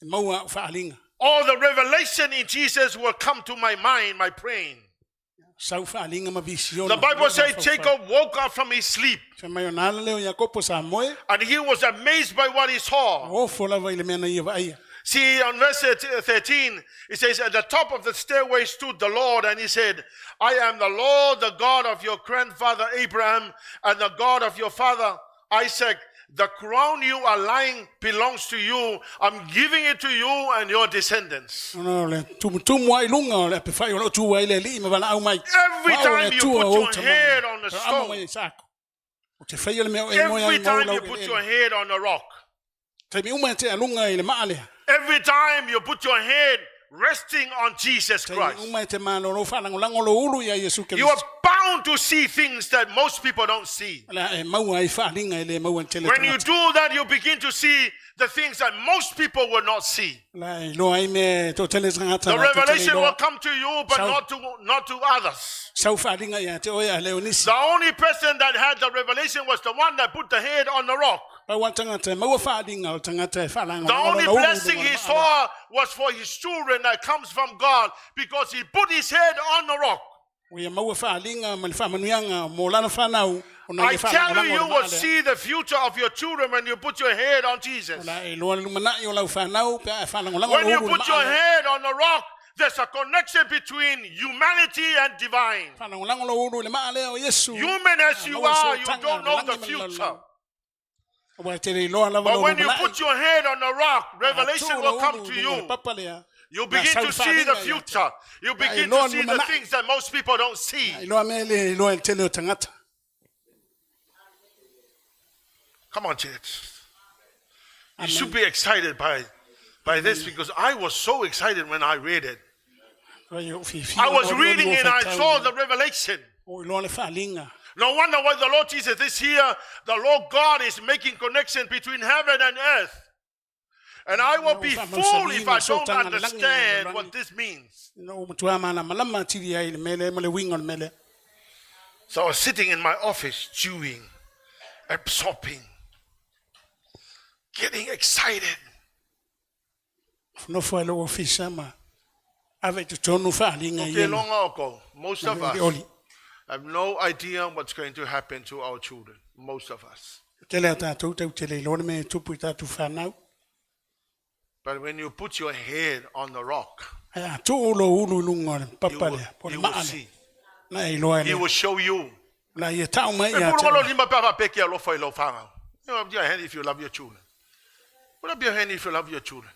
E maua o whaalinga. All the revelation in Jesus will come to my mind, my brain. Sau faaaliga ma visiona. The Bible says Jacob woke up from his sleep Fai mai o na ala lea o Iakopo sa moe, and he was amazed by what he saw. ofo lava i le mea na ia vaaia. See, on verse 13, it says, At the top of the stairway stood the Lord, and he said, I am the Lord, the God of your grandfather Abraham, and the God of your father Isaac. The crown you are lying belongs to you. I'm giving it to you and your descendants. Ona o le tumutumu ai i luga o le apefai o loo tu ai le alii ma valaau mai. Every O au o le time you Atua put o your ou tama. head on the O amo stone. mai e sako. O te whaia le mea o e moe ai Every mau time lau you put ele. your head on a rock, Taimi uma e te alunga i le maa lea. every time you put your head resting on Jesus Taimi Christ, uma e te malolo whaalangolango lo ulu ia Iesu you are Keriso. bound to see things that most people don't see. La e maua ai whaalinga e le maua tele When you tangata. do that, you begin to see the things that most people will not see. La e loa ai me tō tele tangata. The la tō tele revelation iloa. will come to you, but So- not to others. Sau whaalinga ia te oe a leo nisi. The only person that had the revelation was the one that put the head on the rock. Pau a tangata e maua whaalinga o tangata e whaalangolango The only lona ulu blessing lunga he o le ma'a lea. saw was for his children that comes from God because he put his head on the rock. O ia maua whaalinga ma le whaamanuianga mō lana whanau o na I ia tell you, whaalangolango you o le will ma'a lea. see the future of your children when you put your head on Jesus. La e loa le lumanai o lau whanau pe a e whaalangolango When lo you ulu le put your ma'a lea. head on the rock, there's a connection between humanity and divine. Whaalangolango lo ulu le ma'a lea o Iesu. Human as you Maua are, you sootaga don't le know the langi ma le future. lalolagi. Ua e te le iloa lava But lo when you lumanai. put your head on the rock, revelation Tū will lo come ulu to lunga le you. papa lea. You Na begin sau to see the whaalinga ia te. future. You begin iloa to see the lumanai. things that most people don't see. Iloa mea le iloa e le tele o tangata. Come on, church. You should be excited by this because I was so excited when I read it. Ai o whiwhi I o was oli oli reading o and I whaitau saw ia. the revelation. O iloa le whaalinga. No wonder why the Lord Jesus this year, the Lord God is making connection between heaven and earth. And I will be fool if I don't understand what this means. Na o matua mana malama tiri ai le mele ma le winga o le mele. So I was sitting in my office, chewing, absorbing, getting excited. Nofo ai lo ofisa ma ave te tonu whaalinga Okay, ia. long ago, most of Le us oli. have no idea what's going to happen to our children. Most of us. Tele a tātou tau te le iloa le mea e tupu i tātou whanau. But when you put your head on the rock, Ai a tō lo ulu i lunga o le you papa will, lea, po le you will maa lea. see. Na e iloa e He lea. will show you. La ia tau mai E ia pulu ngalo te. lima pa pa peke alofa i lau whangau. You know, up your hand if you love your children. Put up your hand if you love your children.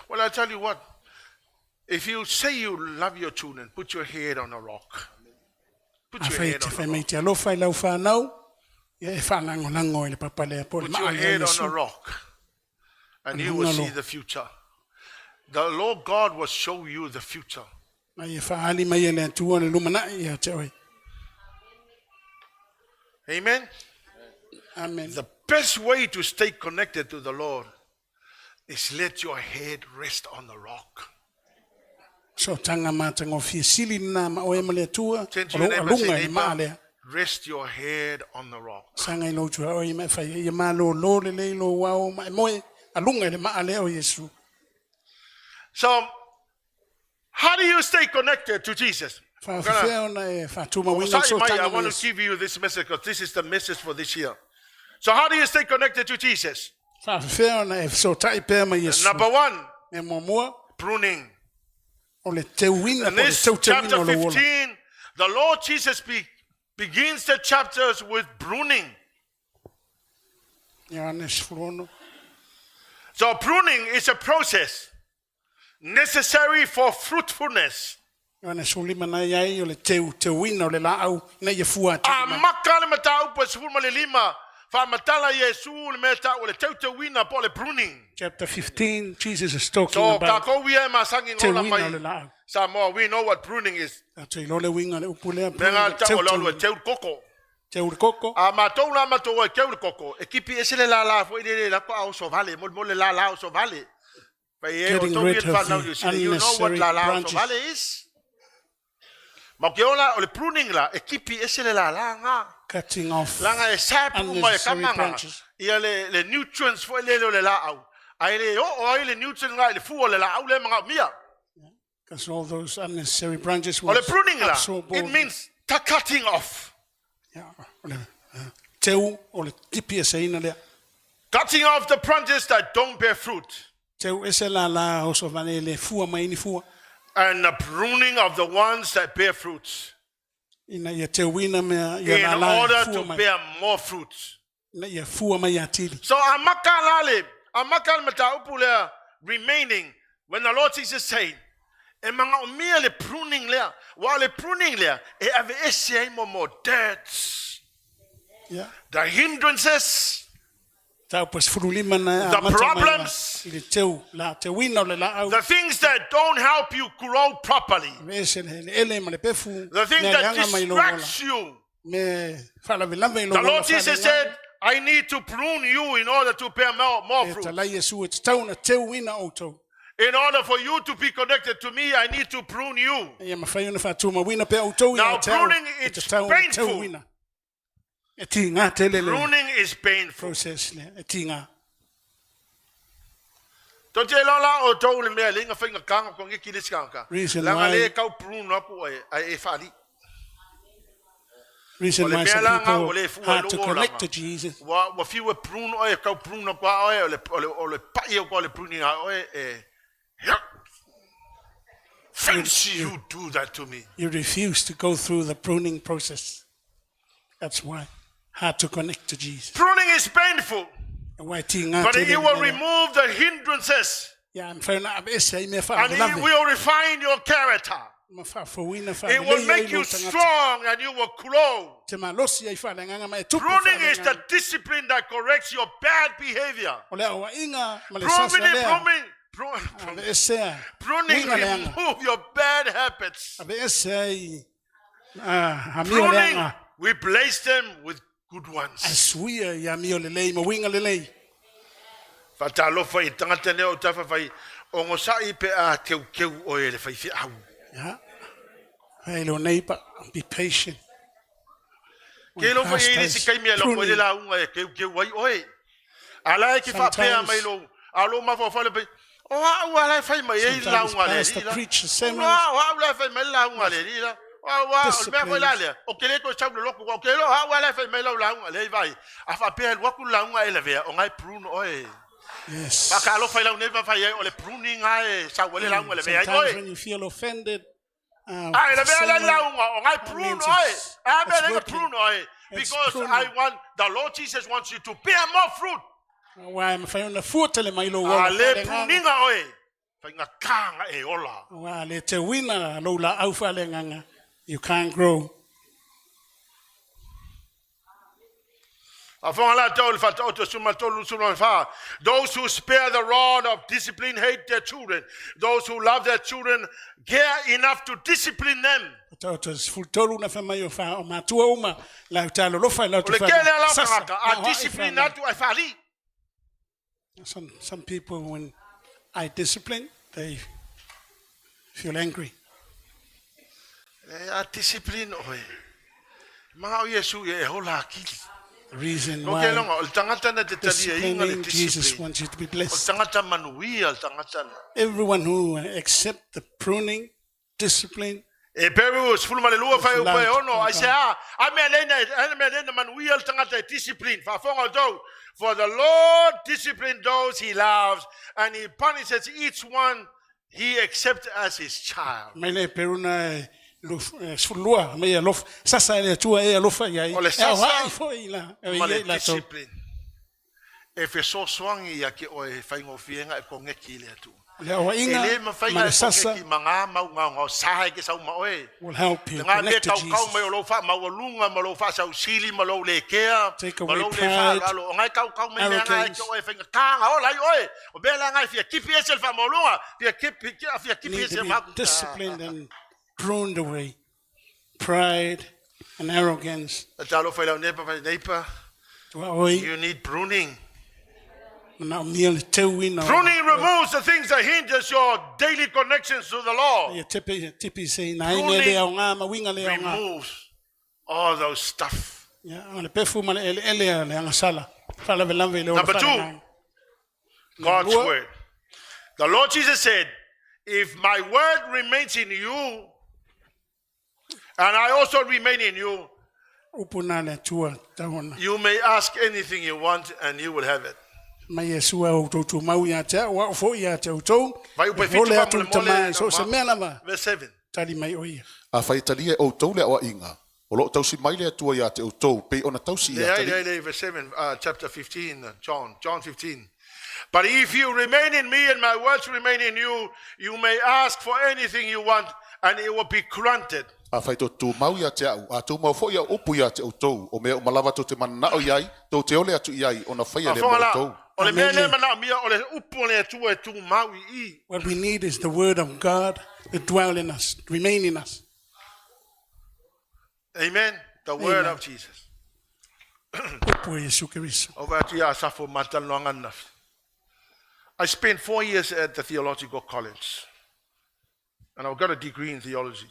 Well, I tell you what. If you say you love your children, put your head on a rock. Put A your whai head te on a whai mai rock. te alofa i lau whanau, ia e whaalangolango i le papa lea, po le Put your maa lea head on Iesu. a rock. And you will see the future. The Lord God will show you the future. Na ia whaali mai e le Atua le lumanai ia te oe. Amen. Amen. The best way to stay connected to the Lord is let your head rest on the rock. So tanga mātanga o whiasili nā ma oe ma le Atua, Turn to o your lo neighbor and say, alunga i le maa neighbor, lea. rest your head on the rock. Sanga i lau tua oe mai whai ia mālo lo le lei lo wao ma e moe alunga i le maa lea o Iesu. So, how do you stay connected to Jesus? I'm gonna- Whaafewhea ona e whātuma winga Sorry, so Mike, I tanga ma want to Iesu. give you this message because this is the message for this year. So, how do you stay connected to Jesus? Whaafewhea ona e so tai pēr ma Iesu. Number one, Me mua mua pruning. o le te uina In po le this tau te uina chapter o le ola. 15, the Lord Jesus begins the chapters with pruning. Ia ane sfurono. So, pruning is a process necessary for fruitfulness. Ia ane sulima nai ai o le te uina o le laau na ia fua atu. A maka le mataupu e sefulu ma le lima, faamatala Iesu le mea ta'u o le teuteuina po o le pruning. Chapter 15, Jesus is talking So about kākou ia e masagi te gola uina mai o le laau. Samoa, we know what pruning is. Tātou i lole winga le upu lea. Mea ngā Te ta'u o le alu e teu teu le koko. te uri koko. A mātou la mātou e teu le koko. E kipi ese le lālā foi le le la ko au so vale, mo le lālā o so vale. Pai e o Getting tau rid i of whanau the you see, you know what unnecessary lālā o so branches. vale is. Ma ke ola o le pruning la, e kipi ese le lālā ngā. Cutting off Langa e sapu uma e unnecessary kamanga. branches. Ia le nutrients foi le le o le laau. Ae le oo ai le nutrient lena i le fua o le laau lea e manaomia. Because all those unnecessary branches O will le pruning la, absorb it all. means the cutting off. Ia, o le teu o le tipi eseina lea. Cutting off the branches that don't bear fruit. Teu ese lālā oso vale e le fua mai ni fua. And the pruning of the ones that bear fruits. Ina ia teuina mea ia In lālā e order fua to mai. bear more fruits. Ina ia fua mai atili. So amaka la le, amaka le mataupu lea remaining when the Lord Jesus said, e manaomia le pruning lea, ua o le pruning lea e aveese ai mo mo dirts, Ia. the hindrances, Tau pa 15 na The amata mai problems. i le teu, la teuina o le laau. the things that don't help you grow properly, Aveese le eleele ma le pefu. the things mea that leaga mai lou ola. distracts you. Me faalavelave i lou The ola Lord Jesus faaleaga. said, I need to prune you in order to bear more, more E fruit. talai Iesu e tatau na teuina outou. In order for you to be connected to me, I need to prune you. Ia mawhai ona whātūmawina pea outou ia Now, te au, pruning e is tatau na painful. teuina. E tīngā tele le Pruning is painful. process lea, e tīngā. To te loa la o tou le mea le inga whainga kanga ko ngeki le sikanga. Reason Langa why- le kau prune aku e ai e whaali. Reason O le why mea some la nga people o le fua hard to lo connect olanga. to Jesus. Wa wa fiu e prune oe kau prune kwa oe o le o le o le pai o kwa le pruning a oe e. Yep. Fancy you do that to me. You refuse to go through the pruning process. That's why hard to connect to Jesus. Pruning is painful, E wai tīngā but tele it will le mea. remove the hindrances Ia, mawhai ona aveese ai mea and it whaalelave. will refine your character. Ma whaafouina It will whaalelei ai make lou you tangata. strong and you will grow. Te malosi ai whaalenganga ma e tupu Pruning is the whaalenganga. discipline that corrects your bad behavior. O le auainga ma le sasa Pruning, lea. pruning, pruning, Aveesea. pruning Winga leanga. remove your bad habits. Aveese ai ah, amio Pruning, leanga. replace them with good ones. Ai suia i amio lelei ma winga lelei. Whatalofa i tangata lea o tawhawhai, o ngosai pe a teu keu o e le whaiwhi au. Yeah. Hey, lo neighbor, be patient. When Ke lofa i pastors isi kai mea loko i le pruning, la unga e keu keu ai oe. Ala e ki whapea Sometimes- mai lo, a lo mawha whale pe, o a ua lai whai mai e la Sometimes unga le pastor ri la. preaches O sermons. a o a ua lai whai mai la unga le ri la. O a ua, o le mea foi la lea, o ke le koe sau le loko, o ke lo, a ua lai whai mai lau la unga le i vai. A whapea luaku la unga e la vea, o ngai prune oe. Yes. Whaka alo whai lau nei whai ai, o le pruning ai, sau le la unga le vea ai Sometimes oe. when you feel offended, Ai, la vea la sermon, la unga, o ngai that prune means oe. A it's mea lenga working. prune oe. It's Because pruning. I want, the Lord Jesus wants you to bear more fruit. Wa e mawhai ona fua tele mai lo ola A le whaalenganga. pruninga oe. Whainga kānga e ola. Wa le te wina lo la au whaalenganga. You can't grow. A whanga la tau le whataoto suma tolu suma wha. Those who spare the rod of discipline hate their children. Those who love their children care enough to discipline them. Tau tau sefulu na wha mai o wha o mātua uma la u talo lofa i lau O te le wha. kele ala Sasa, whangata, na a hoa i discipline whanau. atu ai whaali. Some, some people, when I discipline, they feel angry. E a discipline oe. Maa o Yesu e hola akili. The reason No ke why longa, o le tangata na te tali e inga le disciplining Jesus discipline. wants you to be O le blessed. tangata manuia, le tangata na. Everyone who accept the pruning, discipline, E peru sefulu ma le lua fai upa e Loud. ono, ai se a, a mea lena, a mea lena manuia le tangata e discipline, faafofoga o tou. For the Lord discipline those he loves, and he punishes each one he accepts as his child. mai le peruna e e sefulu lua, mai e alofa, sasa e le atua e alofa i ai. O le E sasa au ai foi la, e Ma i le ai latou. discipline. E fesoasoagi ia ke oe faigofiega e kogeki i le Atua. O le auaiga E lē ma mafaiga le e sasa kogeki ma gā mau gaogao sa e ke sau ma oe. will help you Le ngā mea connect to kaukau Jesus. mai o lou faamaualuga ma lou faasausili ma lou lekea Take ma away lou le pride, faaaloalo. O ngai kaukau mai mea ngai arrogance. ke oe faigatā ola ai oe. O mea la ngai fia kipi ese le faamaualuga, fia kipi, fia kipi Need ese to be maku. disciplined and pruned away. Pride and arrogance. Talofa i lau nepa fai neipa. Tua oi, You need pruning. na o mia le teuina o- Pruning removes the things that hinders your daily connections to the Lord. Ia tepe, tipi se ina ai mea le au ngā, ma winga le au ngā. Removes all those stuff. Ia, o le pefu ma le ele ele a le angasala. Whalavelave i le ola Number two. whalangang. God's Lua. word. The Lord Jesus said, If my word remains in you, and I also remain in you, Upu na le Atua tauona. you may ask anything you want and you will have it. Mai Iesu e o tou tumau ia te au, au foi ia te outou. Vai upe E fitu vole fa atu mole le tama mole e so se ma- mea lava. Verse 7. Tali mai o ia. A whai talia e outou le aoaiga. O loo tausi mai le atua ia te outou, pei ona tausi ia Yeah, tali. yeah, yeah, verse 7, chapter 15, John, John 15. But if you remain in me and my words remain in you, you may ask for anything you want and it will be granted. A whai tō tūmau ia te au, a tūmau foi ia upu ia te outou, o mea o malawa tō te manao iai, tō te ole atu iai, o na whaia le Afonga la, mō outou. o le mea Amen. le mana mia, o le upu o le atua e tūmau i i. What we need is the word of God to dwell in us, remain in us. Amen. The word Amen. of Jesus. Upu e Iesu Keriso. O vai atu ia safo matanoanga nafi. I spent four years at the theological college. And I got a degree in theology.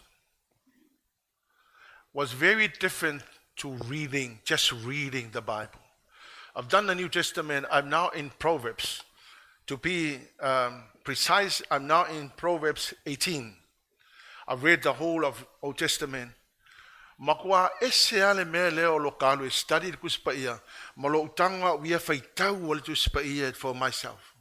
Was very different to reading, just reading the Bible. I've done the New Testament. I'm now in Proverbs. To be precise, I'm now in Proverbs 18. I've read the whole of Old Testament. Makua ese ale mea lea o lo kalu e study le kusipaia, ma lo utanga uia whaitau o le tusipaia for myself.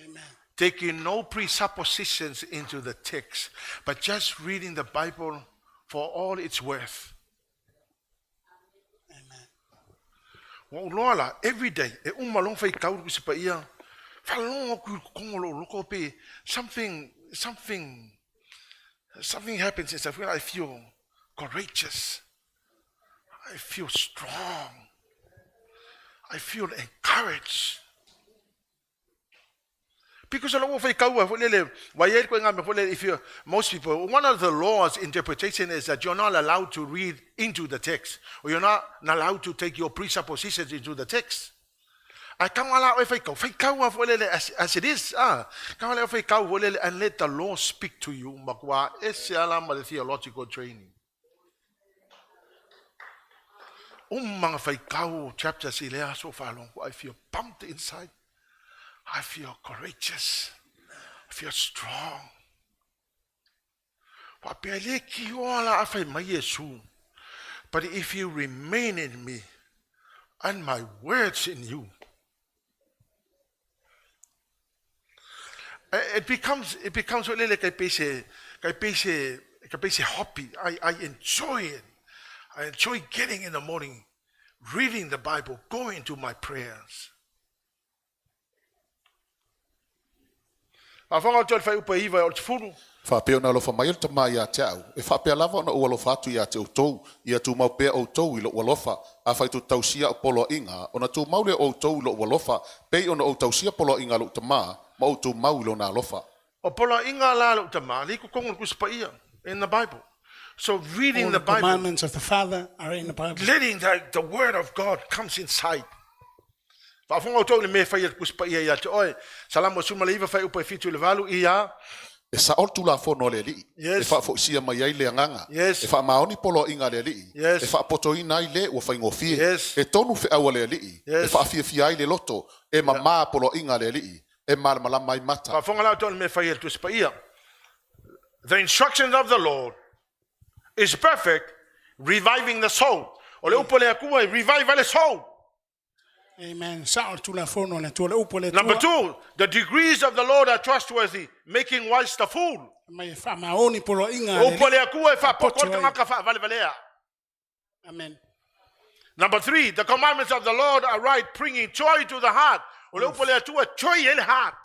Amen. Taking no presuppositions into the text, but just reading the Bible for all it's worth. Wa uloa la, every day, e uma long whaitau le kusipaia, whalongo ku kongo lo loko pe, something, something, something happens inside. I feel courageous. I feel strong. I feel encouraged. Because a lot of kaua, fo lele, wa ye ko ngā mea, fo lele, if you, most people, one of the laws interpretation is that you're not allowed to read into the text, or you're not allowed to take your presuppositions into the text. I kanga la o whai kau, whai kau a fo lele, as it is, ah, kanga la o whai kau fo lele, and let the law speak to you, makua ese ala ma le theological training. Umanga whai kau chapters i lea so whalongo, I feel pumped inside. I feel courageous. I feel strong. Wa pea le ki o la a whai mai Yesu. But if you remain in me, and my words in you, it becomes, it becomes lele kai pese, kai pese, kai pese hobby. I enjoy it. I enjoy getting in the morning, reading the Bible, going to my prayers. A whanga o te whai upa iwa o te furu. Whapea na alofa mai o le tama ia te au. E whapea lava ona ua alofa atu ia te outou, ia tūmau pea outou i lo alofa, a whai tō tausia o polo inga, ona tūmau le outou i lo alofa, pei ona o tausia polo inga lo tama, ma o tūmau i lona alofa. O pola inga la lo tama, li ko kongo kusipa ia in the Bible. So reading All the the Bible, commandments of the Father are in the Bible. letting the word of God comes inside. Whaafonga o tau le mea whai kusipa ia ia te oe. Salamo suma le iwa whai upa e fitu le valu ia. E sa o tula fono le alii. Yes. E whaafoisia mai ai le anganga. Yes. E whaamaoni polo inga le alii. Yes. E whaapotoina ai le ua whaingofie. Yes. E tonu wheaua le alii. Yes. E whaafiafia ai le loto. E mamā polo inga le alii. E malamalama ai mata. Whaafonga lau tau le mea whai e kusipa ia. The instructions of the Lord is perfect, reviving the soul. O le upo le akua, revive le soul. Amen. Sa o tula fono le tua le upu le Number tua. two, the degrees of the Lord are trustworthy, making wise the fool. Mai e whaamaoni polo inga le Upo le akua e whapoko Poto ai. tangaka whaavalewalea. Amen. Number three, the commandments of the Lord are right, bringing joy to the heart. O le upo le atua, joy in heart.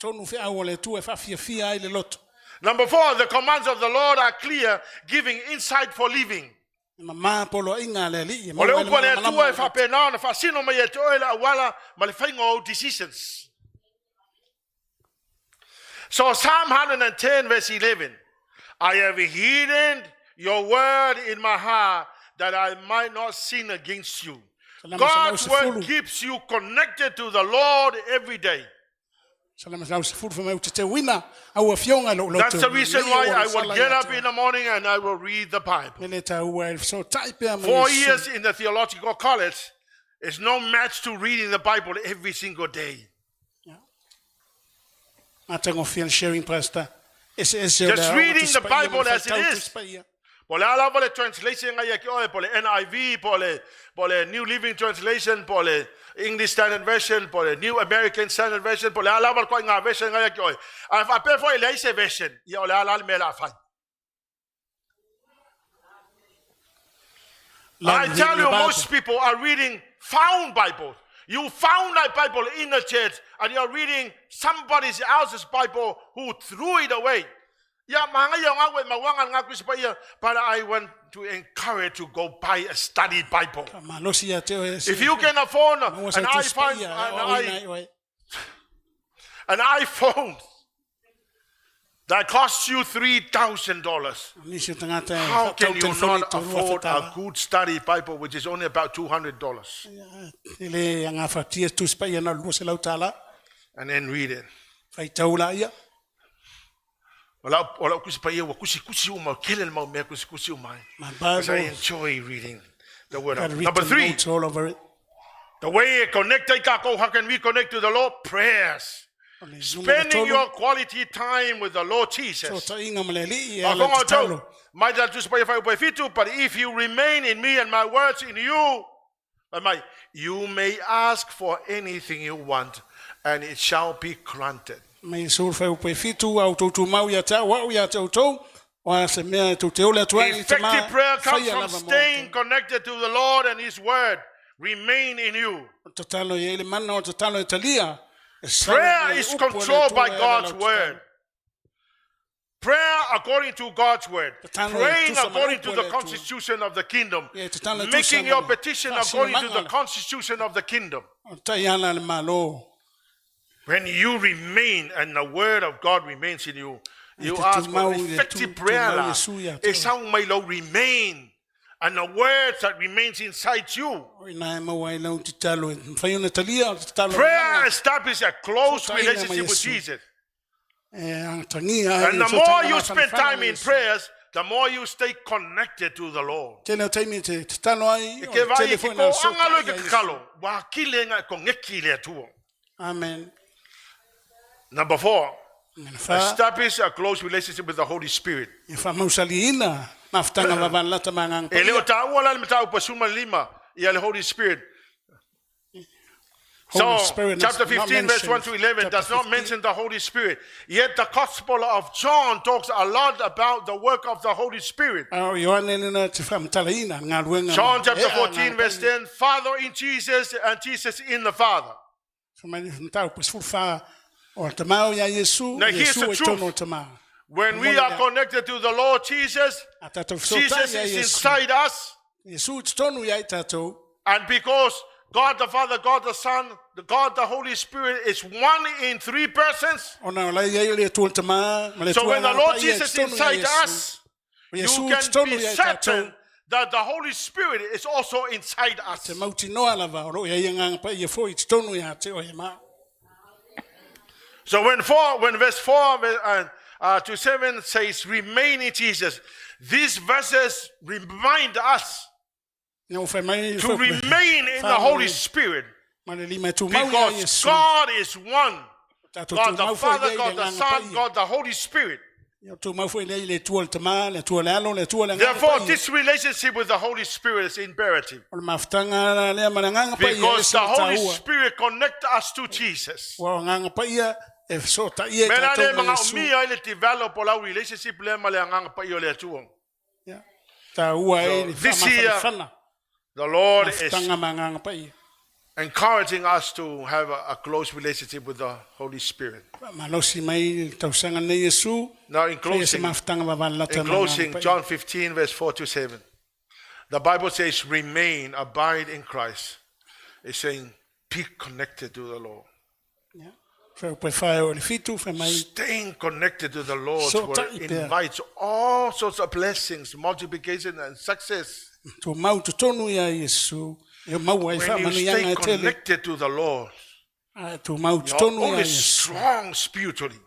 Tonu whiau o le tua e whaafiafia ai le loto. Number four, the commands of the Lord are clear, giving insight for living. E mamā polo inga le alii. E O le maua ai upo le malamalama atua e o le loto. whapena ona whaasino mai e te oe la awala ma le whainga o decisions. So Psalm 110 verse 11. I have hidden your word in my heart that I might not sin against you. Salama God's salau word sefulu. keeps you connected to the Lord every day. Salama salau sefulu whamau te te wina au a fionga lo loto. That's the reason Lei why o I le will sala get ia up te in the morning and I will read the Bible. Me le taua e so taipea mai Four Iesu. years in the theological college is no match to reading the Bible every single day. Matagofie le sharing pastor. Eseese o le Just aoga reading Tusi the Paia ma le Bible as it faitau is. Tusi Paia. Po o le a lava le translation ia te oe, po o le NIV, po o le, po o le New Living Translation, po o le English Standard Version, po o le New American Standard Version, po o le a lava le ituaiga version ia te oe. A faapea foi e leai se version, ia o le a la le mea o le a fai. I Love tell reading you, the Bible. most people are reading found Bibles. You found that Bible in the church and you're reading somebody else's Bible who threw it away. Ya, manaia o ngā mauaga ngā Tusi Paia, but I want to encourage to go buy a study Bible. Malosi ia te oe. If you can afford an Maua sau Tusi iPhone, Paia, an, o i, ina i oe. an iPhone that costs you $3,000, Nisi o tagata e how can whaatau you telefoni not tolu afe afford a tala. good study Bible, which is only about $200, E le agafatia Tusi Paia na o le $200. and then read it? Faitau laia. O lau, o lau Tusi Paia, ua kusikusi uma, tele le mau mea kusikusi uma ai. My Because I Bible enjoy reading the word got of Number written three, notes all over it. the way connect ai kākou, how can we connect to the Lord? Prayers. O le numera Spending tolu, your quality time with the Lord Jesus. Sootaiga ma le Alii e ala i Faafofoga outou, tatalo. mai le Tusi Paia fuaiupu e 7, but if you remain in me and my words in you, fai mai, you may ask for anything you want and it shall be granted. Mai Iesu le fuaiupu e 7, a outou tumau ia te au, au ia te outou, o a se mea e tou te ole atu ai i te mā, Effective prayer comes whaia from lava mō staying outou. connected to the Lord and His word. Remain in you. O tatalo i ai le mana o tatalo e talia, e sala Prayer mai le is upu a le controlled Atua by e ala God's lau word. tatalo. Prayer according to God's word. Tatalo e Praying tusa ma le according upu to a the le Atua. constitution of the kingdom. Ia, tatalo e tusa Making ma your le petition according to the faasinamanga. constitution of the kingdom. O taiala le malo. When you remain and the word of God remains in you, you te ask for tumau i le effective tu- prayer. tumau la. Iesu ia E te sau mai lou remain. And the words that remains inside you. O ina e maua ai lau tatalo e mawhai ona talia o tatalo Prayer mana. establishes a close Sotaina ma relationship with Iesu. Jesus. E angatangia ai And the le more sotaina you spend mafanafana time ma in Iesu. prayers, the more you stay connected to the Lord. Tele o taimi te tatalo ai, E o ke le vai tele ki foi ko na angalo i sotaia ke Iesu. kakalo, wa kile nga kongeki le atua. Amen. Number four, Ngana wha, establish a close relationship with the Holy Spirit. e whamausaliina, mafutanga wawanlata manganga E leo paia. tāua la le mataupu 15 ia le Holy Spirit. Holy So, Spirit is chapter not 15, verse 1 mentioned. to 11 does Chapter not 15. mention the Holy Spirit. Yet the Gospel of John talks a lot about the work of the Holy Spirit. A o Ioane lena te whamtalaina, ngā luenga. John chapter e a 14, ngā verse paia. 10, Father in Jesus and Jesus in the Father. Whamani whamtau, pasfulfa, o te mau ia Iesu, Now, here's Iesu the e truth. tono o te mau. When we are connected to the Lord Jesus, A tātou whasota Jesus ia is Iesu. inside us. Iesu te tonu ia i tātou. And because God the Father, God the Son, the God the Holy Spirit is one in three persons. Ona o lai ai le Atua le Tama, ma le So Atua when the ngā Lord paia, Jesus te tonu ia inside Iesu. us, O you Iesu te can tonu be ia i tātou. certain that the Holy Spirit is also inside us. Te mauti noa lava, o roo ia ia ngā paia foi te tonu ia te oe mā. So when verse 4 to 7 says, remain in Jesus, these verses remind us Ina o whai mai to remain in the Holy Spirit Ma le lima e tū mau ia because Iesu. God is one. Tātou God tū the mau foi Father, lea i God le the ngā Son, paia. God the Holy Spirit. Ia tū mau foi lea i le Atua le Tama, le Atua le Alo, le Atua le ngā Therefore, paia. this relationship with the Holy Spirit is imperative O le mafutanga lea ma le nganga paia e because se the Holy tāua. Spirit connects us to Jesus. Ua o nganga paia e so ta ia i Mena le tātou ma mga Iesu. umia i le develop o lau relationship le ma le anganga paia o le Atua. Ia. Tāua e le this year, whaamawhanawhana. The Lord is Mafutanga ma nganga paia. encouraging us to have a close relationship with the Holy Spirit. Malosi mai le tausanga nei Iesu. Now, in Faia se closing, mafutanga wawanlata in ma nganga closing, paia. John 15, verse 4 to 7. The Bible says, remain, abide in Christ. It's saying, be connected to the Lord. Ia. Whai upe whae o le fitu, whai mai Staying connected to the Lord So will ta'i pea. invites all sorts of blessings, multiplication, and success. tō mau te tonu ia Iesu. E mau ai When you whaamanu stay ianga e tele. connected to the Lord, A tō mau te you're tonu ia only Iesu. strong spiritually.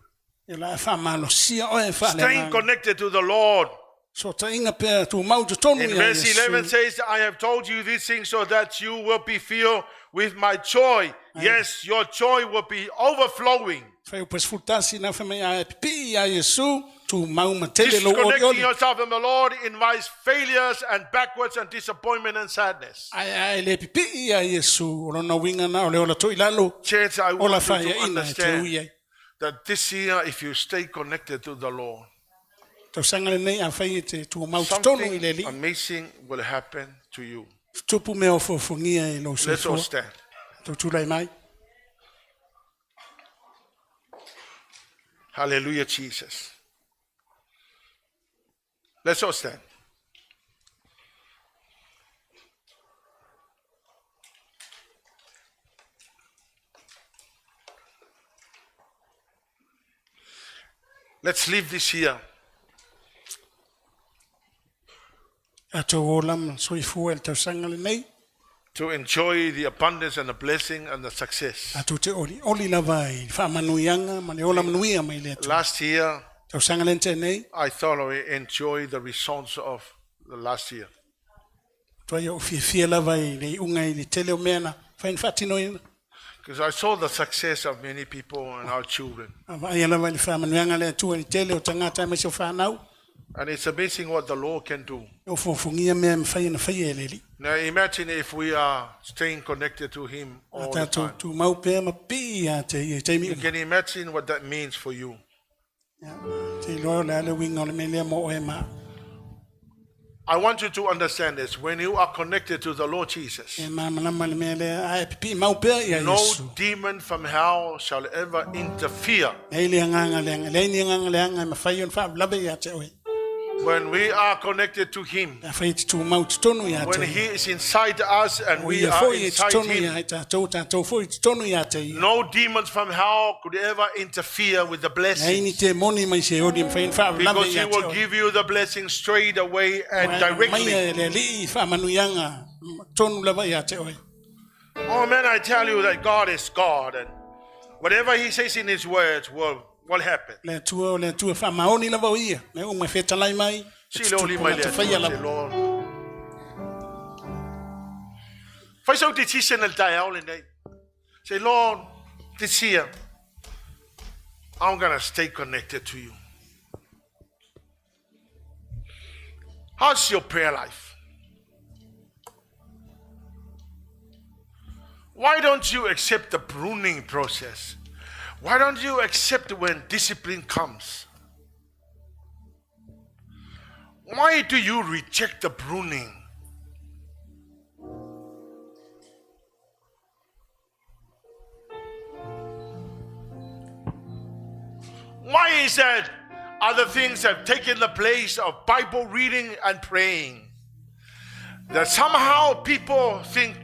E la e whaamalosia oe e whaale Staying nganga. connected to the Lord. So ta inga pea tō mau te tonu In ia verse 11 Iesu. says, I have told you these things so that you will be filled with my joy. Yes, your joy will be overflowing. Fuaiupu e 11 na fai mai, A e pipii iā Iesu, tumau ma tele lou Disconnecting olioli. yourself from the Lord invites failures and backwards and disappointment and sadness. Ae a e le pipii iā Iesu, o lona uiga na o le ola toilalo, Church, I ola want you to faiaina e te ui understand ai. that this year, if you stay connected to the Lord, Tausaga lenei afai e te tumau totonu i something le Alii, amazing will happen to you. tupu mea ofuofugia i lou Let's all soifua. stand. Tou tulai mai. Hallelujah, Jesus. Let's all stand. Let's leave this here. Tatou ola ma soifua i le tausaga lenei. To enjoy the abundance and the blessing and the success. Tatou te olioli lava i le faamanuiaga ma le ola manuia mai le Atua. Last year, Tausaga lea na tea nei, I thoroughly enjoyed the results of the last year. matuai ou fiafia lava i le iuga i le tele o mea na fai na faatinoina. Because I saw the success of many people and our children. A vaaia lava i le faamanuiaga a le Atua i le tele o tagata aemaise o fanau. And it's amazing what the Lord can do. E ofuofugia mea e mafai ona faia e le Alii. Now imagine if we are staying connected to Him A all the tatou time. tumau pea ma pii ia te ia i taimi You uma. can imagine what that means for you. Ia, te iloa o le a le uiga o le mea lea mo oe ma au. I want you to understand this. When you are connected to the Lord Jesus, E malamalama le mea lea, a e pipii mau pea ia no Iesu. demon from hell shall ever interfere. Leai le agaga leaga, leai ni agaga leaga e mafai ona faalavelave ia te oe. When we are connected to Him, Pe afai e te tumau i totonu ia when te He is inside us and O we ia are foi e inside totonu Him, ia tatou, tatou foi i totonu ia te ia. no demons from hell could ever interfere with the Leai ni blessings. temoni mai Seoli e mafai ona faalavelave Because He ia te will oe. give you the blessing straight away and Mai directly. e le Alii i faamanuiaga tonu lava ia te oe. Oh man, I tell you that God is God and whatever He says in His words will, will happen. Le Atua o le Atua faamaoni lava o ia. Mea uma e fetalai mai, e Si le oli tutupu mai le gata Atua, faia se lava. Lord. Fai sau decision le taeao lenei. Say, Lord, this year, I'm going to stay connected to you. How's your prayer life? Why don't you accept the pruning process? Why don't you accept when discipline comes? Why do you reject the pruning? Why is that other things have taken the place of Bible reading and praying? That somehow people think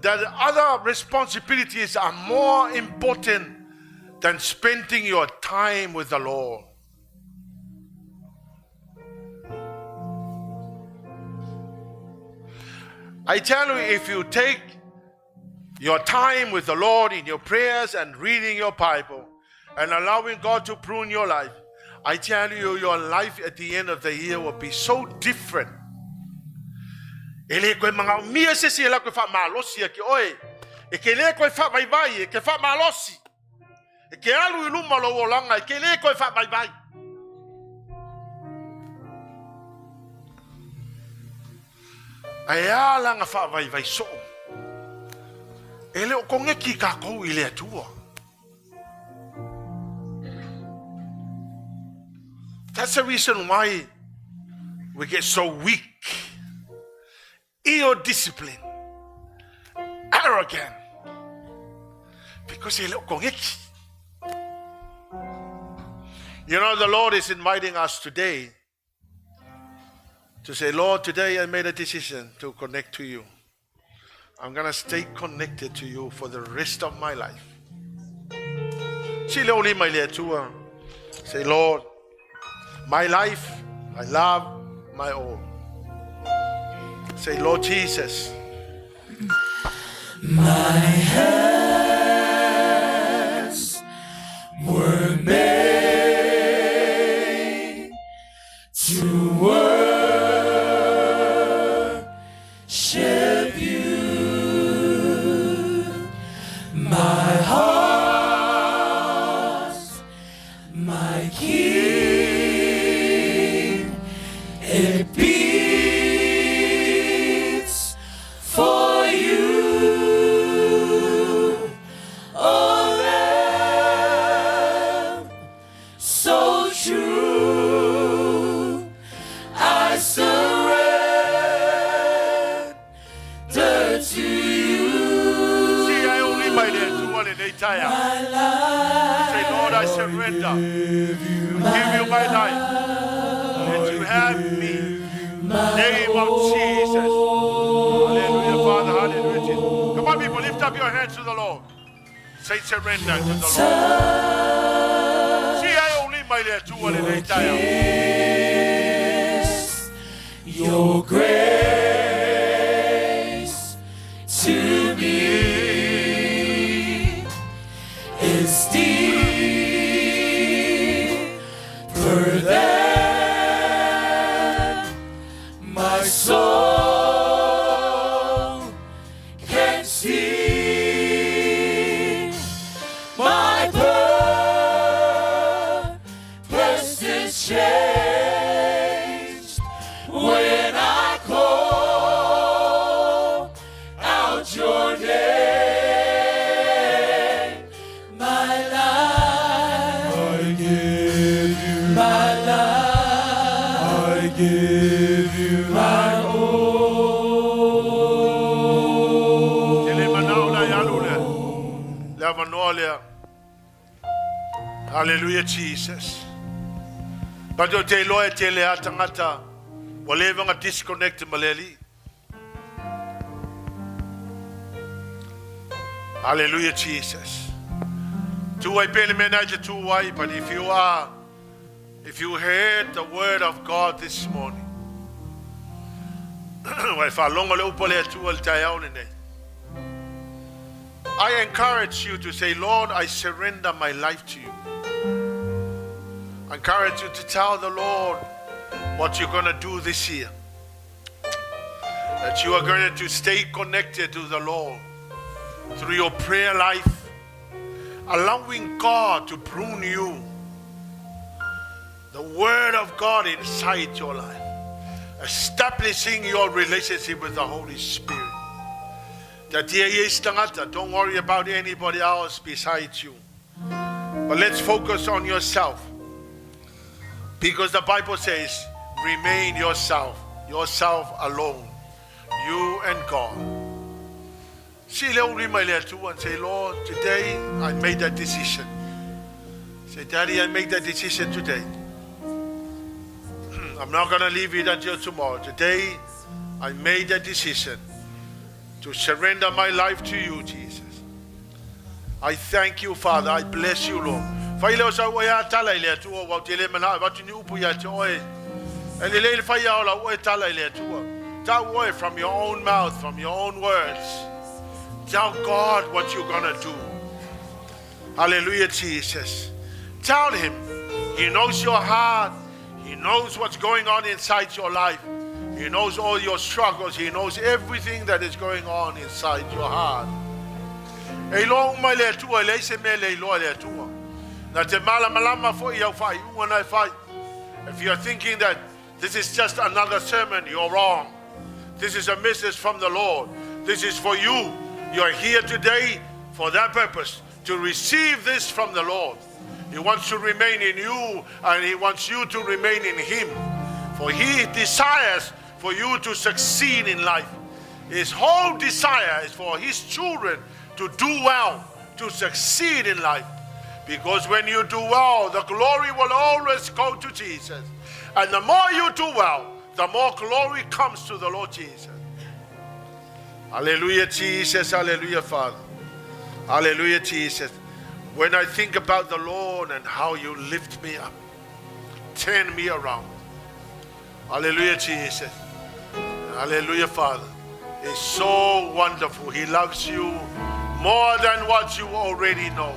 that other responsibilities are more important than spending your time with the Lord. I tell you, if you take your time with the Lord in your prayers and reading your Bible and allowing God to prune your life, I tell you, your life at the end of the year will be so different. E le koe magaomia se isi e la koe faamalosi ia ke oe. E ke le koe faavaivai, e ke faamalosi. E ke alu i luma lou olaga, e ke le koe faavaivai. Ae a laga faavaivai soo? E le o kogeki kakou i le Atua. That's the reason why we get so weak, ill discipline, arrogant, because e le o kogeki. You know, the Lord is inviting us today to say, Lord, today I made a decision to connect to you. I'm going to stay connected to you for the rest of my life. Say, Lord, my life, my love, my all. Say, Lord Jesus. My hands were made to worship you. My heart I surrender. I give you my life. Let you have me. Name of Jesus. Hallelujah, Father. Hallelujah, Jesus. Come on, people, lift up your hands to the Lord. Say surrender to the Lord. See, I only my kiss, your grace to me is deeper than my soul can see. My purpose is changed when I call out your name. My life, I give you my life, I give you my all. Te le manao la yalu le. Le avanoa lea. Hallelujah, Jesus. But o te iloa e te le a tangata, ua leva ona disconnect ma le Alii. Hallelujah, Jesus. Tu ai pele mea nei te tu ai, but if you are, if you heard the word of God this morning, ua e faalogo le upu a le Atua i le taeao lenei. I encourage you to say, Lord, I surrender my life to you. I encourage you to tell the Lord what you're going to do this year. That you are going to stay connected to the Lord through your prayer life, allowing God to prune you, the Word of God inside your life, establishing your relationship with the Holy Spirit. That dear yes, tangata, don't worry about anybody else besides you. But let's focus on yourself. Because the Bible says, remain yourself, yourself alone, you and God. See, le uli mai le Atua and say, Lord, today I made that decision. Say, Daddy, I made that decision today. I'm not going to leave it until tomorrow. Today, I made that decision to surrender my life to you, Jesus. I thank you, Father. I bless you, Lord. Fai leo sau oe a tala i le Atua, ua ou te le manao e avatu ni upu ia te oe. E lelei le fai o lau oe tala i le Atua. Tau oe from your own mouth, from your own words. Tell God what you're going to do. Hallelujah, Jesus. Tell him. He knows your heart. He knows what's going on inside your life. He knows all your struggles. He knows everything that is going on inside your heart. E iloa uma e le Atua, e leai se mea e le iloa e le Atua. Na te malamalama foi i au faaiuga na e fai. If you're thinking that this is just another sermon, you're wrong. This is a message from the Lord. This is for you. You're here today for that purpose, to receive this from the Lord. He wants to remain in you, and He wants you to remain in Him. For He desires for you to succeed in life. His whole desire is for His children to do well, to succeed in life. Because when you do well, the glory will always go to Jesus. And the more you do well, the more glory comes to the Lord Jesus. Hallelujah, Jesus. Hallelujah, Father. Hallelujah, Jesus. When I think about the Lord and how you lift me up, turn me around. Hallelujah, Jesus. Hallelujah, Father. It's so wonderful. He loves you more than what you already know.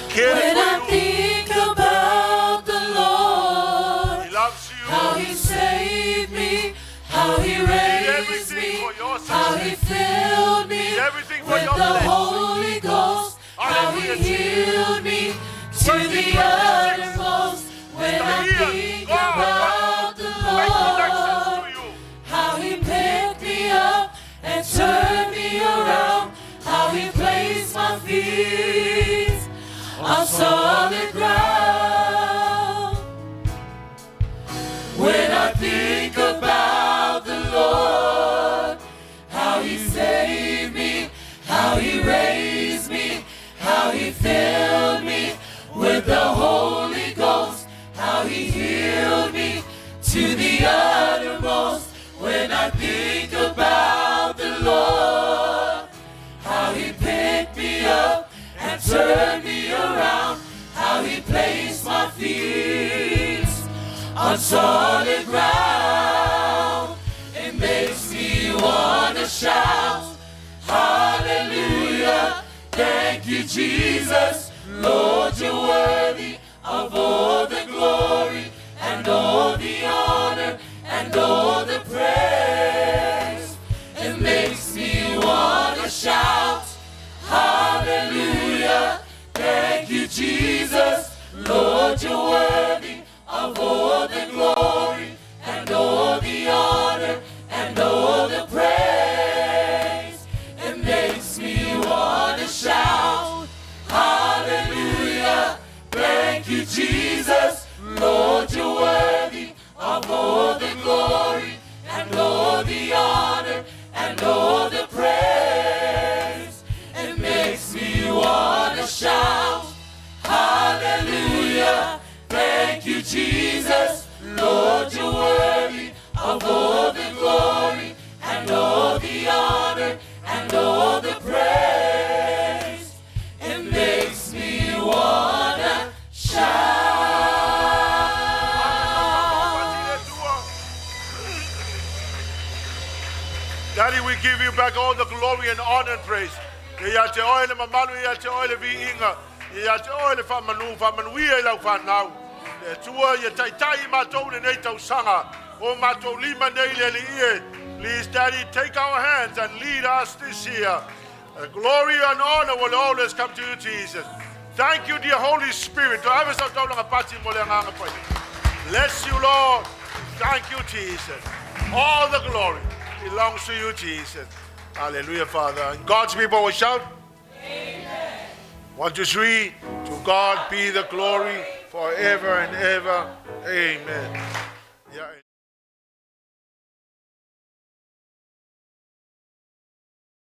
He cares When for I you. think about the Lord, He loves you. how He saved me, how He raised everything me, for your how He filled me Did everything for with your the blessing. Holy Ghost, how He Hallelujah, Jesus. healed me to the 2026. uttermost. When I The year think God about the Make connections Lord, to you. how He picked me up and turned me around, how He placed my feet on solid ground. When I think about the Lord, how He saved me, how He raised me, how He filled me with the I think about the Lord, how he picked me up and turned me around, how he placed my feet on solid ground. It makes me wanna shout, Hallelujah! Thank you, Jesus. Lord, you're worthy of all the glory and all the honor and all the praise. It makes me wanna shout, Hallelujah! Thank you, Jesus. Lord, you're worthy of all the glory and all the honor and all the praise. It makes me wanna shout, Hallelujah! Thank you, Jesus. Lord, you're worthy of all the glory and all the honor and all the praise. It makes me wanna shout, Hallelujah! Thank you, Jesus. Lord, you're worthy of all the glory and all the honor and all the praise. It makes me wanna shout. Daddy, we give you back all the glory and honor and praise. Ia te oe le mamalu, ia te oe le viiga, ia te oe le whamanu, whamanuia i lau whanau. Le Atua ia taitai i matou lenei tausaga, o matou lima nei le Alii e. Please, Daddy, take our hands and lead us this year. The glory and honor will always come to you, Jesus. Thank you, dear Holy Spirit. To have us Bless you, Lord. Thank you, Jesus. All the glory belongs to you, Jesus. Hallelujah, Father. And God's people will shout. Amen. 1, 2, 3. To God be the glory forever and ever. Amen. Yeah.